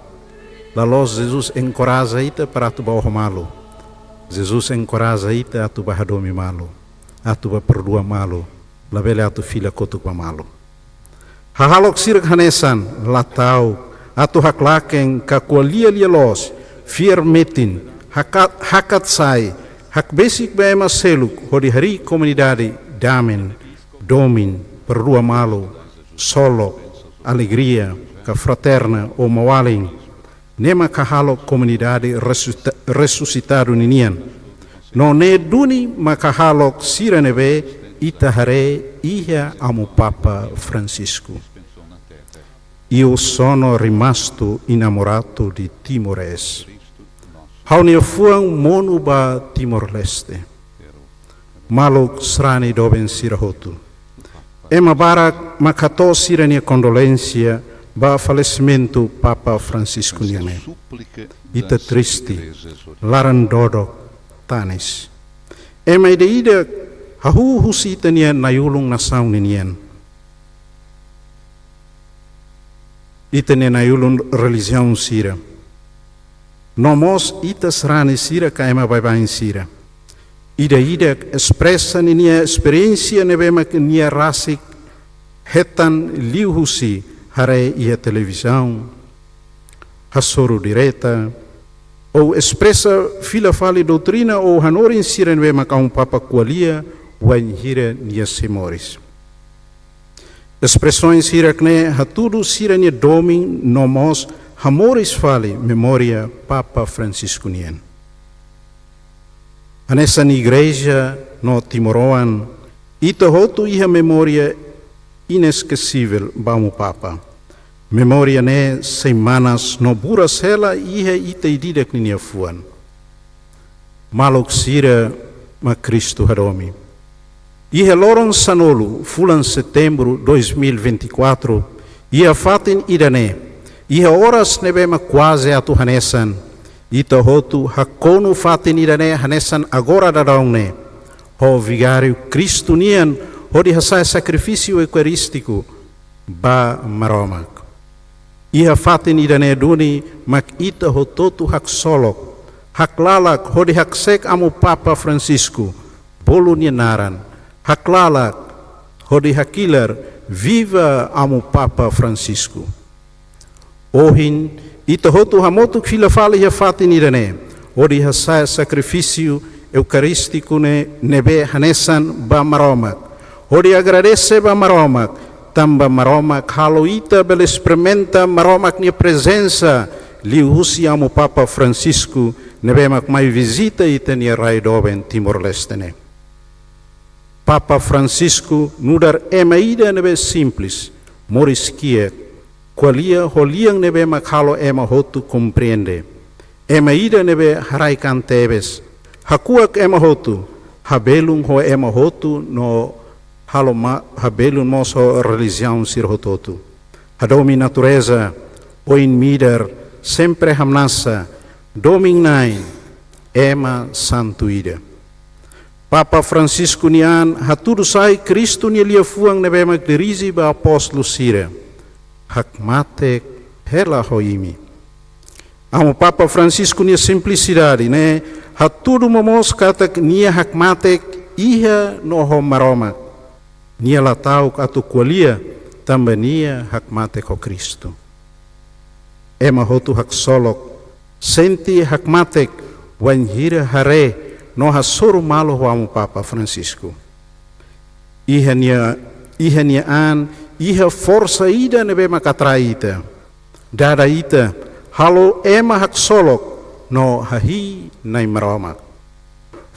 Laloos Jesus enkoraja ita para atu bá oho malu. Jesus enkoraja ita atu bá hadomi malu, atu bá perdua malu, labele atu fila kotuk ba malu. Hahalok sira hanesan, la ta'uk, atu haklaken ka ko'alia lia-loos, fiar metin, hakat, hakat sai, hakbesik ba ema seluk, hodi harii komunidade damen, domin, perdua malu, solok, alegria, ka fraterna ou maun-alin, ne'e mak hahalok komunidade resusita-, resusitadu ninian. No ne'e duni mak hahalok sira ne'ebé ita haree iha Amu Papa Francisco. "Io sono rimasto innamorato di Timor-Leste." Ha'u-nia fuan monu ba Timor-Leste. Maluk sarani doben sira hotu. Ema barak mak hato'o sira-nia kondolénsia ba falesimentu Papa Francisco nian ne'e. Ita triste, laran dodok, tanis. Ema ida-idak hahú husi ita-nia na'i-ulun nasaun ninian. Ita-nia na'i-ulun relijiaun sira. No mós ita sarani sira ka ema baibain sira. Ida-idak espresa ninia esperiénsia ne'ebé mak nia rasik hetan liuhusi haree iha televizaun, hasoru direta, ou espresa fila fali doutrina ou hanorin sira ne'ebé mak Amu Papa ko'alia wainhira nia sei moris. Espresaun sira-ne'e hatudu sira-nia domin no mós hamoris fali memória Papa Francisco nian. Hanesan igreja no timoroan, ita hotu iha memória inesquecível ba Amu Papa. Memória ne'e sei manas no buras hela iha ita ida-idak ninia fuan. Maluk sira mak Kristu hadomi. Iha loron sanulu fulan Setembru dois mil e vinte e quatro, iha fatin ida-ne'e, iha oras ne'ebé mak kuaze atu hanesan, ita hotu hakonu fatin ida-ne'e hanesan agora daudaun ne'e, ho Vigáriu Kristu nian, hodi hasa'e sakrifísiu eukarístiku ba Maromak. Iha fatin ida-ne'e duni mak ita hotu-hotu haksolok, haklalak hodi hakseek Amu Papa Francisco, bolu nia naran, haklalak hodi hakilar: Viva Amu Papa Francisco. Ohin, ita hotu hamutuk fila fali iha fatin ida-ne'e, hodi hasa'e sakrifísiu eukarístiku ne'e ne'ebé hanesan ba Maromak, hodi agradese ba Maromak, tanba Maromak halo ita bele esperimenta Maromak nia prezensa liuhusi Amu Papa Francisco ne'ebé mak mai vizita ita-nia rai doben Timor-Leste ne'e. Papa Francisco nu'udar ema ida ne'ebé simples, moris kiak, ko'alia ho lian ne'ebé mak halo ema hotu komprende. Ema ida ne'ebé haraik-an tebes, hakuak ema hotu, habelun ho ema hotu no halo ma-, habelun mós ho relijiaun sira hotu-hotu. Hadomi natureza, oin-midar, sempre hamnasa, domin-na'in, ema santu ida. Papa Francisco nia an hatudu sai Kristu nia liafuan ne'ebé mak dirije ba apóstolu sira: Hakmatek hela ho imi. Amu Papa Francisco nia simplisidade ne'e hatudu momoos katak nia hakmatek iha no ho Maromak. Nia la ta'uk atu ko'alia, tanba nia hakmatek ho Kristu. Ema hotu haksolok, sente hakmatek, wainhira haree no hasoru malu ho Amu Papa Francisco. Iha nia, iha nia an, iha forsa ida ne'ebé mak atrai ita, dada ita, halo ema haksolok no hahi'i Na'i Maromak.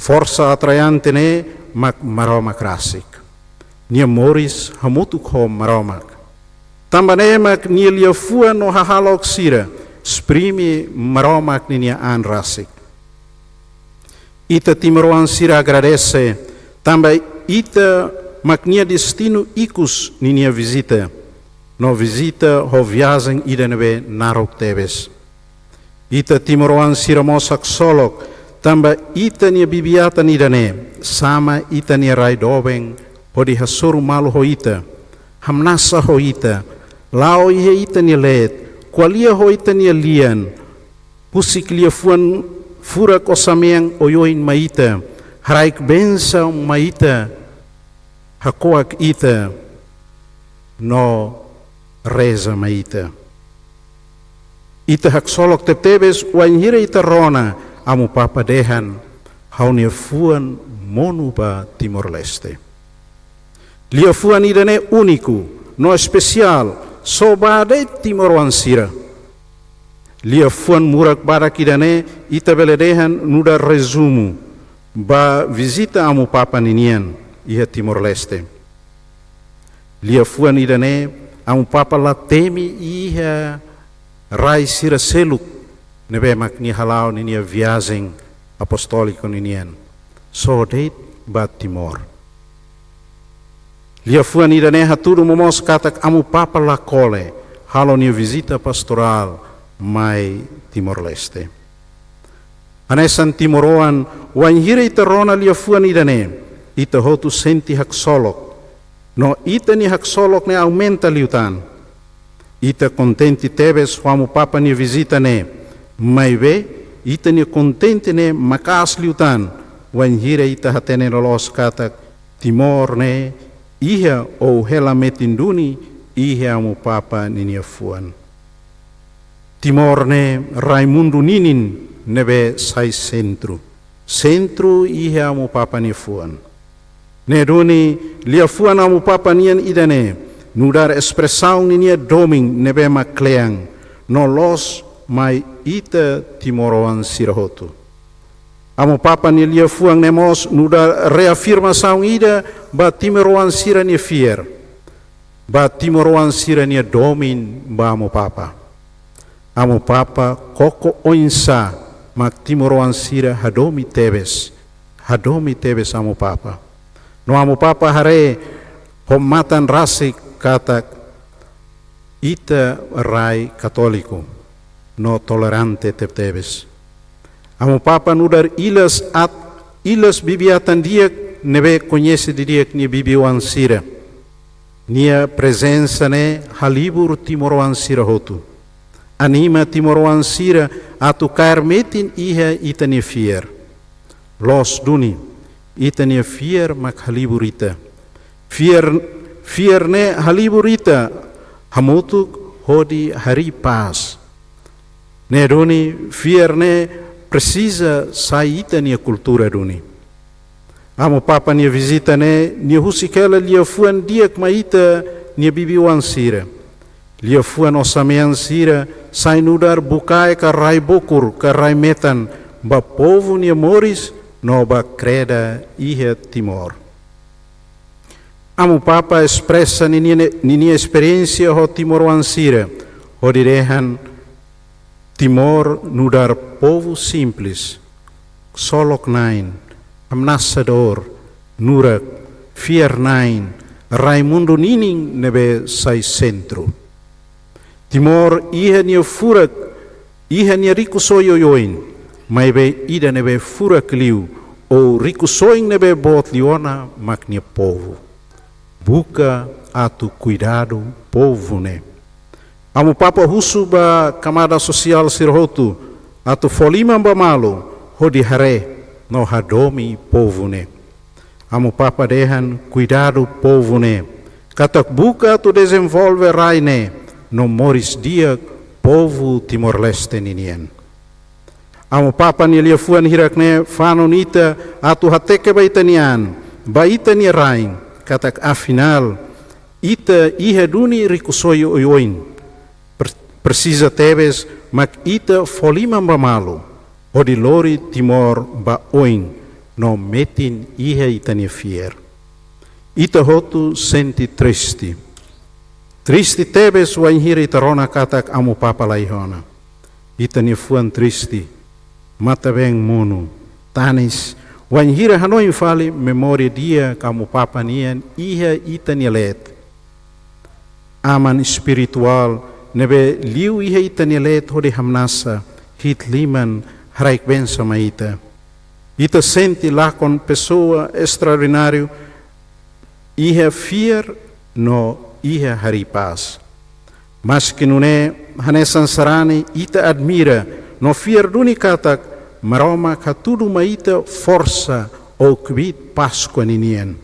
Forsa atraiante ne'e mak Maromak rasik. Nia moris hamutuk ho Maromak. Tanba ne'e mak nia liafuan no hahalok sira esprime Maromak ninia an rasik. Ita timoroan sira agradese, tanba ita mak nia destinu ikus ninia vizita, no vizita ho viajen ida ne'ebé naruk tebes. Ita timoroan sira mós haksolok, tanba ita-nia bibi-atan ida-ne'e sama ita-nia rai doben, hodi hasoru malu ho ita, hamnasa ho ita, la'o iha ita-nia leet, ko'alia ho ita-nia lian, husik liafuan furak osan-mean oioin mai ita, haraik bensaun mai ita, hako'ak ita, no reza mai ita. Ita haksolok tebetebes wainhira ita rona Amu Papa dehan: Ha'u-nia fuan monu ba Timor-Leste. Liafuan ida-ne'e úniku no espesiál, só ba de'it timoroan sira. Liafuan murak badak ida-ne'e ita bele dehan nu'udar rezumu ba vizita Amu Papa ninian iha Timor-Leste. Liafuan ida-ne'e Amu Papa la temi iha rai sira seluk ne'ebé mak nia hala'o ninia viajen apostóliku ninian, só de'it ba Timor. Liafuan ida-ne'e hatudu momoos katak Amu Papa la kole halo nia vizita pastorál mai Timor-Leste. Hanesan timoroan, wainhira ita rona liafuan ida-ne'e, ita hotu sente haksolok, no ita-nia haksolok ne'e aumenta liután. Ita kontente tebes ho Amu Papa nia vizita ne'e, maibé ita-nia kontente ne'e maka'as liután, wainhira ita hatene loloos katak Timor ne'e iha ou hela metin duni iha Amu Papa ninia fuan. Timor ne'e rai mundu ninin ne'ebé sai sentru. Sentru iha Amu Papa nia fuan. Ne'e duni, liafuan Amu Papa nian ida-ne'e nu'udar espresaun ninia domin ne'ebé mak kle'an no loos mai ita timoroan sira hotu. Amu Papa nia liafuan ne'e mós nu'udar reafirmasaun ida ba timoroan sira-nia fiar, ba timoroan sira-nia domin ba Amu Papa. Amu Papa koko oinsá mak timoroan sira hadomi tebes, hadomi tebes Amu Papa. No Amu Papa haree ho matan rasik katak ita rai katóliku no tolerante tebetebes. Amu Papa nu'udar ilas at, ilas bibi-atan di'ak ne'ebé koñese didi'ak nia bibi-oan sira. Nia prezensa ne'e halibur timoroan sira hotu. Anima timoroan sira atu kaer metin iha ita-nia fiar. Loos duni, ita-nia fiar mak halibur ita. Fiar, fiar ne'e halibur ita hamutuk hodi harii pás. Ne'e duni, fiar ne'e presiza sai ita-nia kultura duni. Amu Papa nia vizita ne'e, nia husik hela liafuan di'ak mai ita-nia bibi-oan sira. Liafuan osan-mean sira sai nu'udar bukae ka rai bokur ka rai metan ba povu nia moris no ba kreda iha Timor. Amu Papa espresa ninia, ninia esperiénsia ho timoroan sira, hodi dehan Timor nu'udar povu simples, ksolok-na'in, hamnasa-dór, nurak, fiar-na'in, rai mundu ninin ne'ebé sai sentru. Timor iha nia furak, iha nia rikusoin oioin, maibé ida ne'ebé furak liu, ou rikusoin ne'ebé boot liu ona mak nia povu. Buka atu kuidadu povu ne'e. Amu Papa husu ba kamada sosiál sira hotu atu fó liman ba malu hodi haree no hadomi povu ne'e. Amu Papa dehan kuidadu povu ne'e, katak buka atu dezenvolve rai ne'e no moris di'ak povu Timor-Leste ninian. Amu Papa nia liafuan hirak ne'e fanun ita atu hateke ba ita-nia an, ba ita-nia rain, katak afinál, ita iha duni rikusoin oioin. Per-, presiza tebes mak ita fó liman ba malu, hodi lori Timor ba oin no metin iha ita-nia fiar. Ita hotu sente triste. Triste tebes wainhira ita rona katak Amu Papa la iha ona. Ita-nia fuan triste, matan-been monu, tanis, wainhira hanoin fali memória di'ak Amu Papa nian iha ita-nia leet. Aman espirituál ne'ebé liu iha ita-nia leet hodi hamnasa, hi'it liman, haraik bensaun mai ita. Ita sente lakon pesoa estraordináriu, iha fiar no iha harii pás. Maski nune'e, hanesan sarani ita admira no fiar duni katak Maromak hatudu mai ita forsa ou kbiit Páskua ninian.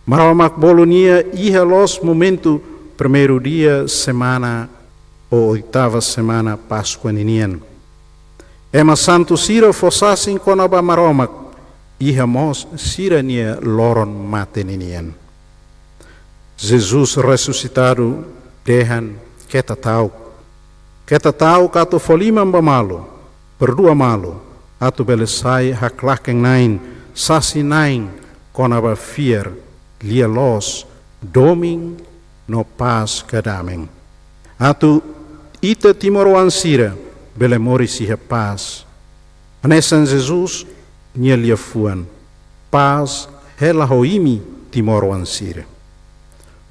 Maromak bolu nia iha loos momentu primeiru dia semana ou oitava semana Páskua ninian. Ema santu sira fó sasin kona-ba Maromak, iha mós sira-nia loron mate ninian. Jesus resusitadu dehan keta ta'uk. Keta ta'uk atu fó liman ba malu, perdua malu, atu bele sai haklaken-na'in, sasin-na'in kona-ba fiar, lia-loos, domin no pás ka damen. Atu ita timoroan sira bele moris iha pás. Hanesan Jesus nia liafuan, pás hela ho imi timoroan sira.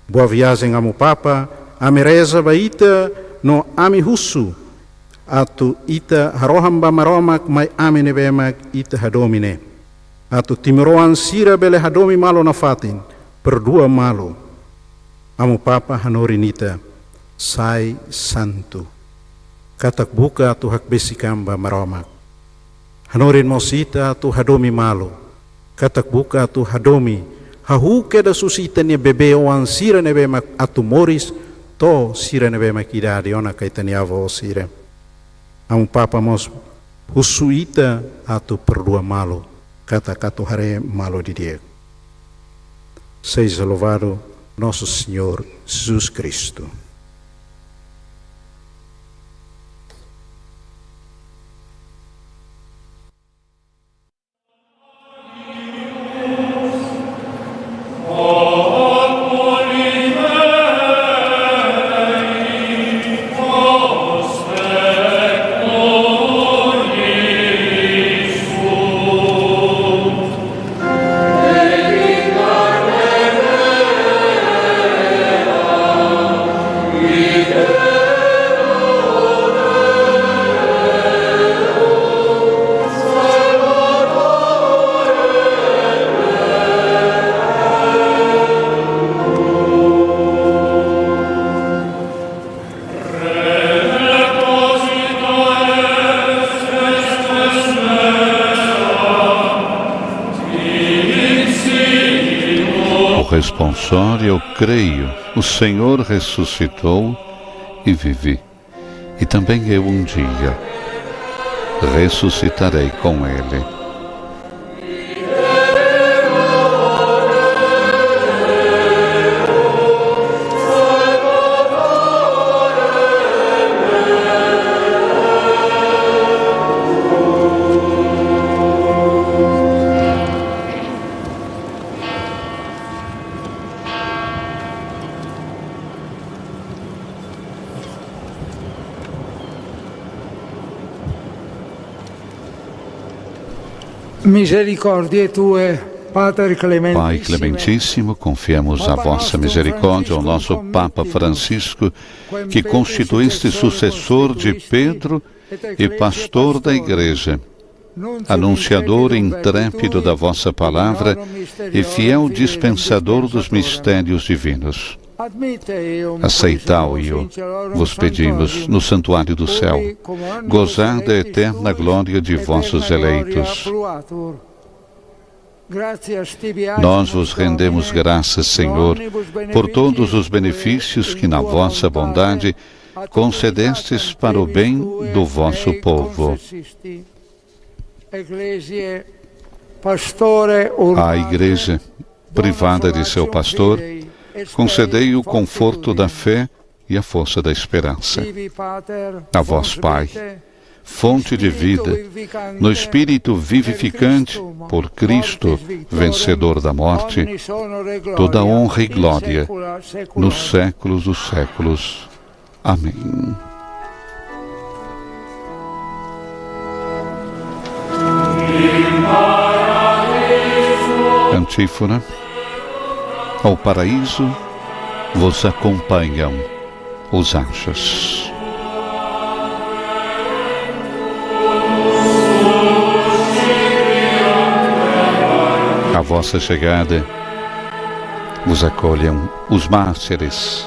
Boa viajen Amu Papa, ami reza ba ita no ami husu atu ita harohan ba Maromak mai ami ne'ebé mak ita hadomi ne'e. Atu timoroan sira bele hadomi malu nafatin, perdua malu. Amu Papa hanorin ita, sai santu. Katak buka atu hakbesik an ba Maromak. Hanorin mós ita atu hadomi malu. Katak buka atu hadomi, hahú kedas husi ita-nia bebé-oan sira ne'ebé mak atu moris, to'o sira ne'ebé mak idade ona ka ita-nia avó sira. Amu Papa mós husu ita atu perdua malu, katak atu haree malu didi'ak. Seja louvado Nosso Senhor Jesus Cristo. Responsória, eu creio, o Senhor ressuscitou e vive. E também eu um dia ressuscitarei com ele. Misericordiae tuae, Pater Clementíssimo. Pai Clementíssimo, confiamos a vossa misericórdia ao nosso Papa Francisco, que constituíste sucessor de Pedro e pastor da Igreja, anunciador intrépido da vossa palavra e fiel dispensador dos mistérios divinos. Aceitá-o, vos pedimos, no santuário do céu, gozar da eterna glória de vossos eleitos. Nós vos rendemos graças, Senhor, por todos os benefícios que na vossa bondade concedestes para o bem do vosso povo. À Igreja, privada de seu pastor, concedei o conforto da fé e a força da esperança. A vós, Pai, fonte de vida, no Espírito vivificante, por Cristo, vencedor da morte, toda honra e glória, nos séculos dos séculos. Amém. Antífona. Ao paraíso vos acompanham os anjos. À vossa chegada, vos acolham os mártires,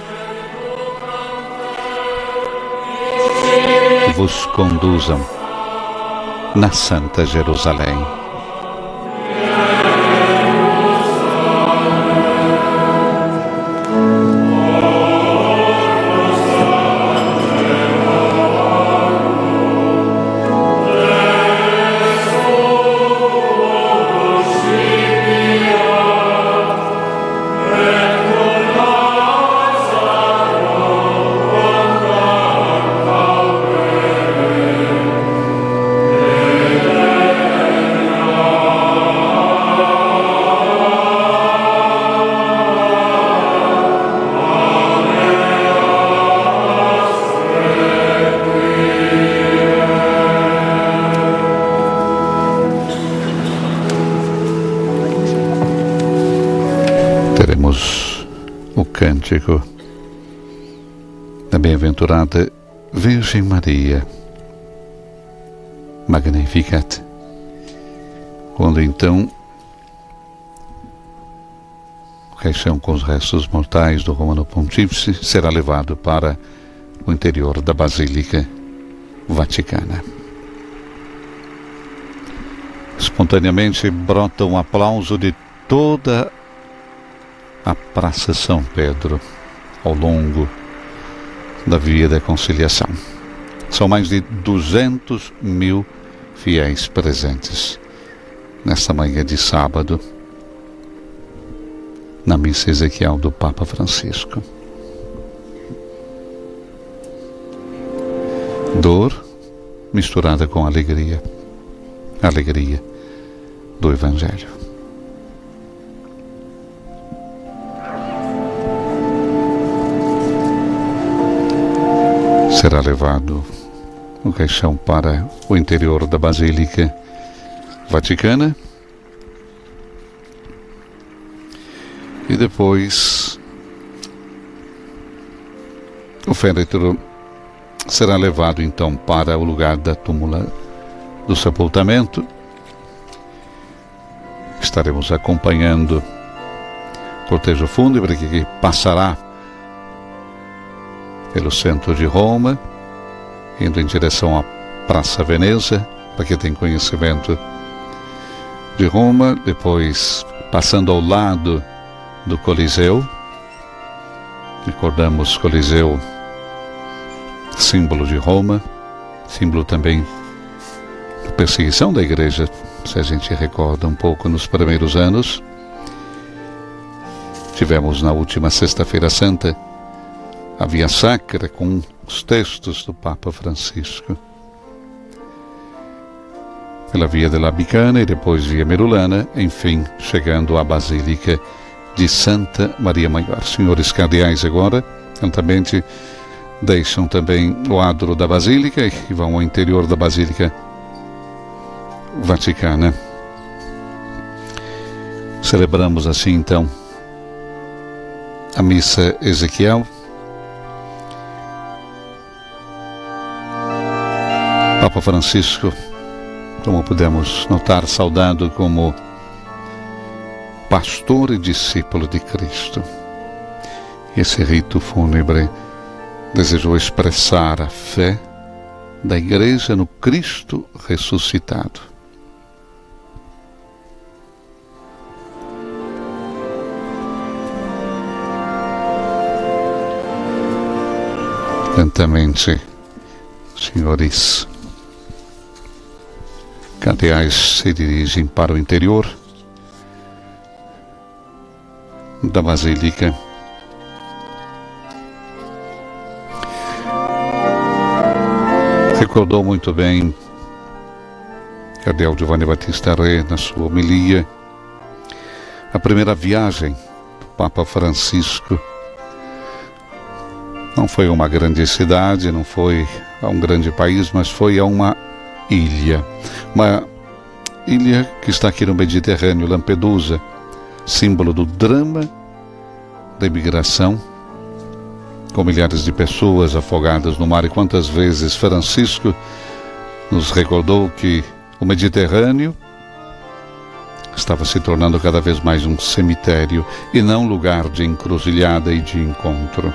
vos conduzam na Santa Jerusalém. Teremos o cântico da Bem-aventurada Virgem Maria, Magnificat. Quando então o caixão com os restos mortais do Romano Pontífice será levado para o interior da Basílica Vaticana. Espontaneamente brota um aplauso de toda a Praça São Pedro, ao longo da Via da Conciliação. São mais de duzentos mil fiéis presentes nesta manhã de sábado, na missa ezequial do Papa Francisco. Dor misturada com alegria, alegria do Evangelho. Será levado o caixão para o interior da Basílica Vaticana e depois o féretro será levado então para o lugar da túmula do sepultamento. Estaremos acompanhando o cortejo fúnebre que passará pelo centro de Roma, indo em direção à Praça Veneza, para quem tem conhecimento de Roma, depois passando ao lado do Coliseu. Recordamos Coliseu, símbolo de Roma, símbolo também da perseguição da igreja, se a gente recorda um pouco nos primeiros anos. Tivemos na última Sexta-feira Santa a Via Sacra com os textos do Papa Francisco. Pela Via de la Bicana e depois Via Merulana, enfim, chegando à Basílica de Santa Maria Maior. Senhores cardeais agora, prontamente, deixam também o adro da Basílica e vão ao interior da Basílica Vaticana. Celebramos assim, então, a missa ezequial. Papa Francisco, como podemos notar, saudado como pastor e discípulo de Cristo. Esse rito fúnebre desejou expressar a fé da Igreja no Cristo ressuscitado. Lentamente, senhores cardeais se dirigem para o interior da Basílica. Recordou muito bem Cardeal Giovanni Battista Re na sua homilia a primeira viagem do Papa Francisco. Não foi uma grande cidade, não foi a um grande país, mas foi a uma ilha. Uma ilha que está aqui no Mediterrâneo, Lampedusa, símbolo do drama da imigração, com milhares de pessoas afogadas no mar. E quantas vezes Francisco nos recordou que o Mediterrâneo estava se tornando cada vez mais um cemitério e não lugar de encruzilhada e de encontro.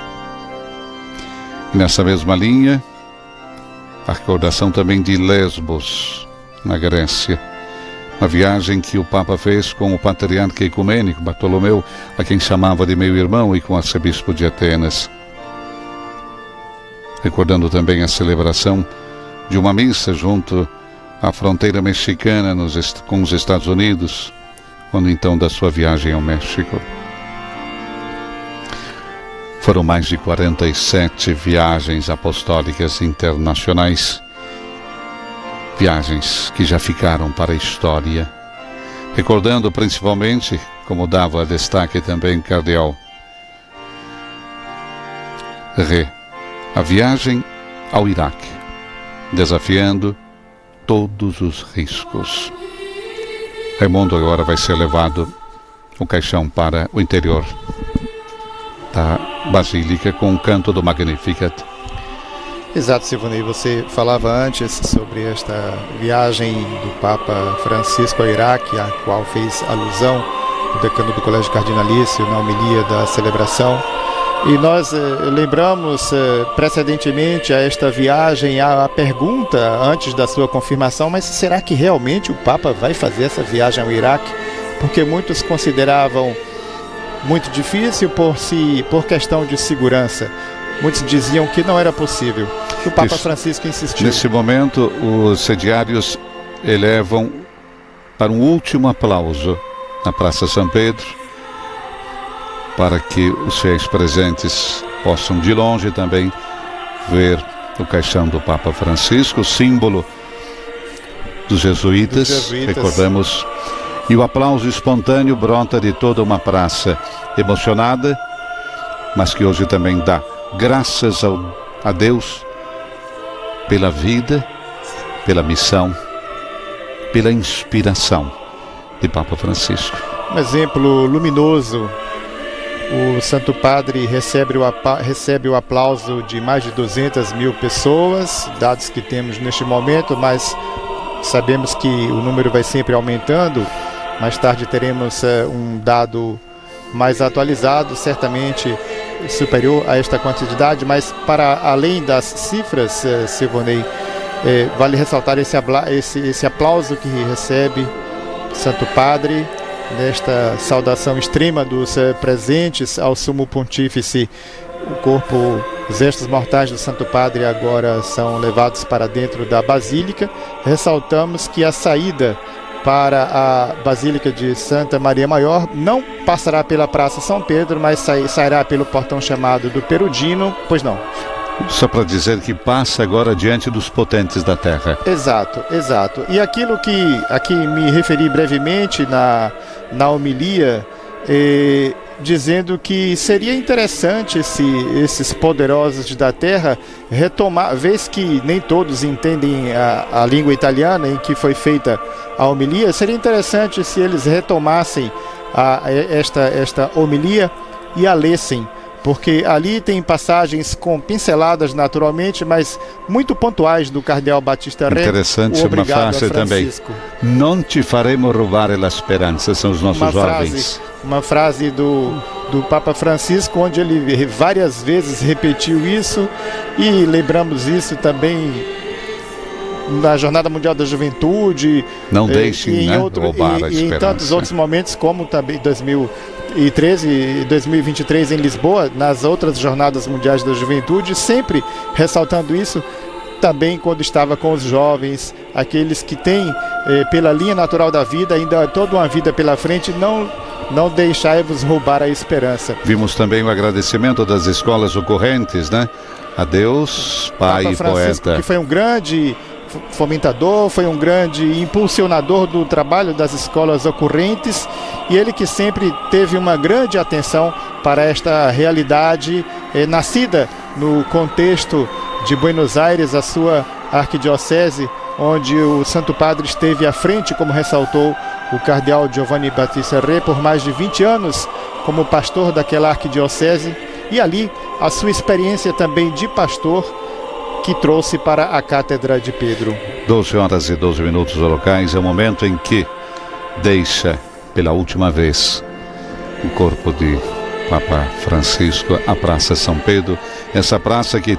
E nessa mesma linha, a recordação também de Lesbos, na Grécia. Uma viagem que o Papa fez com o patriarca ecumênico Bartolomeu, a quem chamava de meu irmão, e com o arcebispo de Atenas. Recordando também a celebração de uma missa junto à fronteira mexicana nos est-, com os Estados Unidos, quando então da sua viagem ao México. Foram mais de quarenta e sete viagens apostólicas internacionais, viagens que já ficaram para a história. Recordando principalmente, como dava destaque também Cardeal Re, a viagem ao Iraque, desafiando todos os riscos. Raimundo, agora vai ser levado o caixão para o interior da Basílica com o canto do Magnificat. Exato, Silvonei. Você falava antes sobre esta viagem do Papa Francisco ao Iraque, à qual fez alusão o decano do Colégio Cardinalício na homilia da celebração. E nós, eh, lembramos, eh, precedentemente a esta viagem, a, a pergunta antes da sua confirmação: mas será que realmente o Papa vai fazer essa viagem ao Iraque? Porque muitos consideravam muito difícil por si, por questão de segurança. Muitos diziam que não era possível. O Papa Isso. Francisco insistiu. Nesse momento, os sediários elevam para um último aplauso na Praça São Pedro, para que os fiéis presentes possam de longe também ver o caixão do Papa Francisco, símbolo dos jesuítas, Dos jesuítas. Recordamos. E o aplauso espontâneo brota de toda uma praça emocionada, mas que hoje também dá graças ao, a Deus pela vida, pela missão, pela inspiração de Papa Francisco. Um exemplo luminoso. O Santo Padre recebe o apa-, recebe o aplauso de mais de duzentas mil pessoas, dados que temos neste momento, mas sabemos que o número vai sempre aumentando. Mais tarde teremos, eh, um dado mais atualizado, certamente superior a esta quantidade, mas para além das cifras, eh, Silvonei, eh, vale ressaltar esse abla-, esse, esse aplauso que recebe Santo Padre, Nesta saudação extrema dos eh, presentes ao Sumo Pontífice, o corpo, os restos mortais do Santo Padre agora são levados para dentro da Basílica. Ressaltamos que a saída para a Basílica de Santa Maria Maior não passará pela Praça São Pedro, mas sai- sairá pelo portão chamado do Perudino. Pois não. Só para dizer que passa agora diante dos potentes da terra. Exato, exato. E aquilo que aqui me referi brevemente na, na homilia, eh, dizendo que seria interessante se esses poderosos da terra retomar, vez que nem todos entendem a, a língua italiana em que foi feita a homilia, seria interessante se eles retomassem a, esta, esta homilia e a lessem, porque ali tem passagens com pinceladas naturalmente, mas muito pontuais do Cardeal Batista Re, Interessante, o uma obrigado a frase também. Francisco. Non ti faremo rubare la speranza, são os nossos Uma jovens. Frase, uma frase do, do Papa Francisco, onde ele várias vezes repetiu isso, e lembramos isso também na Jornada Mundial da Juventude, Não eh, deixem, e em, né, outro, roubar e, a e em esperança. Tantos outros momentos, como também dois mil e treze e dois mil e vinte e três em Lisboa, nas outras Jornadas Mundiais da Juventude, sempre ressaltando isso, também quando estava com os jovens, aqueles que têm, eh, pela linha natural da vida, ainda toda uma vida pela frente, não, não deixai-vos roubar a esperança. Vimos também o agradecimento das escolas ocorrentes, né? Adeus, pai Papa e Francisco, poeta. Que foi um grande f- fomentador, foi um grande impulsionador do trabalho das escolas ocorrentes, e ele que sempre teve uma grande atenção para esta realidade, eh, nascida no contexto de Buenos Aires, a sua arquidiocese, onde o Santo Padre esteve à frente, como ressaltou o Cardeal Giovanni Battista Re, por mais de vinte anos como pastor daquela arquidiocese, e ali a sua experiência também de pastor que trouxe para a Cátedra de Pedro. Doze horas e doze minutos locais é o momento em que deixa pela última vez o corpo de Papa Francisco a Praça São Pedro, essa praça que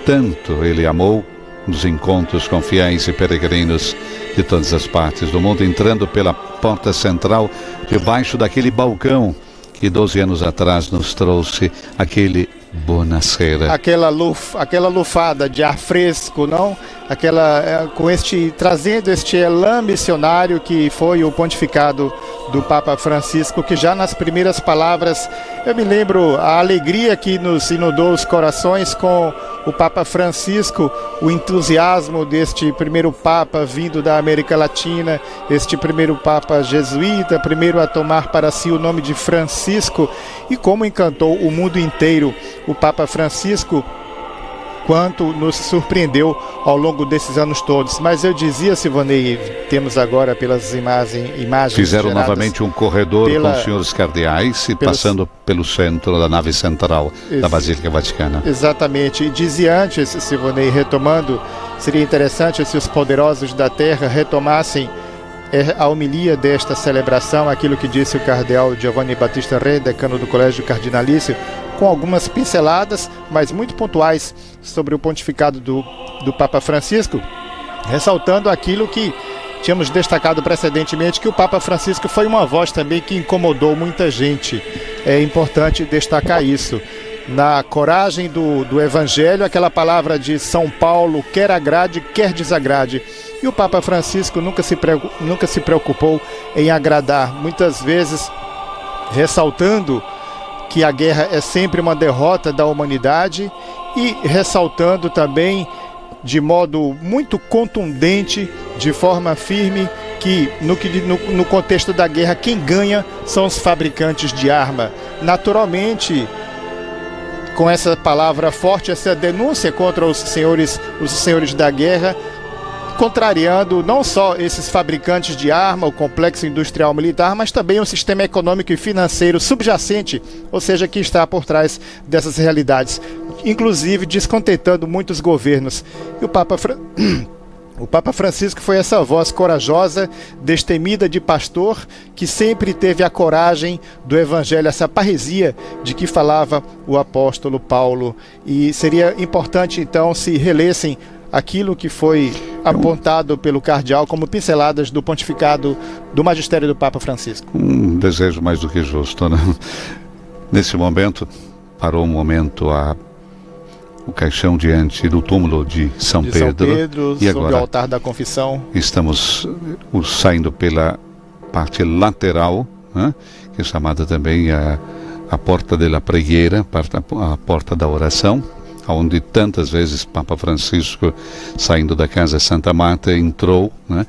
tanto ele amou, nos encontros com fiéis e peregrinos de todas as partes do mundo, entrando pela porta central, debaixo daquele balcão que doze anos atrás nos trouxe aquele buonasera. Aquela luf, aquela lufada de ar fresco, não? Aquela, eh, com este, trazendo este elan missionário que foi o pontificado do Papa Francisco, que já nas primeiras palavras, eu me lembro a alegria que nos inundou os corações com o Papa Francisco, o entusiasmo deste primeiro Papa vindo da América Latina, este primeiro Papa jesuíta, primeiro a tomar para si o nome de Francisco, e como encantou o mundo inteiro o Papa Francisco, quanto nos surpreendeu ao longo desses anos todos. Mas eu dizia, Sivonei, temos agora pelas imagens, imagens Fizeram geradas novamente um corredor pela- com os senhores cardeais e pelos- passando pelo centro da nave central da Isso. Basílica Vaticana. Exatamente. E dizia antes, Sivonei, retomando, seria interessante se os poderosos da terra retomassem, eh, a homilia desta celebração, aquilo que disse o Cardeal Giovanni Battista Re, decano do Colégio Cardinalício, com algumas pinceladas, mas muito pontuais, sobre o pontificado do, do Papa Francisco, ressaltando aquilo que tínhamos destacado precedentemente, que o Papa Francisco foi uma voz também que incomodou muita gente. É importante destacar isso. Na coragem do, do Evangelho, aquela palavra de São Paulo, quer agrade, quer desagrade. E o Papa Francisco nunca se, preo- nunca se preocupou em agradar, muitas vezes ressaltando que a guerra é sempre uma derrota da humanidade e ressaltando também de modo muito contundente, de forma firme, que no, que no, no contexto da guerra quem ganha são os fabricantes de arma. Naturalmente, com essa palavra forte, essa denúncia contra os senhores, os senhores da guerra, contrariando não só esses fabricantes de arma, o complexo industrial militar, mas também o sistema econômico e financeiro subjacente, ou seja, que está por trás dessas realidades, inclusive descontentando muitos governos. E o Papa, Fra- o Papa Francisco foi essa voz corajosa, destemida de pastor, que sempre teve a coragem do Evangelho, essa parresia de que falava o apóstolo Paulo. E seria importante, então, se relessem aquilo que foi apontado pelo cardeal como pinceladas do pontificado do magistério do Papa Francisco? Um desejo mais do que justo, né? Nesse momento, parou um momento a, o caixão diante do túmulo de São Pedro. De São Pedro, e sob o altar da Confissão. Estamos, uh, saindo pela parte lateral, né, que é chamada também a, a Porta da Pregueira, a porta da oração, onde tantas vezes Papa Francisco, saindo da Casa Santa Marta, entrou, né,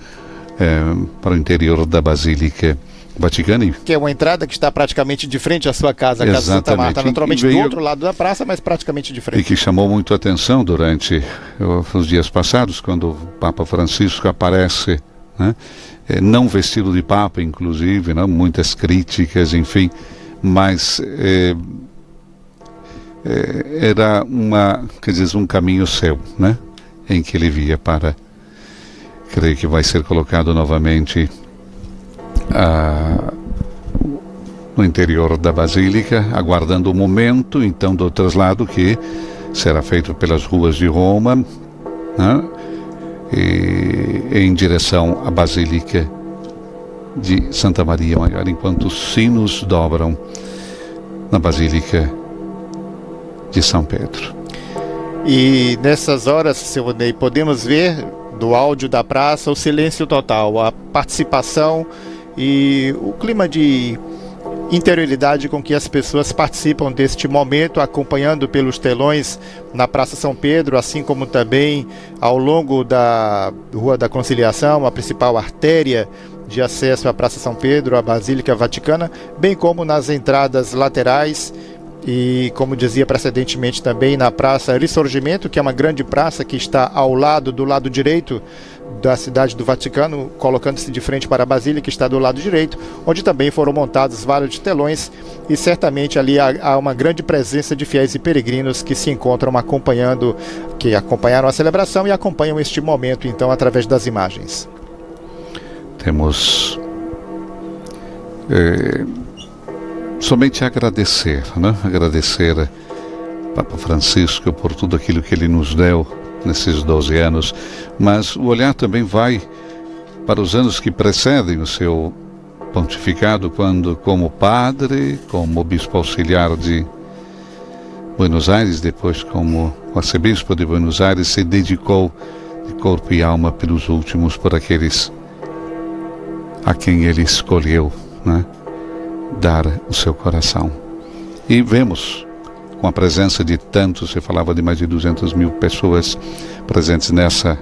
eh, para o interior da Basílica Vaticana. Que é uma entrada que está praticamente de frente à sua casa, a Casa Santa Marta. Exatamente. Naturalmente, do outro lado da praça, mas praticamente de frente. E que chamou muito atenção durante, eh, os dias passados, quando o Papa Francisco aparece, né? Eh, não vestido de Papa, inclusive, né? Muitas críticas, enfim, mas, eh, eh, era uma, quer dizer, um caminho seu, né? Em que ele via para, creio que vai ser colocado novamente, ah, no interior da Basílica, aguardando o momento, então, do traslado que será feito pelas ruas de Roma, né? E em direção à Basílica de Santa Maria Maior, enquanto os sinos dobram na Basílica de São Pedro. E nessas horas, seu Ney, podemos ver do áudio da praça o silêncio total, a participação e o clima de interioridade com que as pessoas participam deste momento, acompanhando pelos telões na Praça São Pedro, assim como também ao longo da Rua da Conciliação, a principal artéria de acesso à Praça São Pedro, à Basílica Vaticana, bem como nas entradas laterais e, como dizia precedentemente também, na Praça Risorgimento, que é uma grande praça que está ao lado, do lado direito da cidade do Vaticano, colocando-se de frente para a Basílica, que está do lado direito, onde também foram montados vários telões e certamente ali há, há uma grande presença de fiéis e peregrinos que se encontram acompanhando, que acompanharam a celebração e acompanham este momento, então, através das imagens. Temos, eh, somente agradecer, né? Agradecer Papa Francisco por tudo aquilo que ele nos deu nesses doze anos, mas o olhar também vai para os anos que precedem o seu pontificado, quando, como padre, como bispo auxiliar de Buenos Aires, depois como arcebispo de Buenos Aires, se dedicou de corpo e alma pelos últimos, por aqueles a quem ele escolheu, né, dar o seu coração. E vemos, com a presença de tantos, se falava de mais de duzentas mil pessoas presentes nessa,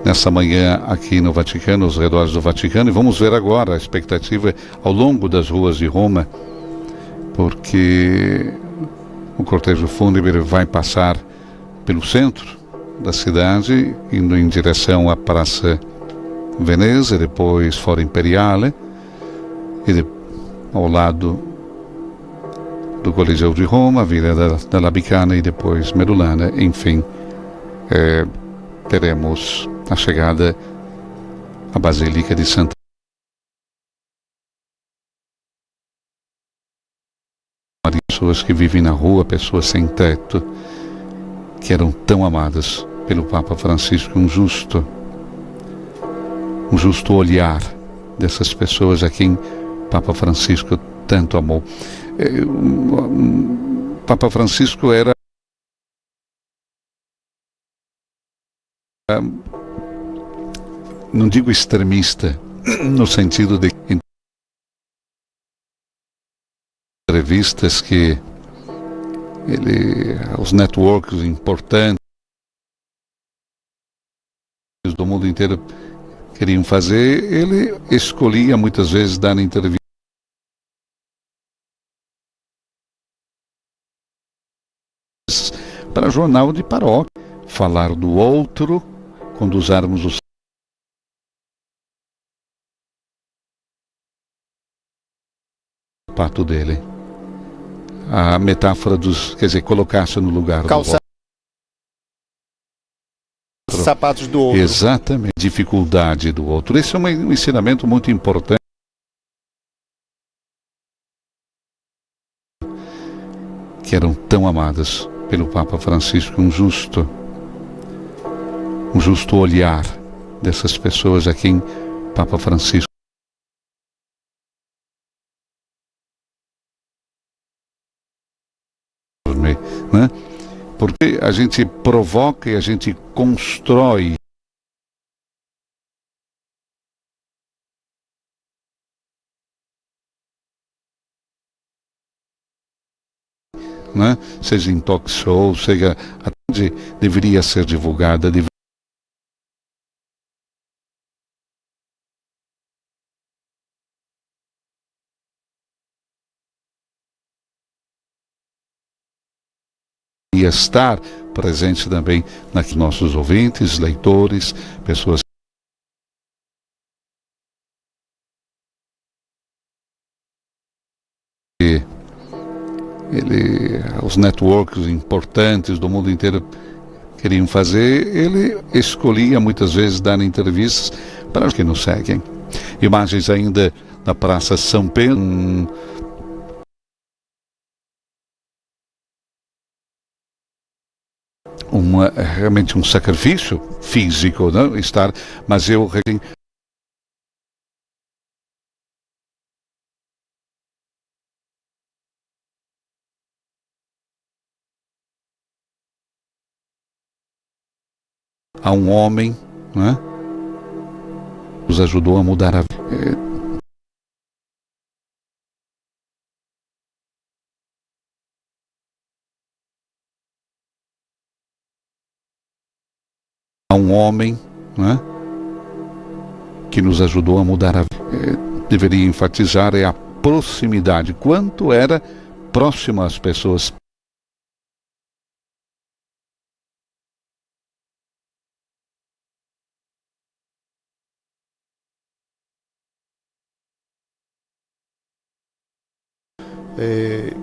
nessa manhã aqui no Vaticano, aos redores do Vaticano, e vamos ver agora a expectativa ao longo das ruas de Roma, porque o cortejo fúnebre vai passar pelo centro da cidade, indo em direção à Praça Veneza, depois Fórum Imperiale, e de, ao lado do Coliseu de Roma, Via da, da Labicana e depois Medulana, enfim, eh, teremos a chegada à Basílica de Santa Maria. Pessoas que vivem na rua, pessoas sem teto, que eram tão amadas pelo Papa Francisco, um justo, um justo olhar dessas pessoas a quem Papa Francisco tanto amou. Eh, um, um, Papa Francisco era, não digo extremista, no sentido de entrevistas que ele, os networks importantes do mundo inteiro queriam fazer, ele escolhia muitas vezes dar entrevistas para jornal de paróquia, falar do outro, quando usarmos o sapato dele. A metáfora dos, quer dizer, colocar-se no lugar do outro. Calçar sapatos do outro. Exatamente, dificuldade do outro. Esse é um, um ensinamento muito importante. Que eram tão amadas pelo Papa Francisco, um justo, um justo olhar dessas pessoas a quem Papa Francisco, né? Porque a gente provoca e a gente constrói, né? Seja em talk show, seja até onde deveria ser divulgada, deveria estar presente também nos nossos ouvintes, leitores, pessoas que ele, os networks importantes do mundo inteiro queriam fazer, ele escolhia muitas vezes dar entrevistas para os que nos seguem. Imagens ainda na Praça São Pedro, um, uma, realmente um sacrifício físico, né? Estar, mas eu a um homem, né? Nos ajudou a mudar a vida. A um homem, né? Que nos ajudou a mudar a vida. Eh, deveria enfatizar é a proximidade, quanto era próximo às pessoas. Eh,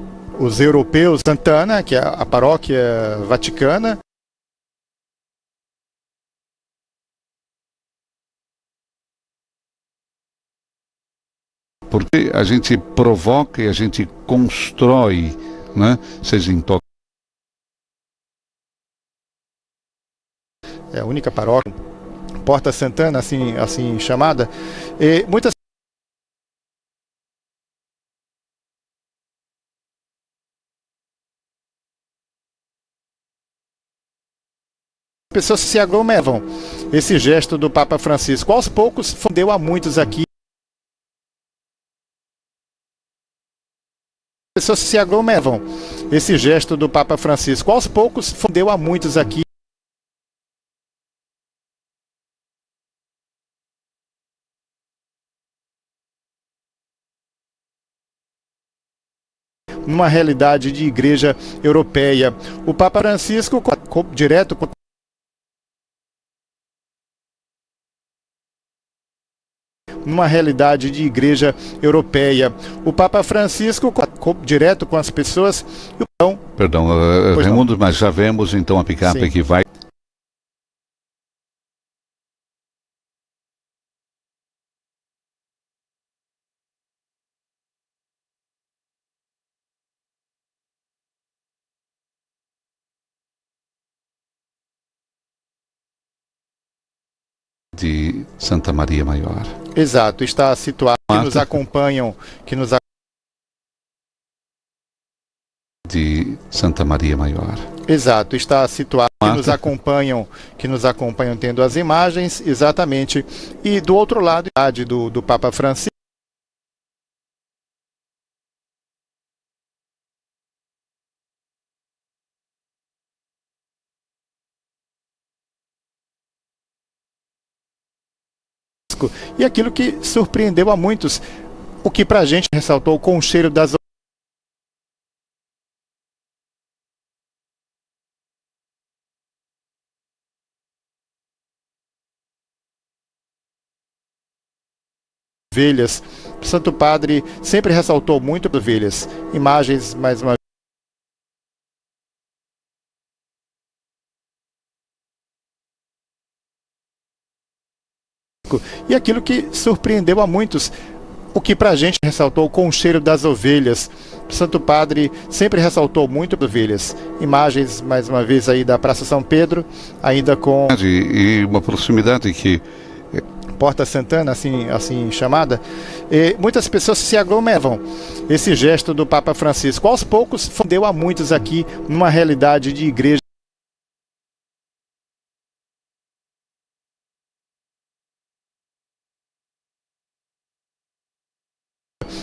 os europeus, Santana, que é a paróquia vaticana, porque a gente provoca e a gente constrói, né? Seja em to- É a única paróquia, Porta Santana, assim, assim chamada, e muitas pessoas se aglomeravam. Esse gesto do Papa Francisco, aos poucos, deu a muitos aqui. Pessoas se aglomeravam. Esse gesto do Papa Francisco, aos poucos, deu a muitos aqui. Numa realidade de igreja europeia. O Papa Francisco, co-, co-, direto com numa realidade de igreja europeia. O Papa Francisco, co-, co-, direto com as pessoas, e o perdão. Perdão, eh, pois não. Raimundo, mas já vemos então a picape Sim. Que vai. De Santa Maria Maior. Exato, está situado, que nos acompanham, que nos a- de Santa Maria Maior. Exato, está situado, que nos acompanham, que nos acompanham tendo as imagens, exatamente. E do outro lado, do, do Papa Francisco, e aquilo que surpreendeu a muitos, o que pra gente ressaltou com o cheiro das ovelhas. O Santo Padre sempre ressaltou muito ovelhas. Imagens, mais uma E aquilo que surpreendeu a muitos, o que pra gente ressaltou com o cheiro das ovelhas. O Santo Padre sempre ressaltou muito ovelhas. Imagens, mais uma vez, aí da Praça São Pedro, ainda com e, e uma proximidade que Porta Santana, assim, assim chamada, e muitas pessoas se aglomeravam. Esse gesto do Papa Francisco, aos poucos, deu a muitos aqui numa realidade de igreja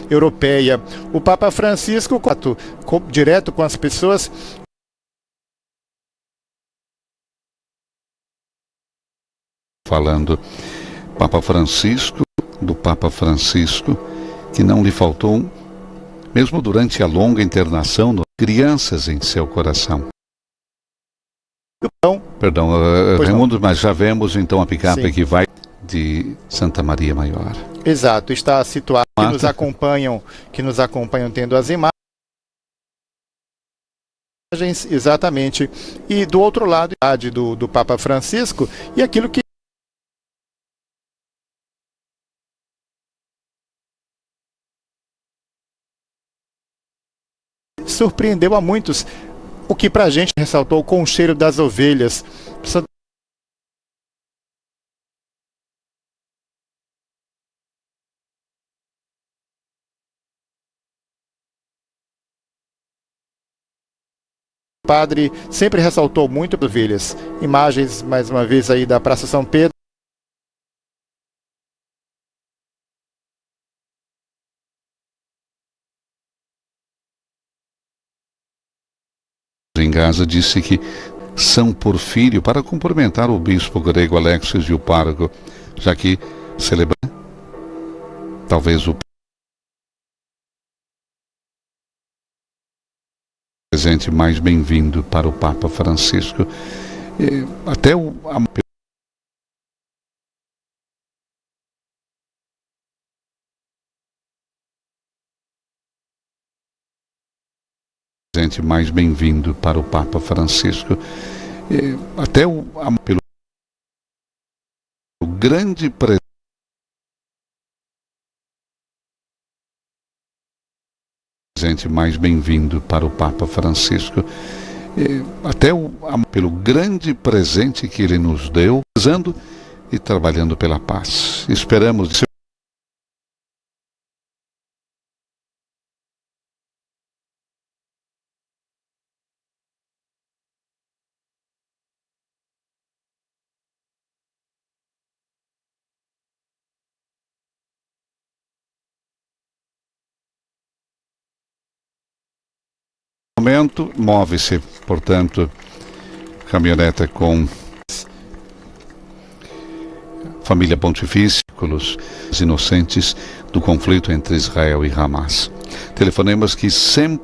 europeia. O Papa Francisco, contato co-, direto com as pessoas. Falando, Papa Francisco, do Papa Francisco, que não lhe faltou, mesmo durante a longa internação, no-, crianças em seu coração. Então, perdão, eh, pois não. Raimundo, mas já vemos então a picape, sim, que vai de Santa Maria Maior. Exato, está situado, que nos acompanham, que nos acompanham tendo as imagens, exatamente. E do outro lado, do, do Papa Francisco, e aquilo que surpreendeu a muitos, o que pra gente ressaltou com o cheiro das ovelhas. Padre sempre ressaltou muito as ovelhas. Imagens, mais uma vez, aí da Praça São Pedro. Em Gaza disse que São Porfírio para cumprimentar o bispo grego Alexis e o pároco, já que celebra talvez o presente mais bem-vindo para o Papa Francisco. Eh, até o, a, presente mais bem-vindo para o Papa Francisco. Eh, até o, a, pelo grande pre-, presente mais bem-vindo para o Papa Francisco. Eh, até o, a, pelo grande presente que ele nos deu, rezando e trabalhando pela paz. Esperamos momento, move-se, portanto, caminhoneta com família pontifícia, os inocentes do conflito entre Israel e Hamas. Telefonemas que sempre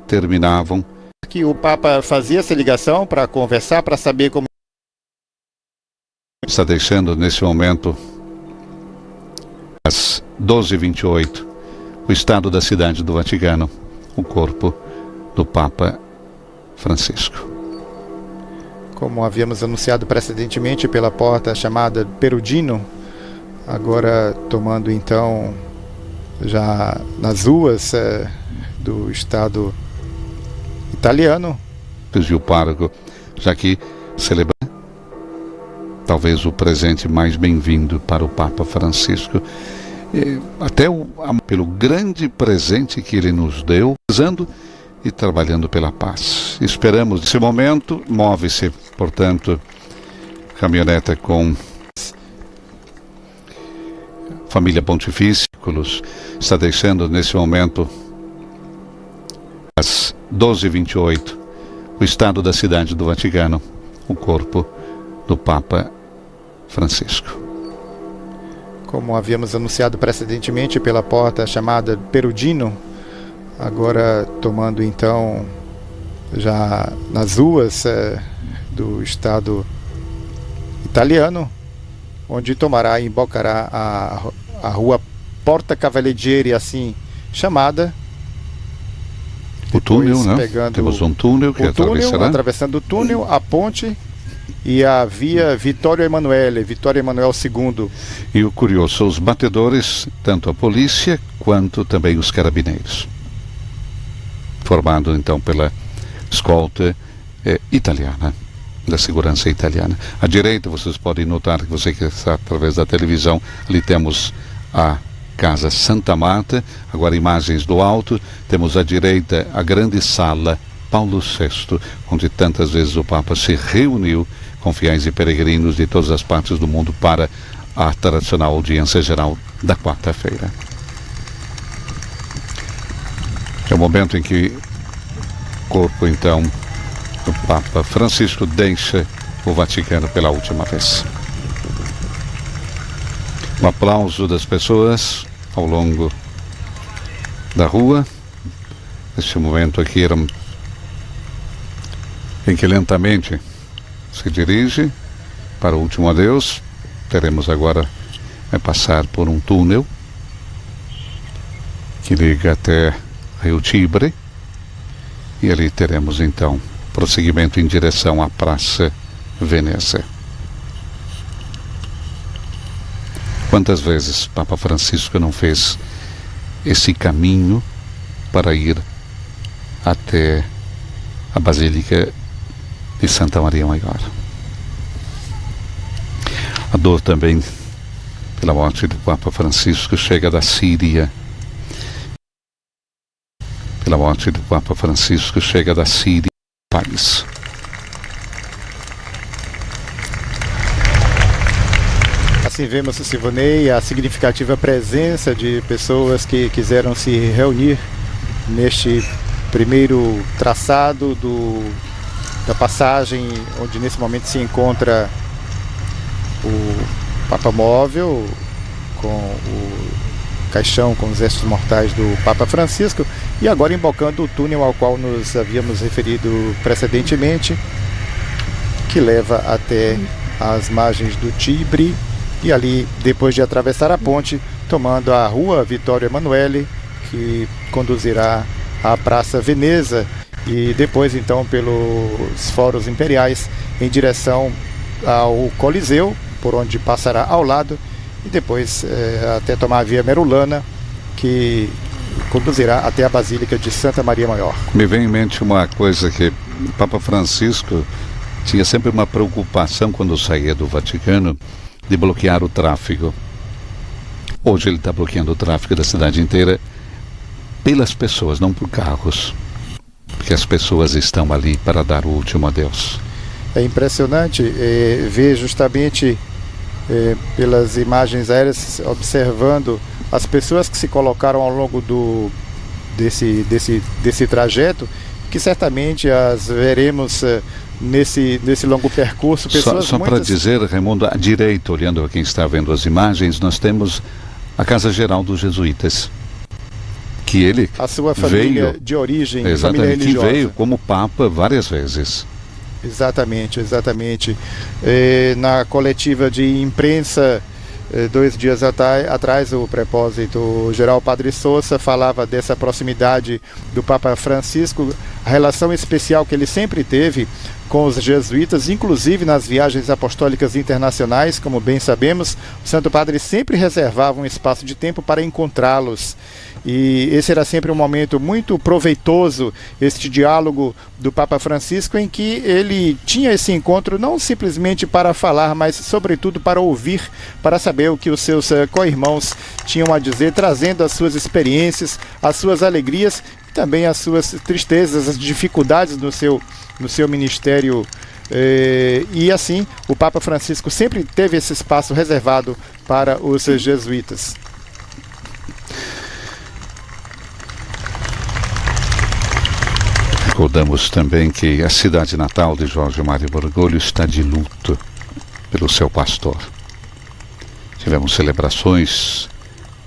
terminavam. Que o Papa fazia essa ligação para conversar, para saber como está deixando nesse momento, às doze e vinte e oito, o Estado da Cidade do Vaticano, o corpo do Papa Francisco. Como havíamos anunciado precedentemente pela porta chamada Perugino, agora tomando então já nas ruas, eh, do Estado italiano. E o pároco, já que celebra talvez o presente mais bem-vindo para o Papa Francisco, eh, até o, a, pelo grande presente que ele nos deu, rezando e trabalhando pela paz. Esperamos, nesse momento, move-se, portanto, caminhoneta com família pontifícia, está deixando nesse momento, às doze e vinte e oito, o Estado da Cidade do Vaticano, o corpo do Papa Francisco. Como havíamos anunciado precedentemente pela porta chamada Perugino, agora tomando então já nas ruas, eh, do Estado italiano, onde tomará e embocará a, a rua Porta Cavalieri, assim chamada. O túnel, depois, né? Pegando, temos um túnel que o túnel, atravessará, atravessando o túnel, a ponte e a via Vittorio Emanuele, Vittorio Emanuel segundo. E o curioso, os batedores, tanto a polícia quanto também os carabineiros. Formado, então, pela escolta, eh, italiana. da segurança italiana. À direita, vocês podem notar que você que está através da televisão, ali temos a Casa Santa Marta, agora imagens do alto, temos à direita a grande sala Paulo sexto, onde tantas vezes o Papa se reuniu com fiéis e peregrinos de todas as partes do mundo para a tradicional audiência geral da quarta-feira. É o momento em que o corpo, então, do Papa Francisco deixa o Vaticano pela última vez. O aplauso das pessoas ao longo da rua. Neste momento aqui, era em que lentamente se dirige para o último adeus. Teremos agora, é, passar por um túnel que liga até Rio Tibre. E ali teremos, então, prosseguimento em direção à Praça Veneza. Quantas vezes Papa Francisco não fez esse caminho para ir até a Basílica de Santa Maria Maior? A dor também pela morte do Papa Francisco chega da Síria. Pela morte do Papa Francisco chega da Síria, país. Assim vemos, Sivonei, a significativa presença de pessoas que quiseram se reunir neste primeiro traçado do, da passagem onde nesse momento se encontra o Papa Móvel, com o caixão com os restos mortais do Papa Francisco, e agora embocando o túnel ao qual nos havíamos referido precedentemente, que leva até as margens do Tibre, e ali, depois de atravessar a ponte, tomando a rua Vittorio Emanuele, que conduzirá à Praça Veneza, e depois, então, pelos Foros Imperiais em direção ao Coliseu, por onde passará ao lado, e depois, eh, até tomar a Via Merulana, que conduzirá até a Basílica de Santa Maria Maior. Me vem em mente uma coisa que Papa Francisco tinha sempre uma preocupação quando saía do Vaticano de bloquear o tráfego. Hoje ele está bloqueando o tráfego da cidade inteira pelas pessoas, não por carros, porque as pessoas estão ali para dar o último adeus. É impressionante, eh, ver justamente, eh, pelas imagens aéreas, observando as pessoas que se colocaram ao longo do, desse, desse, desse trajeto, que certamente as veremos, eh, nesse, nesse longo percurso. Só, pessoas só para muitas dizer, Raimundo, à direita, olhando para quem está vendo as imagens, nós temos a Casa Geral dos Jesuítas, que ele a sua família veio, de origem, exatamente, família que religiosa, veio como Papa várias vezes. Exatamente, exatamente. Eh, na coletiva de imprensa, eh, dois dias atra-, atrás, o prepósito geral Padre Sousa falava dessa proximidade do Papa Francisco, a relação especial que ele sempre teve com os jesuítas, inclusive nas viagens apostólicas internacionais, como bem sabemos, o Santo Padre sempre reservava um espaço de tempo para encontrá-los. E esse era sempre um momento muito proveitoso, este diálogo do Papa Francisco, em que ele tinha esse encontro não simplesmente para falar, mas sobretudo para ouvir, para saber o que os seus, eh, co-irmãos tinham a dizer, trazendo as suas experiências, as suas alegrias e também as suas tristezas, as dificuldades no seu, no seu ministério. Eh, e assim, o Papa Francisco sempre teve esse espaço reservado para os jesuítas. Recordamos também que a cidade natal de Jorge Mário Bergoglio está de luto pelo seu pastor. Tivemos celebrações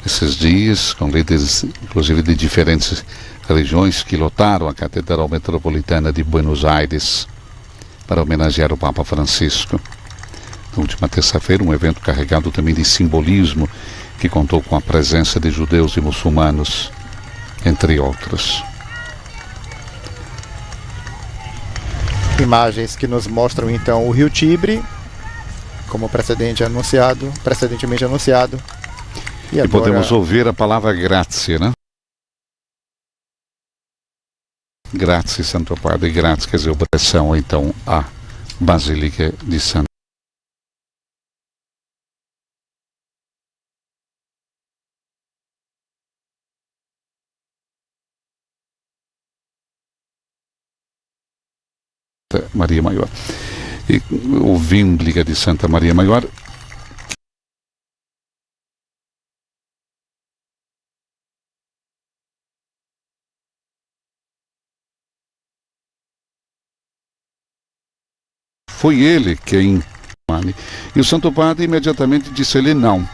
esses dias com líderes, inclusive de diferentes regiões, que lotaram a Catedral Metropolitana de Buenos Aires para homenagear o Papa Francisco. Na última terça-feira, um evento carregado também de simbolismo, que contou com a presença de judeus e muçulmanos, entre outros. Imagens que nos mostram, então, o Rio Tibre, como precedente anunciado, precedentemente anunciado. E E agora podemos ouvir a palavra grazie, né? Grazie, Santo Padre, grazie, quer dizer, obrigação, então, a Basílica de Santa Maria Maior. E o Basílica de Santa Maria Maior. Foi ele quem, e o Santo Padre imediatamente disse-lhe não.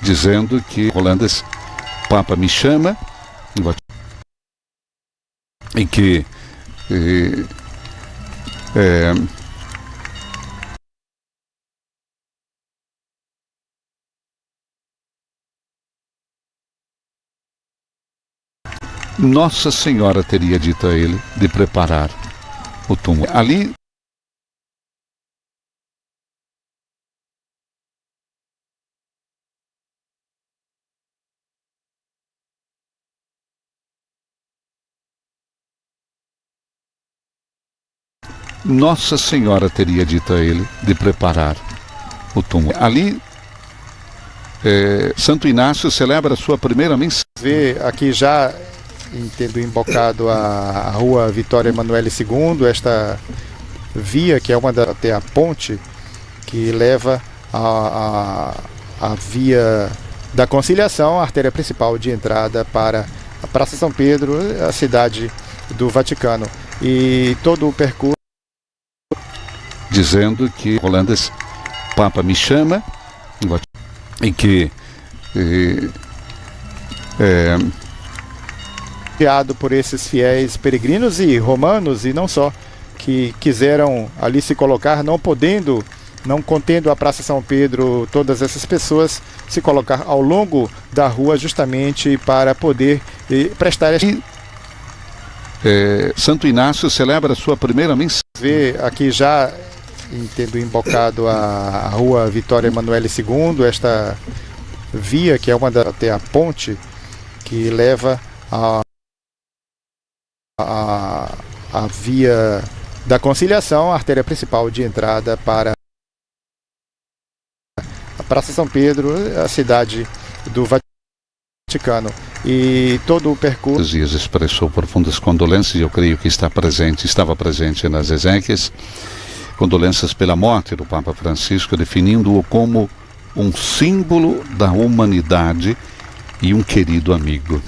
Dizendo que holandês, Papa me chama, e que, eh, eh, Nossa Senhora teria dito a ele de preparar o túmulo. Ali, Nossa Senhora teria dito a ele de preparar o túmulo. Ali, eh, Santo Inácio celebra sua primeira missa. Vê aqui já, tendo embocado a, a rua Vitória Emanuele segundo, esta via, que é uma da, até a ponte que leva a, a, a via da Conciliação, a artéria principal de entrada para a Praça São Pedro, a cidade do Vaticano. E todo o percurso dizendo que holandês, Papa me chama, e que, eh, eh, guiado por esses fiéis peregrinos e romanos, e não só, que quiseram ali se colocar, não podendo, não contendo a Praça São Pedro, todas essas pessoas se colocar ao longo da rua justamente para poder, eh, prestar. E, eh, Santo Inácio celebra sua primeira missa. Vê aqui já, tendo embocado a, a rua Vitória Emanuele segundo, esta via, que é uma da, até a ponte que leva a, a, a via da Conciliação, a artéria principal de entrada para a Praça São Pedro, a cidade do Vaticano. E todo o percurso. Dias expressou profundas condolências, e eu creio que está presente, estava presente nas exéquias, condolências pela morte do Papa Francisco, definindo-o como um símbolo da humanidade e um querido amigo.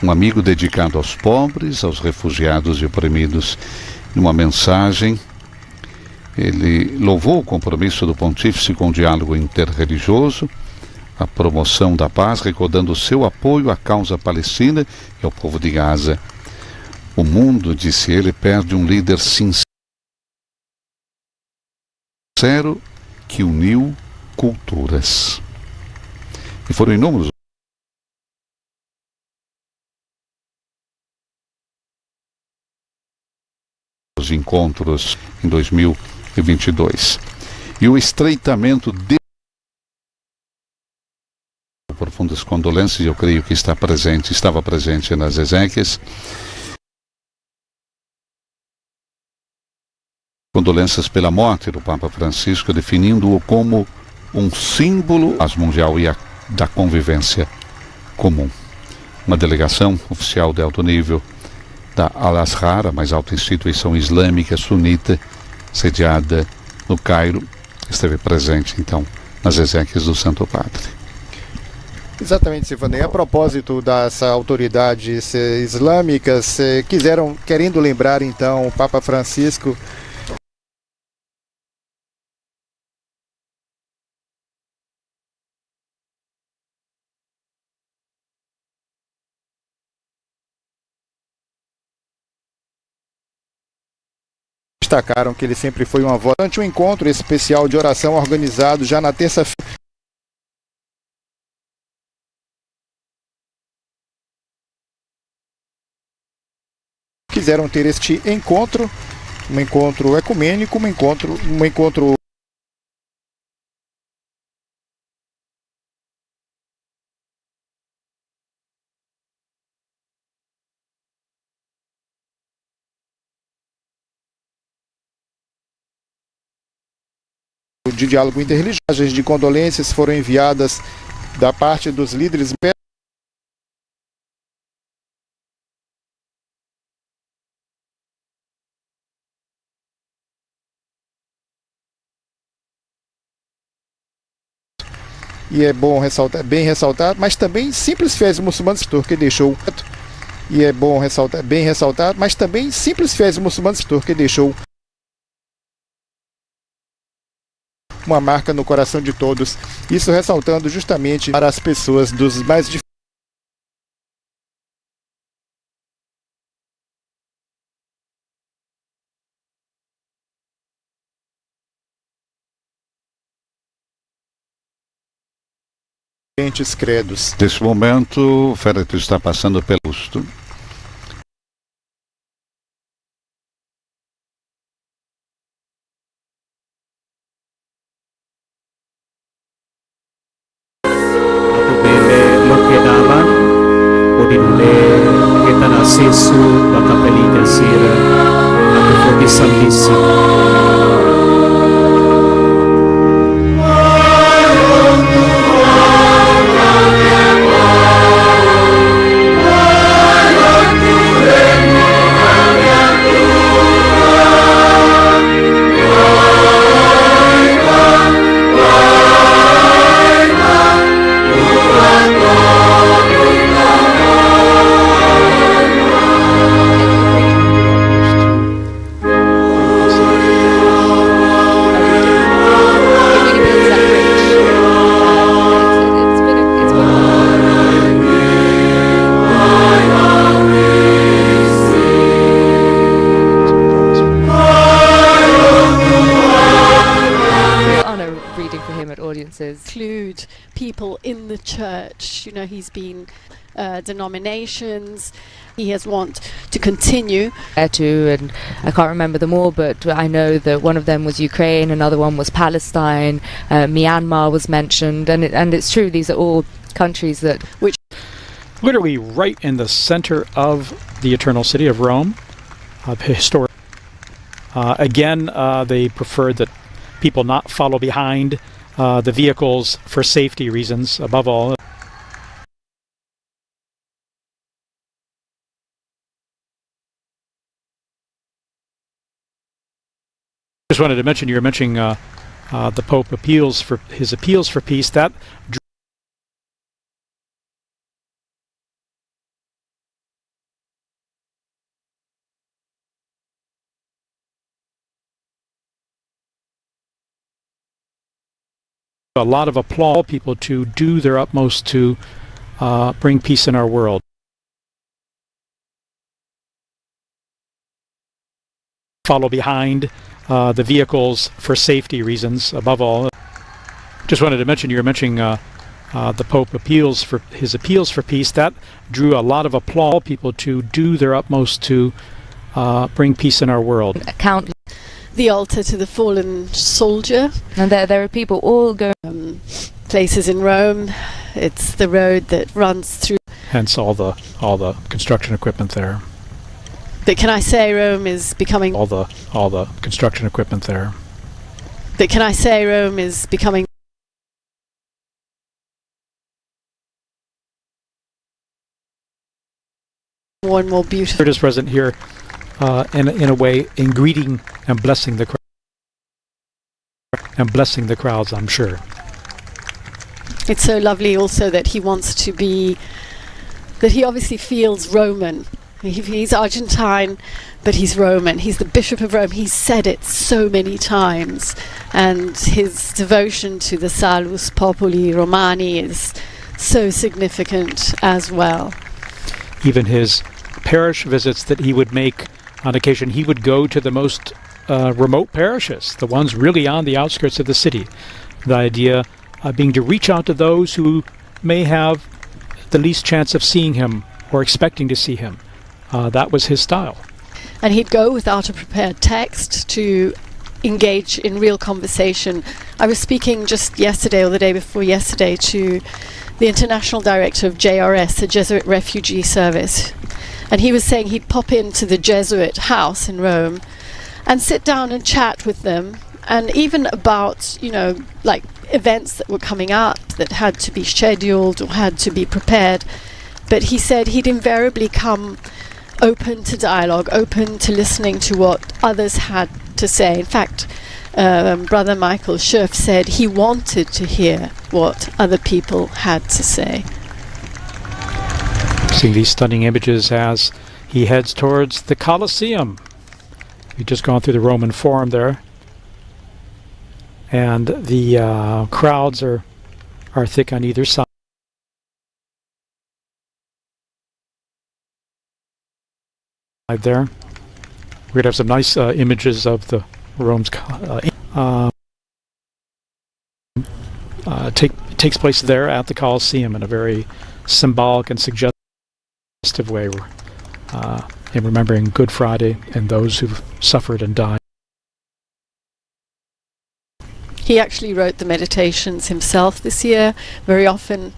Um amigo dedicado aos pobres, aos refugiados e oprimidos. Numa mensagem, ele louvou o compromisso do pontífice com o diálogo interreligioso, a promoção da paz, recordando seu apoio à causa palestina e ao povo de Gaza. O mundo, disse ele, perde um líder sincero que uniu culturas. E foram inúmeros os encontros em dois mil e vinte e dois. E o estreitamento de profundas condolências, eu creio que está presente, estava presente nas exéquias. Condolências pela morte do Papa Francisco, definindo-o como um símbolo da paz mundial e a, da convivência comum. Uma delegação oficial de alto nível da Al-Azhar, a mais alta instituição islâmica sunita, sediada no Cairo, esteve presente, então, nas exéquias do Santo Padre. Exatamente, Silvanei. A propósito das autoridades, eh, islâmicas, eh, quiseram, querendo lembrar, então, o Papa Francisco, destacaram que ele sempre foi uma voz. Durante um encontro especial de oração organizado já na terça-feira, que Quiseram ter este encontro, um encontro ecumênico, um encontro, um encontro de diálogo interreligioso. Mensagens de condolências foram enviadas da parte dos líderes. E é bom ressaltar, bem ressaltado, mas também simples fiéis muçulmanos, pastor que deixou. E é bom ressaltar, bem ressaltado, mas também simples fiéis muçulmanos, pastor que deixou uma marca no coração de todos. Isso ressaltando justamente para as pessoas dos mais dif- diferentes credos. Neste momento, o féretro está passando pelo busto. Atu bele loke dalan, hodi nune'e hetan asesu ba kapelita sira, atu foti sambisi. Include people in the church. You know, he's been, uh, denominations. He has want to continue. There too, and I can't remember them all, but I know that one of them was Ukraine, another one was Palestine, uh, Myanmar was mentioned, and it, and it's true, these are all countries that which literally right in the center of the Eternal City of Rome, uh, historic. Uh, again, uh, they preferred that people not follow behind, uh, the vehicles for safety reasons, above all. Just wanted to mention, you were mentioning, uh, uh, the Pope appeals for, his appeals for peace. That a lot of applause, people to do their utmost to, uh, bring peace in our world. Follow behind, uh, the vehicles for safety reasons, above all. Just wanted to mention, you were mentioning, uh, uh, the Pope appeals for, his appeals for peace. That drew a lot of applause, people to do their utmost to, uh, bring peace in our world. Count the altar to the fallen soldier. And there, there are people all going, um, places in Rome. It's the road that runs through. Hence all the, all the construction equipment there. But can I say Rome is becoming all the, all the construction equipment there. But can I say Rome is becoming more and more beautiful. It is present here, uh, in, in a way, in greeting and blessing the crowd. And blessing the crowds, I'm sure. It's so lovely also that he wants to be, that he obviously feels Roman. He, he's Argentine, but he's Roman. He's the Bishop of Rome. He's said it so many times. And his devotion to the Salus Populi Romani is so significant as well. Even his parish visits that he would make on occasion, he would go to the most, uh, remote parishes, the ones really on the outskirts of the city. The idea, uh, being to reach out to those who may have the least chance of seeing him or expecting to see him. Uh, that was his style. And he'd go without a prepared text to engage in real conversation. I was speaking just yesterday or the day before yesterday to the international director of J R S, the Jesuit Refugee Service, and he was saying he'd pop into the Jesuit house in Rome and sit down and chat with them, and even about, you know, like, events that were coming up that had to be scheduled or had to be prepared. But he said he'd invariably come open to dialogue, open to listening to what others had to say. In fact, um, Brother Michael Schiff said he wanted to hear what other people had to say. Seeing these stunning images as he heads towards the Colosseum. We've just gone through the Roman Forum there, and the, uh, crowds are, are thick on either side. Right there. We're gonna have some nice, uh, images of the Rome's co-, uh, in-, uh, uh, take, takes place there at the Colosseum in a very symbolic and suggestive way, uh, in remembering Good Friday and those who've suffered and died. He actually wrote the meditations himself this year. Very often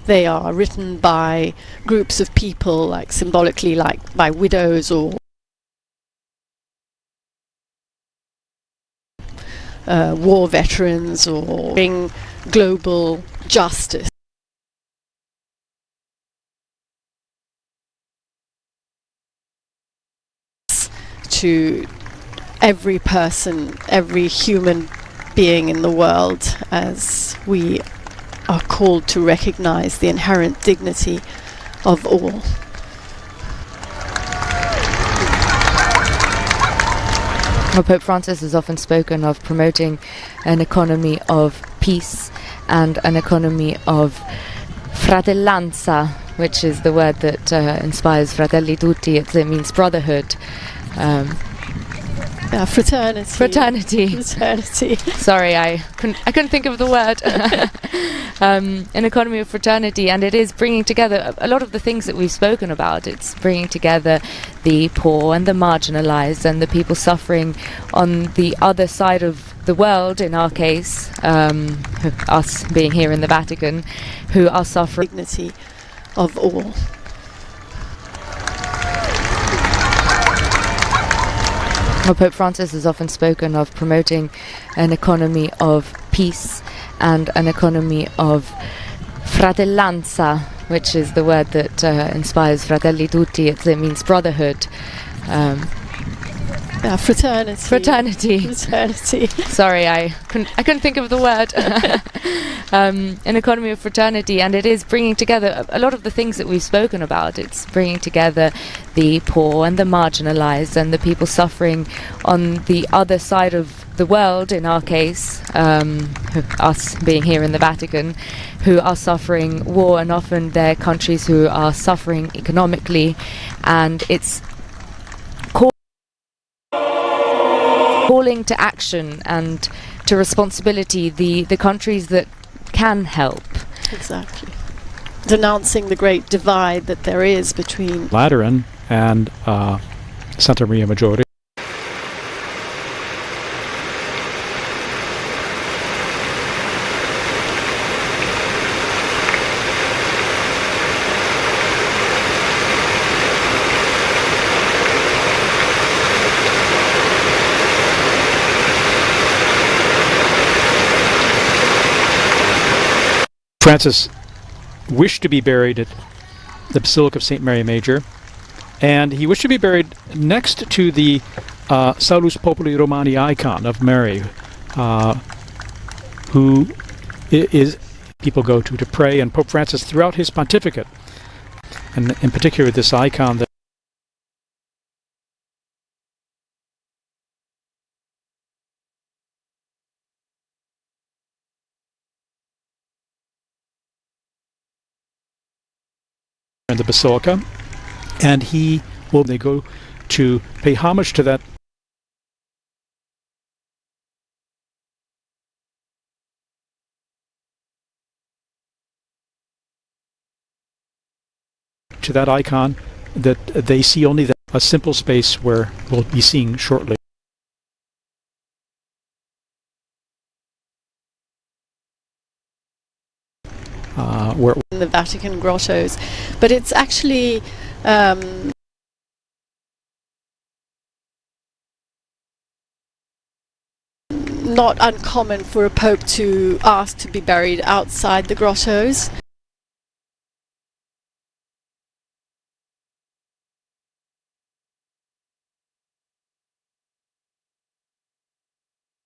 they are written by groups of people, like, symbolically, like, by widows or, uh, war veterans, or bring global justice to every person, every human being in the world, as we are called to recognize the inherent dignity of all. Well, Pope Francis has often spoken of promoting an economy of peace and an economy of fratellanza, which is the word that, uh, inspires Fratelli Tutti. It, it means brotherhood. Um, yeah, fraternity. Fraternity. Fraternity. Sorry, I couldn't, I couldn't think of the word. Um, an economy of fraternity, and it is bringing together a, a lot of the things that we've spoken about. It's bringing together the poor and the marginalized and the people suffering on the other side of the world, in our case, um, us being here in the Vatican, who are suffering. Dignity of all. Well, Pope Francis has often spoken of promoting an economy of peace and an economy of fratellanza, which is the word that, uh, inspires Fratelli Tutti. It, it means brotherhood. Um, yeah, fraternity. Fraternity. Fraternity. Sorry, I couldn't, I couldn't think of the word. Um, an economy of fraternity, and it is bringing together a, a lot of the things that we've spoken about. It's bringing together the poor and the marginalized and the people suffering on the other side of the world, in our case, um, us being here in the Vatican, who are suffering war, and often they're countries who are suffering economically, and it's call-, calling to action and to responsibility the, the countries that can help. Exactly. Denouncing the great divide that there is between Lateran and, uh, Santa Maria Maggiore. Francis wished to be buried at the Basilica of Saint Mary Major, and he wished to be buried next to the, uh, Salus Populi Romani icon of Mary, uh, who i-, is, people go to to pray, and Pope Francis, throughout his pontificate, and in particular this icon that in the basilica, and he will, they go to pay homage to that, to that icon that they see only that A simple space where we'll be seeing shortly. Uh, where in the Vatican grottos, but it's actually, um, not uncommon for a pope to ask to be buried outside the grottos.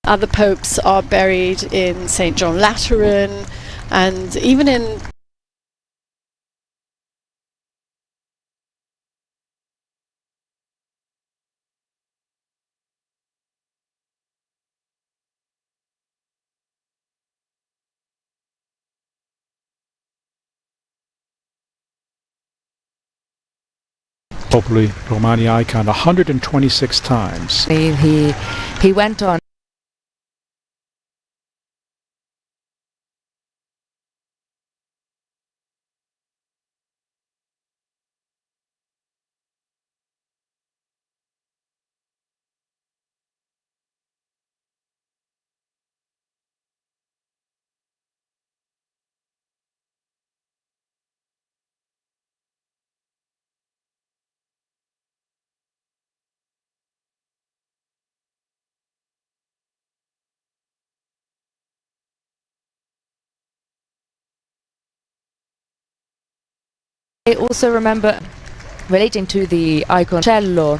Other popes are buried in Saint John Lateran, and even in Populi Romani icon a hundred and twenty-six times. He, he, he went on. I also remember relating to the icon Cello.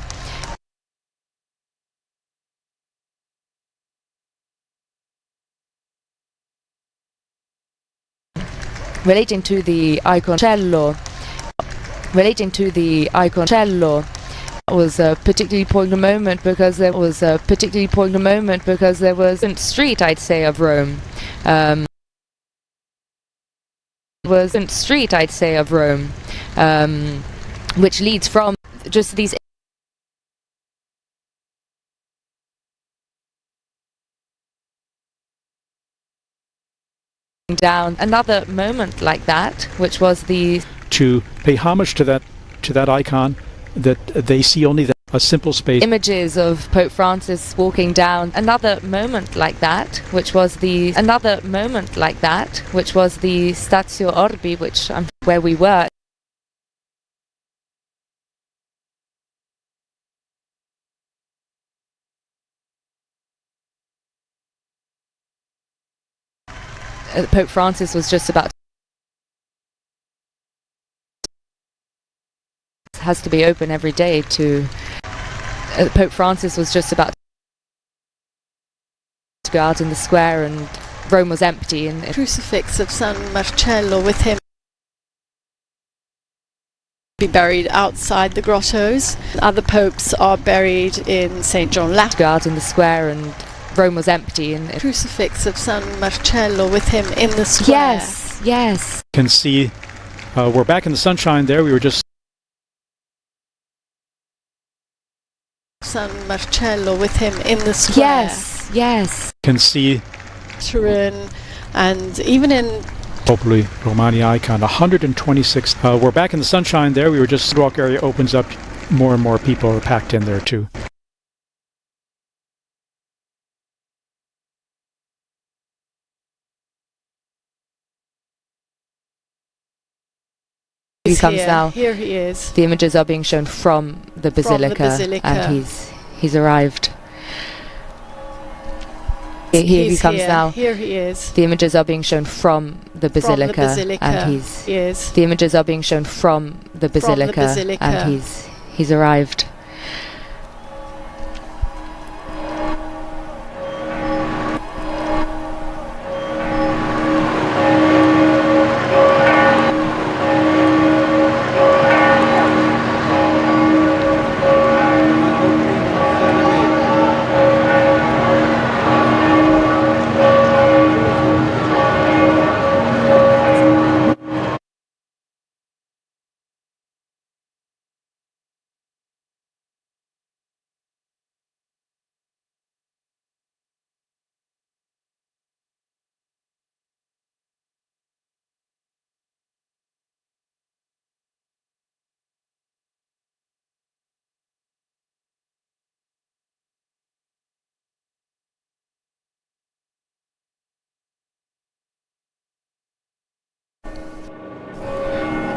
Relating to the icon Cello, relating to the icon Cello, was a particularly important moment because there was a particularly important moment because there was a street, I'd say, of Rome. Um, was a street, I'd say, of Rome, um, which leads from just these down. Another moment like that, which was the to pay homage to that, to that icon, that they see only that, a simple space. Images of Pope Francis walking down. Another moment like that, which was the, another moment like that, which was the Statio Orbi, which, um, where we were. Uh, Pope Francis was just about has to be open every day to, uh, Pope Francis was just about to go out in the square and Rome was empty and crucifix of San Marcello with him. Be buried outside the grottos. Other popes are buried in Saint John Lateran. Go out in the square and Rome was empty and crucifix of San Marcello with him in the square. Yes, yes. Can see, uh, we're back in the sunshine there. We were just San Marcello with him in the square. Yes, yes. Can see Turin, and even in Populi Romani icon, a hundred and twenty-six. Uh, we're back in the sunshine there. We were just, sidewalk area opens up. More and more people are packed in there too. He comes here now. Here he is. The images are being shown from the basilica, and he's, he's arrived. Here, here he comes now. Here he is. The images are being shown from the basilica, and he's, the images are being shown from the basilica, and he's, he's arrived.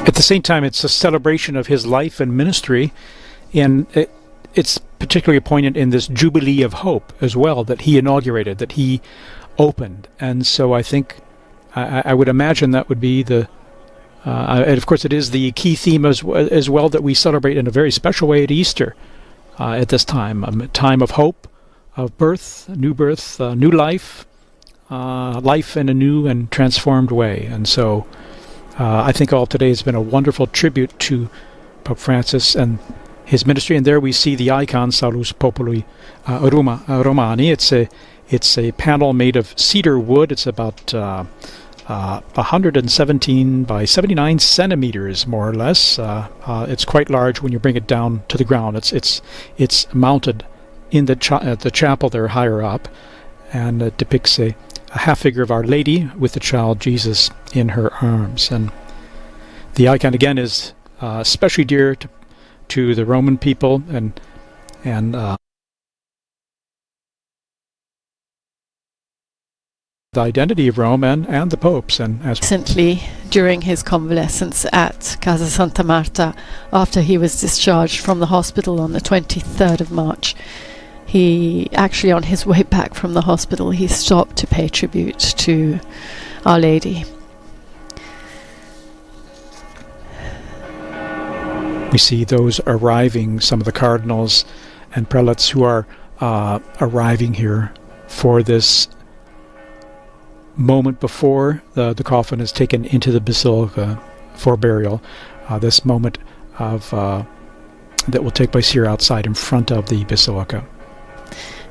At the same time, it's a celebration of his life and ministry, and it, it's particularly poignant in this Jubilee of Hope as well that he inaugurated, that he opened. And so I think, I, I would imagine that would be the, uh, and of course, it is the key theme as, as well that we celebrate in a very special way at Easter, uh, at this time, a time of hope, of birth, new birth, uh, new life, uh, life in a new and transformed way. And so uh, I think all of today has been a wonderful tribute to Pope Francis and his ministry. And there we see the icon Salus Populi uh, Roma, uh, Romani. It's a, it's a panel made of cedar wood. It's about uh, uh, one hundred seventeen by seventy-nine centimeters, more or less. Uh, uh, it's quite large when you bring it down to the ground. It's, it's, it's mounted in the, cha- uh, the chapel there higher up, and it depicts a, a half figure of Our Lady with the child Jesus in her arms. And the icon, again, is uh, especially dear to, to the Roman people and, and uh, the identity of Rome and, and the popes. And as Recently, during his convalescence at Casa Santa Marta, after he was discharged from the hospital on the twenty-third of March, he actually, on his way back from the hospital, he stopped to pay tribute to Our Lady. We see those arriving, some of the cardinals and prelates who are uh, arriving here for this moment before the, the coffin is taken into the basilica for burial. Uh, this moment of uh, that will take place here outside in front of the basilica.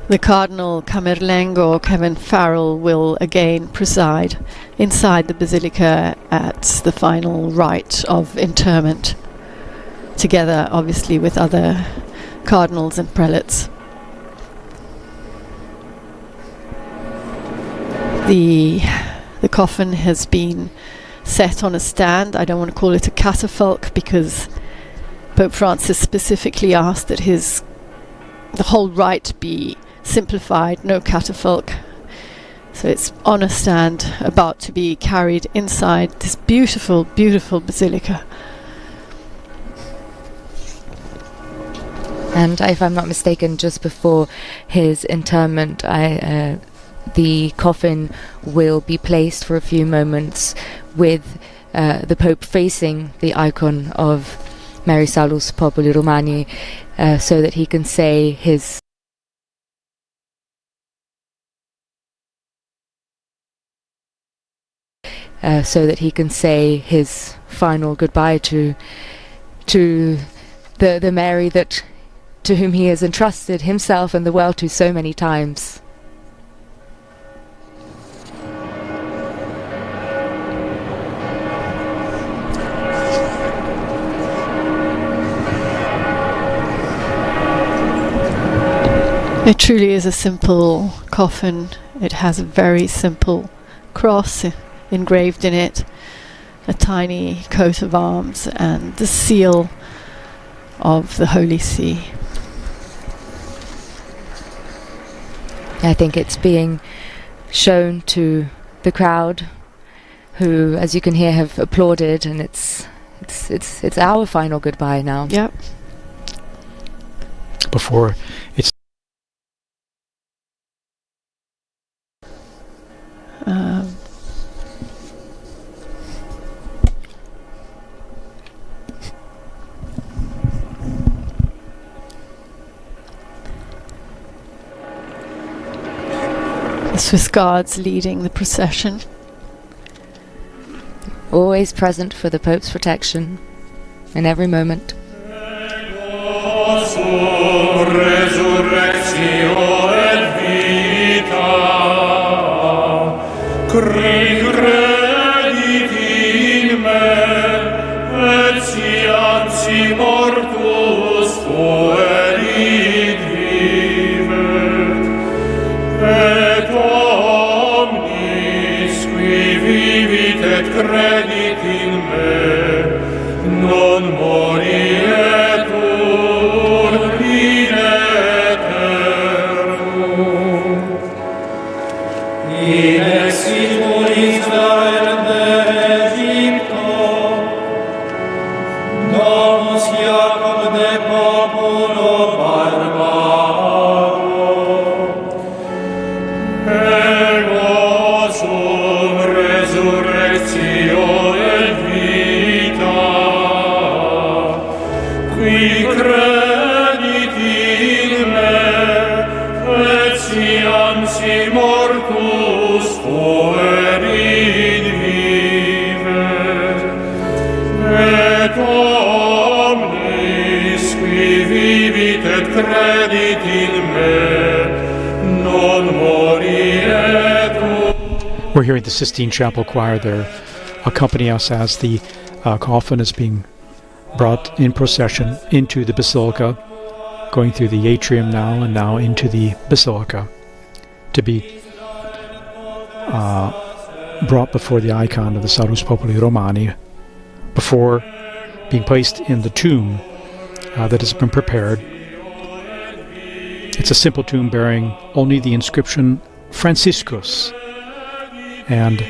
The Cardinal Camerlengo, Kevin Farrell, will again preside inside the basilica at the final rite of interment, together, obviously, with other cardinals and prelates. The, the coffin has been set on a stand. I don't want to call it a catafalque because Pope Francis specifically asked that his, the whole rite be simplified, no catafalque. So it's on a stand, about to be carried inside this beautiful, beautiful basilica. And if I'm not mistaken, just before his interment, I, uh, the coffin will be placed for a few moments with uh, the Pope facing the icon of Mary Salus Populi Romani, uh, so that he can say his uh, so that he can say his final goodbye to to the the Mary that to whom he has entrusted himself and the world to so many times. It truly is a simple coffin. It has a very simple cross engraved in it, a tiny coat of arms, and the seal of the Holy See. I think it's being shown to the crowd, who, as you can hear, have applauded, and it's it's it's it's our final goodbye now. Yep. Before it's um, the Swiss Guards leading the procession. Always present for the Pope's protection in every moment. Resurrectio et vita, qui credit in me, et si ansi mortus fuerit, vivet. Et omnis qui vivit et credit in me, non moritur in aeternum. In exit Israel de Egypto, Jacob de populo barbaro, ego sum resurrectio et vita, qui credit in me, etiam si mortus fuerit, vivet, et omnis qui vivit et credit in me non moritur. We're here at the Sistine Chapel Choir. They're accompanying us as the uh, coffin is being brought in procession into the basilica, going through the atrium now and now into the basilica to be uh, brought before the icon of the Salus Populi Romani before being placed in the tomb uh, that has been prepared. It's a simple tomb bearing only the inscription Franciscus and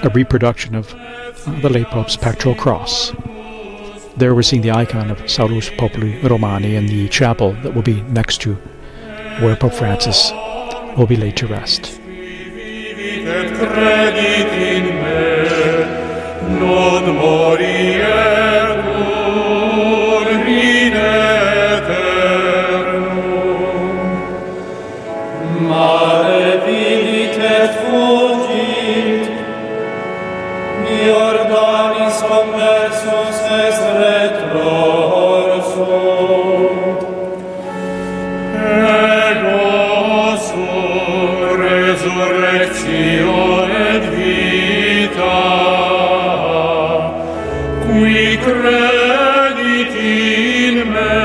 a reproduction of uh, the late Pope's pectoral cross. There we're seeing the icon of Salus Populi Romani in the chapel that will be next to where Pope Francis will be laid to rest. Vivit et credit in me, non moritur in aeternum. Mare vidit et fugit, Iordanis conversus est retrorsum. Ego sum resurrectio et vita, qui credit in me,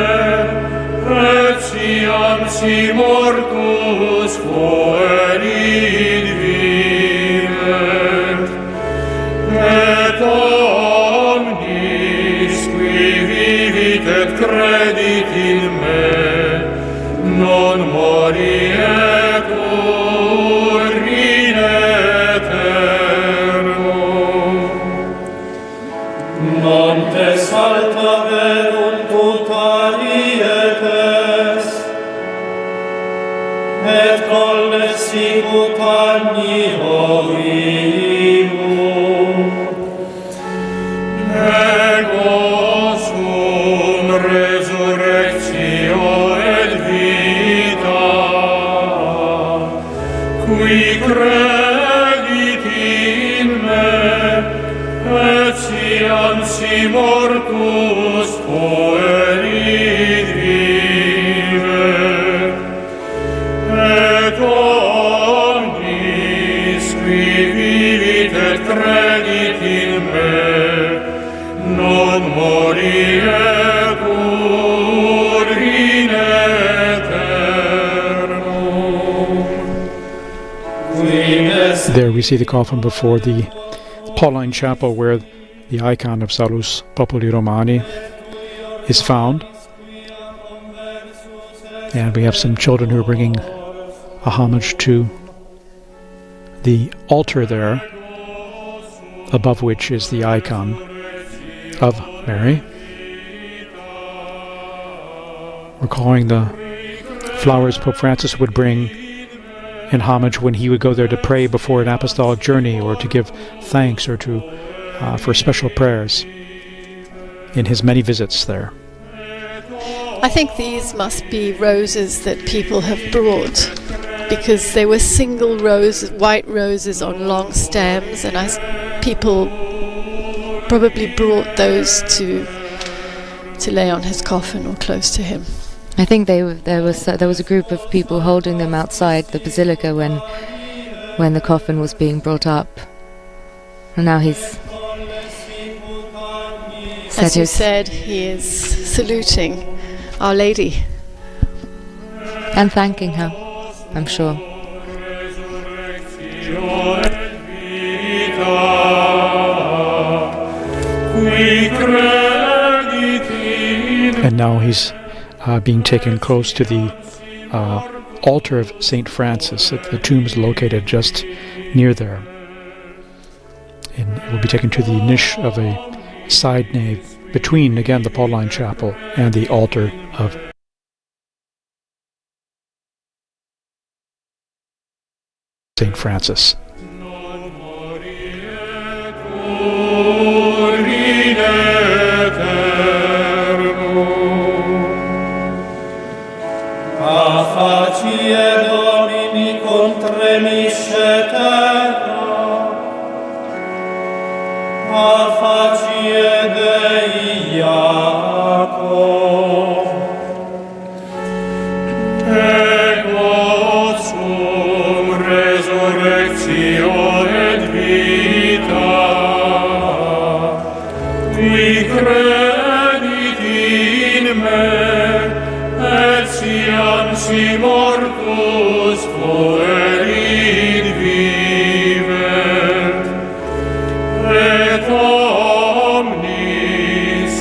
etiam si mortus fuerit, vivet, et omnis qui vivit et credit in me non moritur in aeternum. Non te salta verunt uta dietes, et colles sicut agni ovimus. Ego sum resurrectio et vita, qui credit in me, etiam si mortus fuerit, vivet, et omnis qui vivit et credit in me non moritur in aeternum. There we see the coffin before the Pauline Chapel, where the icon of Salus Populi Romani is found. And we have some children who are bringing a homage to the altar there, above which is the icon of Mary. Recalling the flowers Pope Francis would bring in homage when he would go there to pray before an apostolic journey or to give thanks or to uh, for special prayers in his many visits there. I think these must be roses that people have brought because they were single rose, white roses on long stems, and I, people probably brought those to to lay on his coffin or close to him. I think they were, there was there was a group of people holding them outside the basilica when when the coffin was being brought up. And now he's As you said, he is saluting Our Lady. And thanking her, I'm sure. And now he's uh, being taken close to the uh, altar of Saint Francis. The tomb is located just near there. And it will be taken to the niche of a side nave between, again, the Pauline Chapel and the altar of Saint Francis. A facie Domini contremit ceterum, a facie Dei Iaco. Ego sum resurrectio et vita, qui credit in me, etiam si mortus fuerit, vivet. Et omnis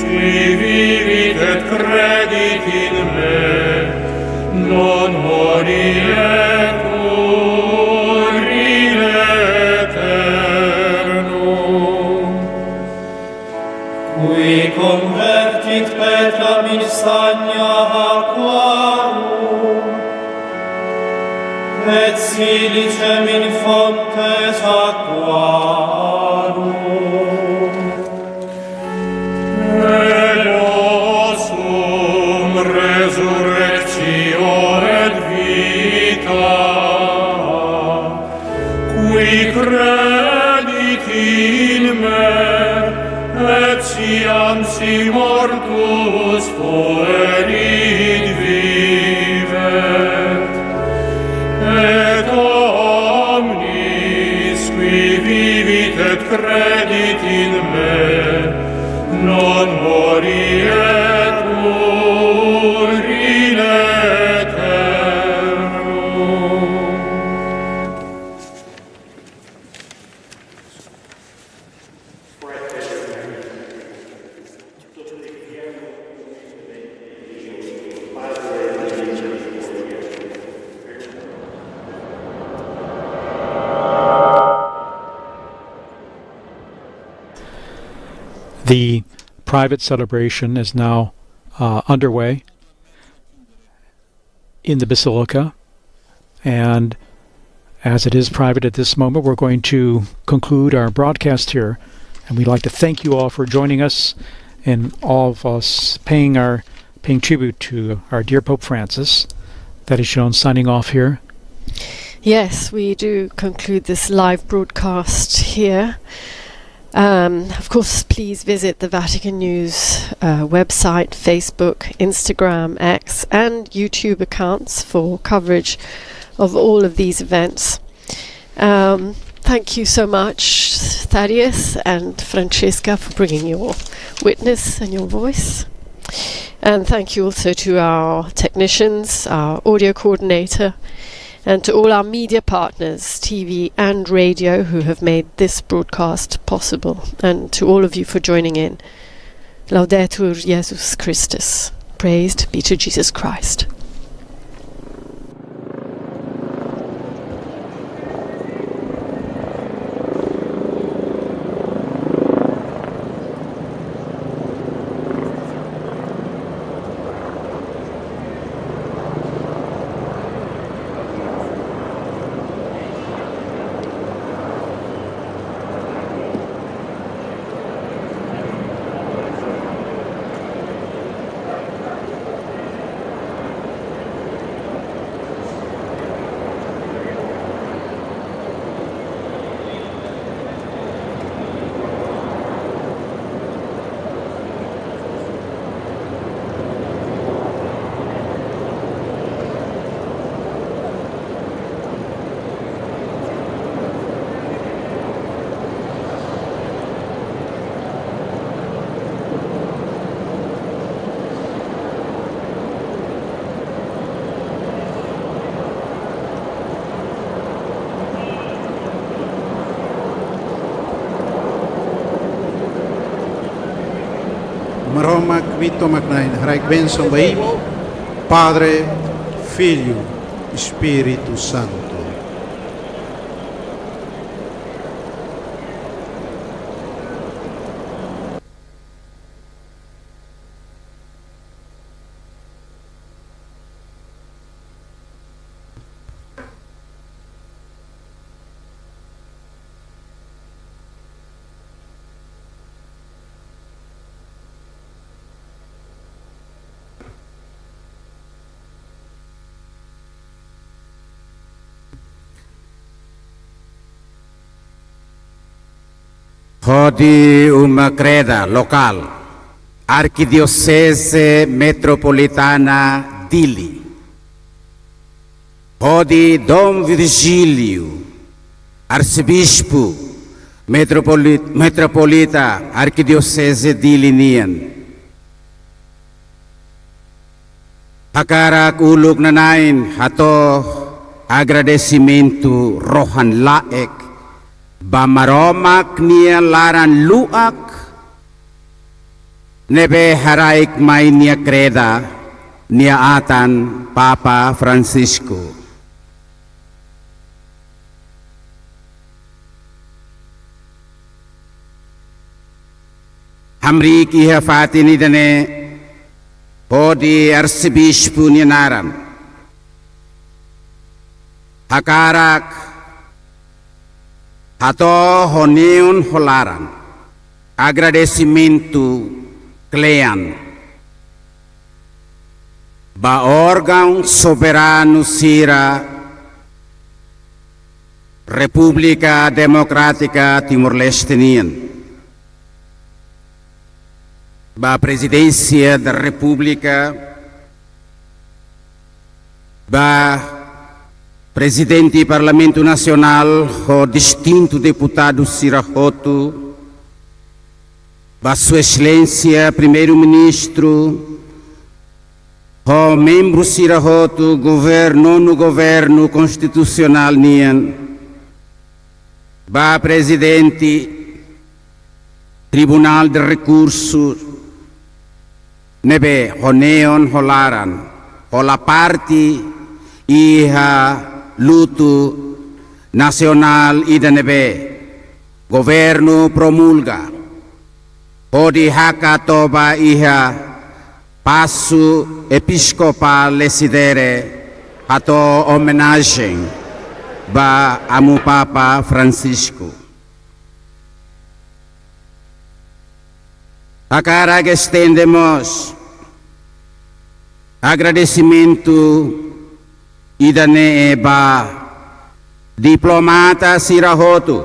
qui vivit et credit in me, non morientur in aeternum. Qui convertit petram in sagna aquarum, et silicem in fontes aquarum. Ego sum resurrectio et vita, qui credit in me, etiam si mortus fuerit, vivet. Et omnis qui vivit et credit in me, non morientur in aeternum. The private celebration is now, uh, underway in the Basilica. And as it is private at this moment, we're going to conclude our broadcast here. And we'd like to thank you all for joining us and all of us paying our, paying tribute to our dear Pope Francis. That is Joan signing off here. Yes, we do conclude this live broadcast here. Um, of course, please visit the Vatican News, uh, website, Facebook, Instagram, X, and YouTube accounts for coverage of all of these events. Um, thank you so much, Thaddeus and Francesca, for bringing your witness and your voice. And thank you also to our technicians, our audio coordinator, and to all our media partners, T V and radio, who have made this broadcast possible, and to all of you for joining in. Laudetur Jesus Christus. Praised be to Jesus Christ. Maromak, Vitu Maknain, haraik bensaun ba imi, Padre, Filho, Espírito Santo. Hodi Uma Kreda lokál, Arkidioseze Metropolitana Dili. Hodi Dom Virgílio, Arsebispu Metropoli-, Metropolita Arkidioseze Dili nian. Hakarak uluk nanain hato'o agradesimentu rohan-laek ba Maromak nia laran-luak ne'ebé haraik mai nia kreda, nia atan Papa Francisco. Hamriik iha fatin ida-ne'e hodi Arsebispu nia naran, hakarak hato'o ho neon ho laran agradesimentu kle'an ba órgaun soberanu sira Repúblika Demokrátika Timor-Leste nian, ba Prezidénsia da Repúblika, ba Prezidente Parlamentu Nasionál ho distintu deputadu sira hotu, ba Sua Exelénsia Primeiru-Ministru, ho membru sira hotu governu, Nono Governu Konstitusionál nian, ba Prezidente Tribunál de Rekursu ne'ebé ho neon ho laran, hola parte iha lutu nasionál ida ne'ebé governu promulga, hodi hakat to'o ba iha Pasu Episkopál Lecidere hato'o omenajen ba Amu Papa Francisco. Hakarak estende mós agradesimentu ida-ne'e ba diplomata sira hotu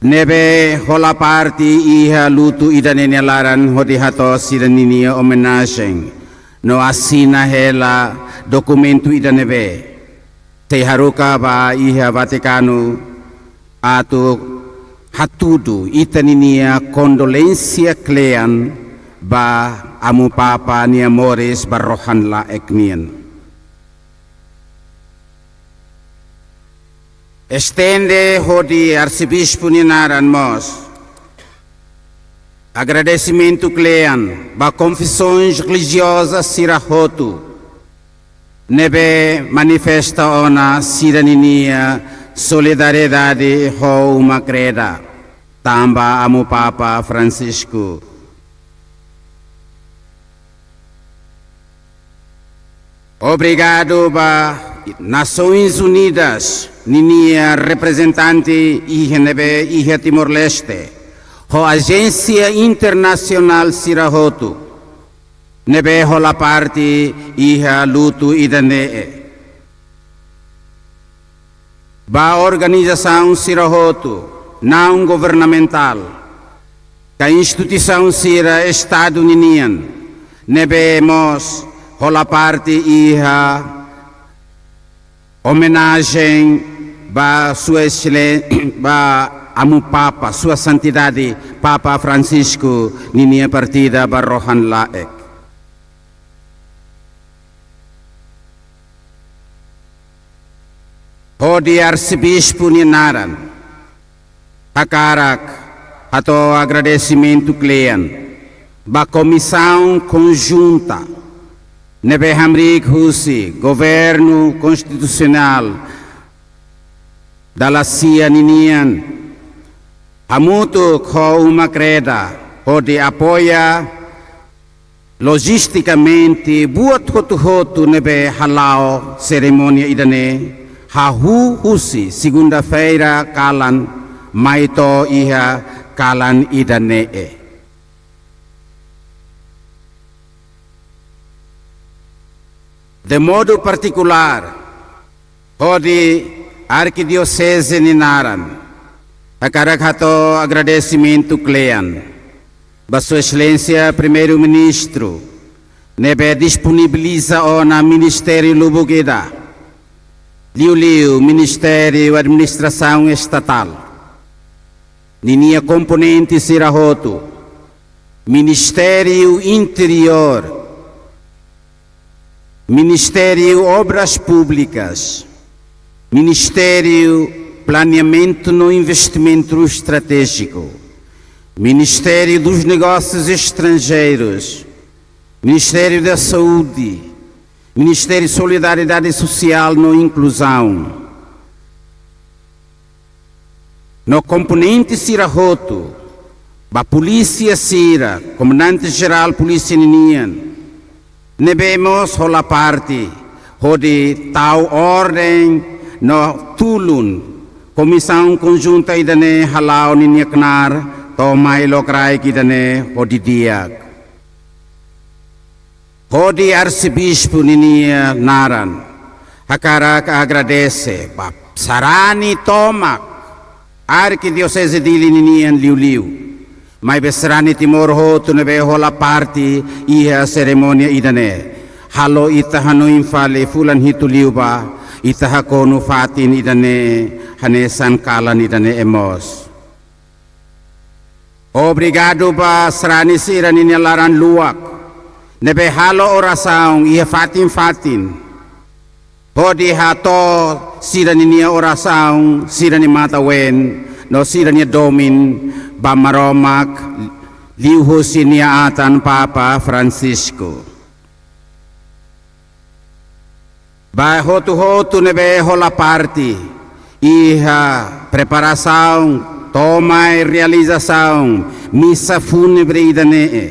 ne'ebé hola parte iha lutu ida-ne'e nia laran hodi hato'o sira-ninia omenajen no asina hela dokumentu ida ne'ebé sei haruka ba iha Vatikanu atu hatudu ita-ninia kondolénsia kle'an ba Amu Papa nia moris ba rohan-laek nian. Estende hodi Arsebispu nia naran mós agradesimentu kle'an ba konfesoens relijioza sira hotu ne'ebé manifesta ona sira-ninia solidariedade ho Uma Kreda, tanba Amu Papa Francisco. Obrigadu ba Nasoins Unidas ninia reprezentante iha ne'ebé iha Timor-Leste, ho ajénsia internasionál sira hotu ne'ebé hola parte iha lutu ida-ne'e. Ba organizasaun sira hotu naun-governamentál, ka instituisaun sira Estadu ninian, ne'ebé mós hola parte iha omenajen ba Sua Exelen-, ba Amu Papa, Sua Santidade Papa Francisco ninia partida ba rohan-laek. Hodi Arsebispu nia naran, hakarak hato'o agradesimentu kle'an ba Komisaun Konjunta ne'ebé hamriik husi Governu Konstitusionál dala sia ninian, hamutuk ho Uma Kreda, hodi apoia lojistikamente buat hotu-hotu ne'ebé hala'o serimónia ida-ne'e, hahú husi segunda-feira kalan mai to'o iha kalan ida-ne'e. De modo partikulár, hodi Arkidioseze nia naran, Hakarak hato'o agradesimentu kle'an ba Sua Exelénsia Primeiru-Ministru ne'ebé disponibiliza ona ministériu lubuk ida, liuliu Ministériu Administrasaun Estatál, ninia komponente sira hotu, Ministériu Interiór, Ministériu Obras Públikas, Ministériu Planeamentu no Investimentu Estratéjiku, Ministériu dos Negósius Estranjeirus, Ministériu da Saúde, Ministériu Solidariedade Sosiál no Inkluzaun, no komponente sira hotu, ba polísia sira, Komandante Jerál Polísia ninian, ne'ebé mós hola parte hodi tau orden no tulun Komisaun Konjunta ida-ne'e hala'o ninia knaar to'o mai lokraik ida-ne'e ho di'ak. Hodi Arsebispu ninia naran, hakarak agradese ba sarani tomak Arkidioseze Dili ninian liuliu, maibé sarani Timor hotu ne'ebé hola parte iha serimónia ida-ne'e. Halo ita hanoin fali fulan hitu liubá, ita hakonu fatin ida-ne'e hanesan kalan ida-ne'e mós. Obrigadu ba sarani sira ninia laran-luak ne'ebé halo orasaun iha fatin-fatin, hodi hato'o sira ninia orasaun, sira-nia matan-ween no sira-nia domin ba Maromak liuhusi nia atan Papa Francisco. Ba hotu-hotu ne'ebé hola parte iha preparasaun to'o mai realizasaun misa fúnebre ida-ne'e,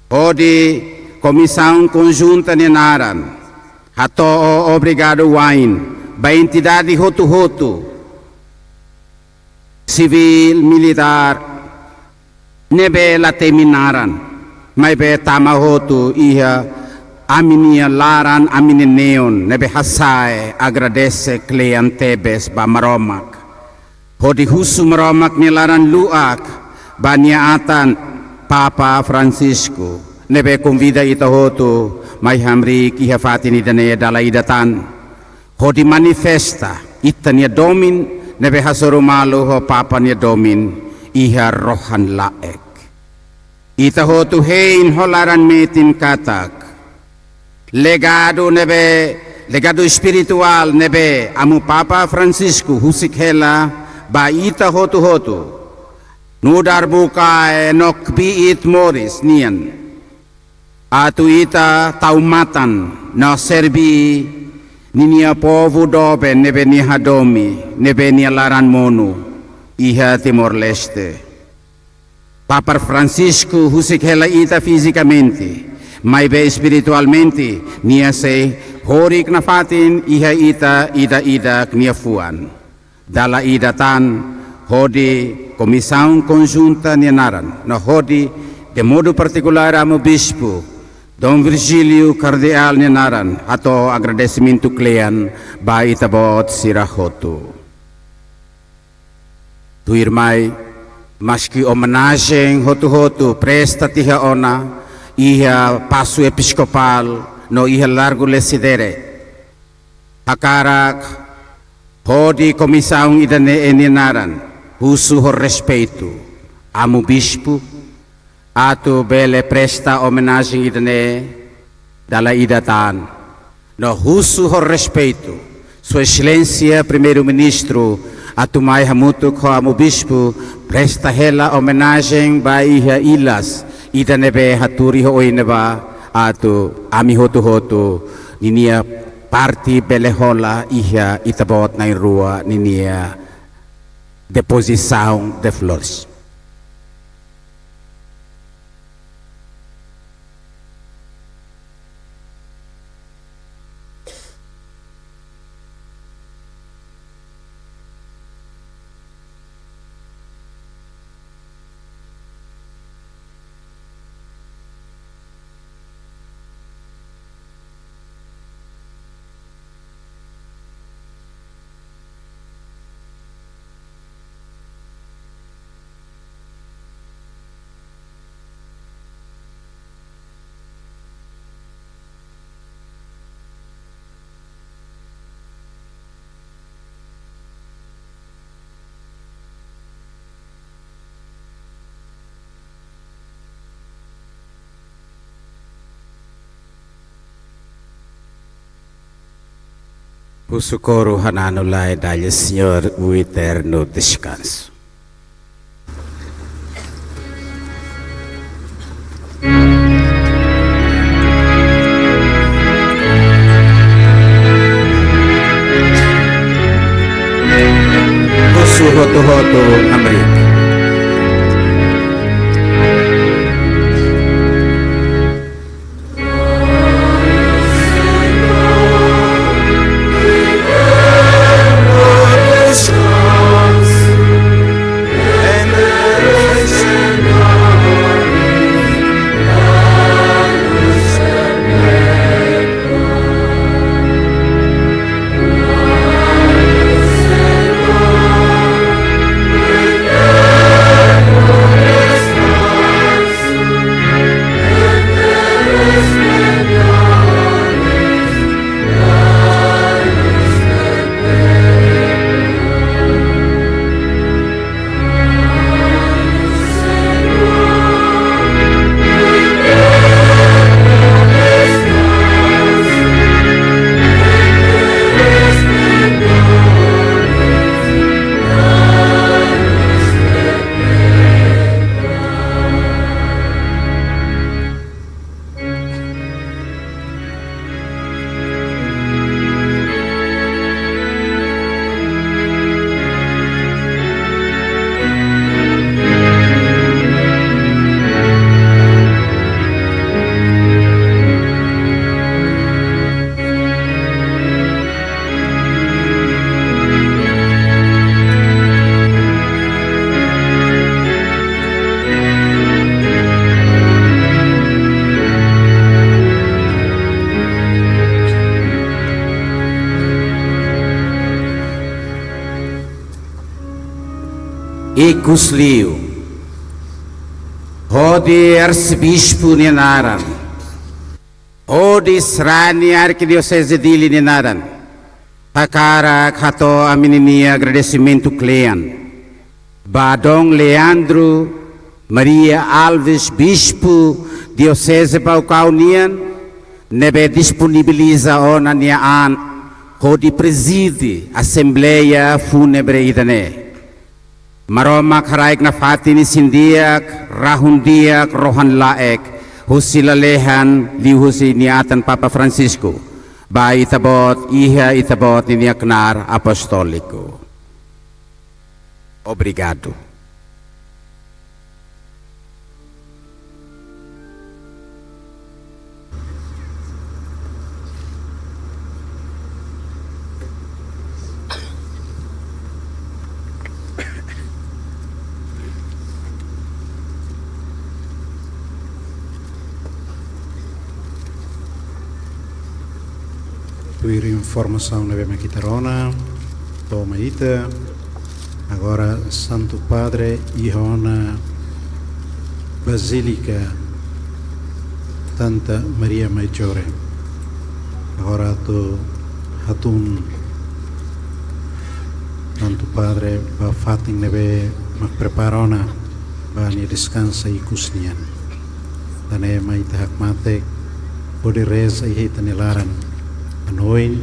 hodi Komisaun Konjunta nia naran hato'o obrigadu wa'in ba entidade hotu-hotu, sivíl, militár, ne'ebé la temi naran, maibé tama hotu iha ami-nia laran, ami-nia neon, ne'ebé hasa'e agradese kle'an tebes ba Maromak, hodi husu Maromak nia laran-luak ba nia atan Papa Francisco, ne'ebé konvida ita hotu mai hamriik iha fatin ida-ne'e dala ida tan, hodi manifesta ita-nia domin ne'ebé hasoru malu ho Papa nia domin iha rohan-laek. Ita hotu hein ho laran-metin katak legadu ne'ebé, legadu espirituál ne'ebé Amu Papa Francisco husik hela ba ita hotu-hotu, nu'udar bukae no kbiit moris nian, atu ita tau matan no serbí ninia povu doben ne'ebé nia hadomi, ne'ebé nia laran monu iha Timor-Leste. Papa Francisco husik hela ita fizikamente, maibé espiritualmente nia sei horik nafatin iha ita ida-idak nia fuan. Dala ida tan, hodi Komisaun Konjunta nia naran, no hodi, de modo partikulár, Amu Bispu Dom Virgílio Kardeál nia naran, hato'o agradesimentu kle'an ba ita-boot sira hotu. Tuirmai, maski omenajen hotu-hotu presta tiha ona iha Pasu Episkopál no iha Largu Lecidere, hakarak hodi komisaun ida-ne'e nia naran husu ho respeitu Amu Bispu, atu bele presta omenajen ida-ne'e dala ida tan. No husu ho respeitu Sua Exelénsia Primeiru-Ministru atu mai hamutuk ho Amu Bispu presta hela omenajen ba iha ilas ida ne'ebé haturi ho oin ne'ebá, atu ami hotu-hotu ninia parte bele hola iha ita-boot na'in-rua ninia deposição de flores. Husu kóru hananu lai: Dai-lhe, Senhor, o eterno descanso. Husu hotu-hotu hamriik. Ikusliu, hodi Arsebispu nia naran, hodi sarani Arkidioseze Dili nia naran, hakarak hato'o ami-ninia agradesimentu kle'an ba Dom Leandro Maria Alves, Bispu Dioseze Baucau nian, ne'ebé disponibiliza ona nia an hodi prezide asembleia fúnebre ida-ne'e. Maromak haraik nafatin isin-di'ak, rahun-di'ak, rohan-laek, husi lalehan, liuhusi nia atan Papa Francisco, ba ita-boot, iha ita-boot ninia knaar apostóliku. Obrigadu. Tuir informasaun ne'ebé mak ita rona, to'o mai ita, agora Santu Padre iha ona Bazílika Santa Maria Maggiore. Agora atu hatún Santu Padre ba fatin ne'ebé mak prepara ona ba nia deskansa ikus nian. Ida-ne'e mai ita hakmatek hodi reza iha ita-nia laran hanoin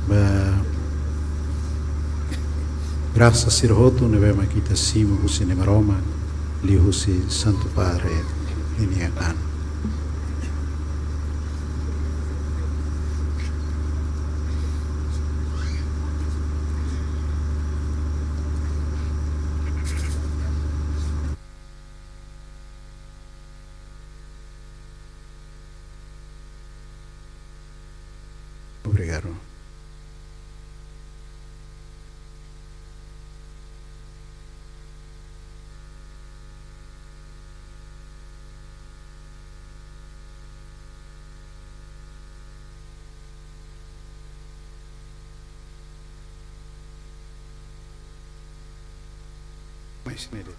ba grasa sira hotu ne'ebé mak ita simu husi Nai Maromak, liuhusi Santu Padre ninia an. Obrigadu. Mais nele.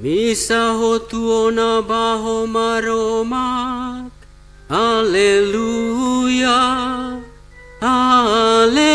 Misa hotu ona ba ho Maromak, Aleluia, aleluia.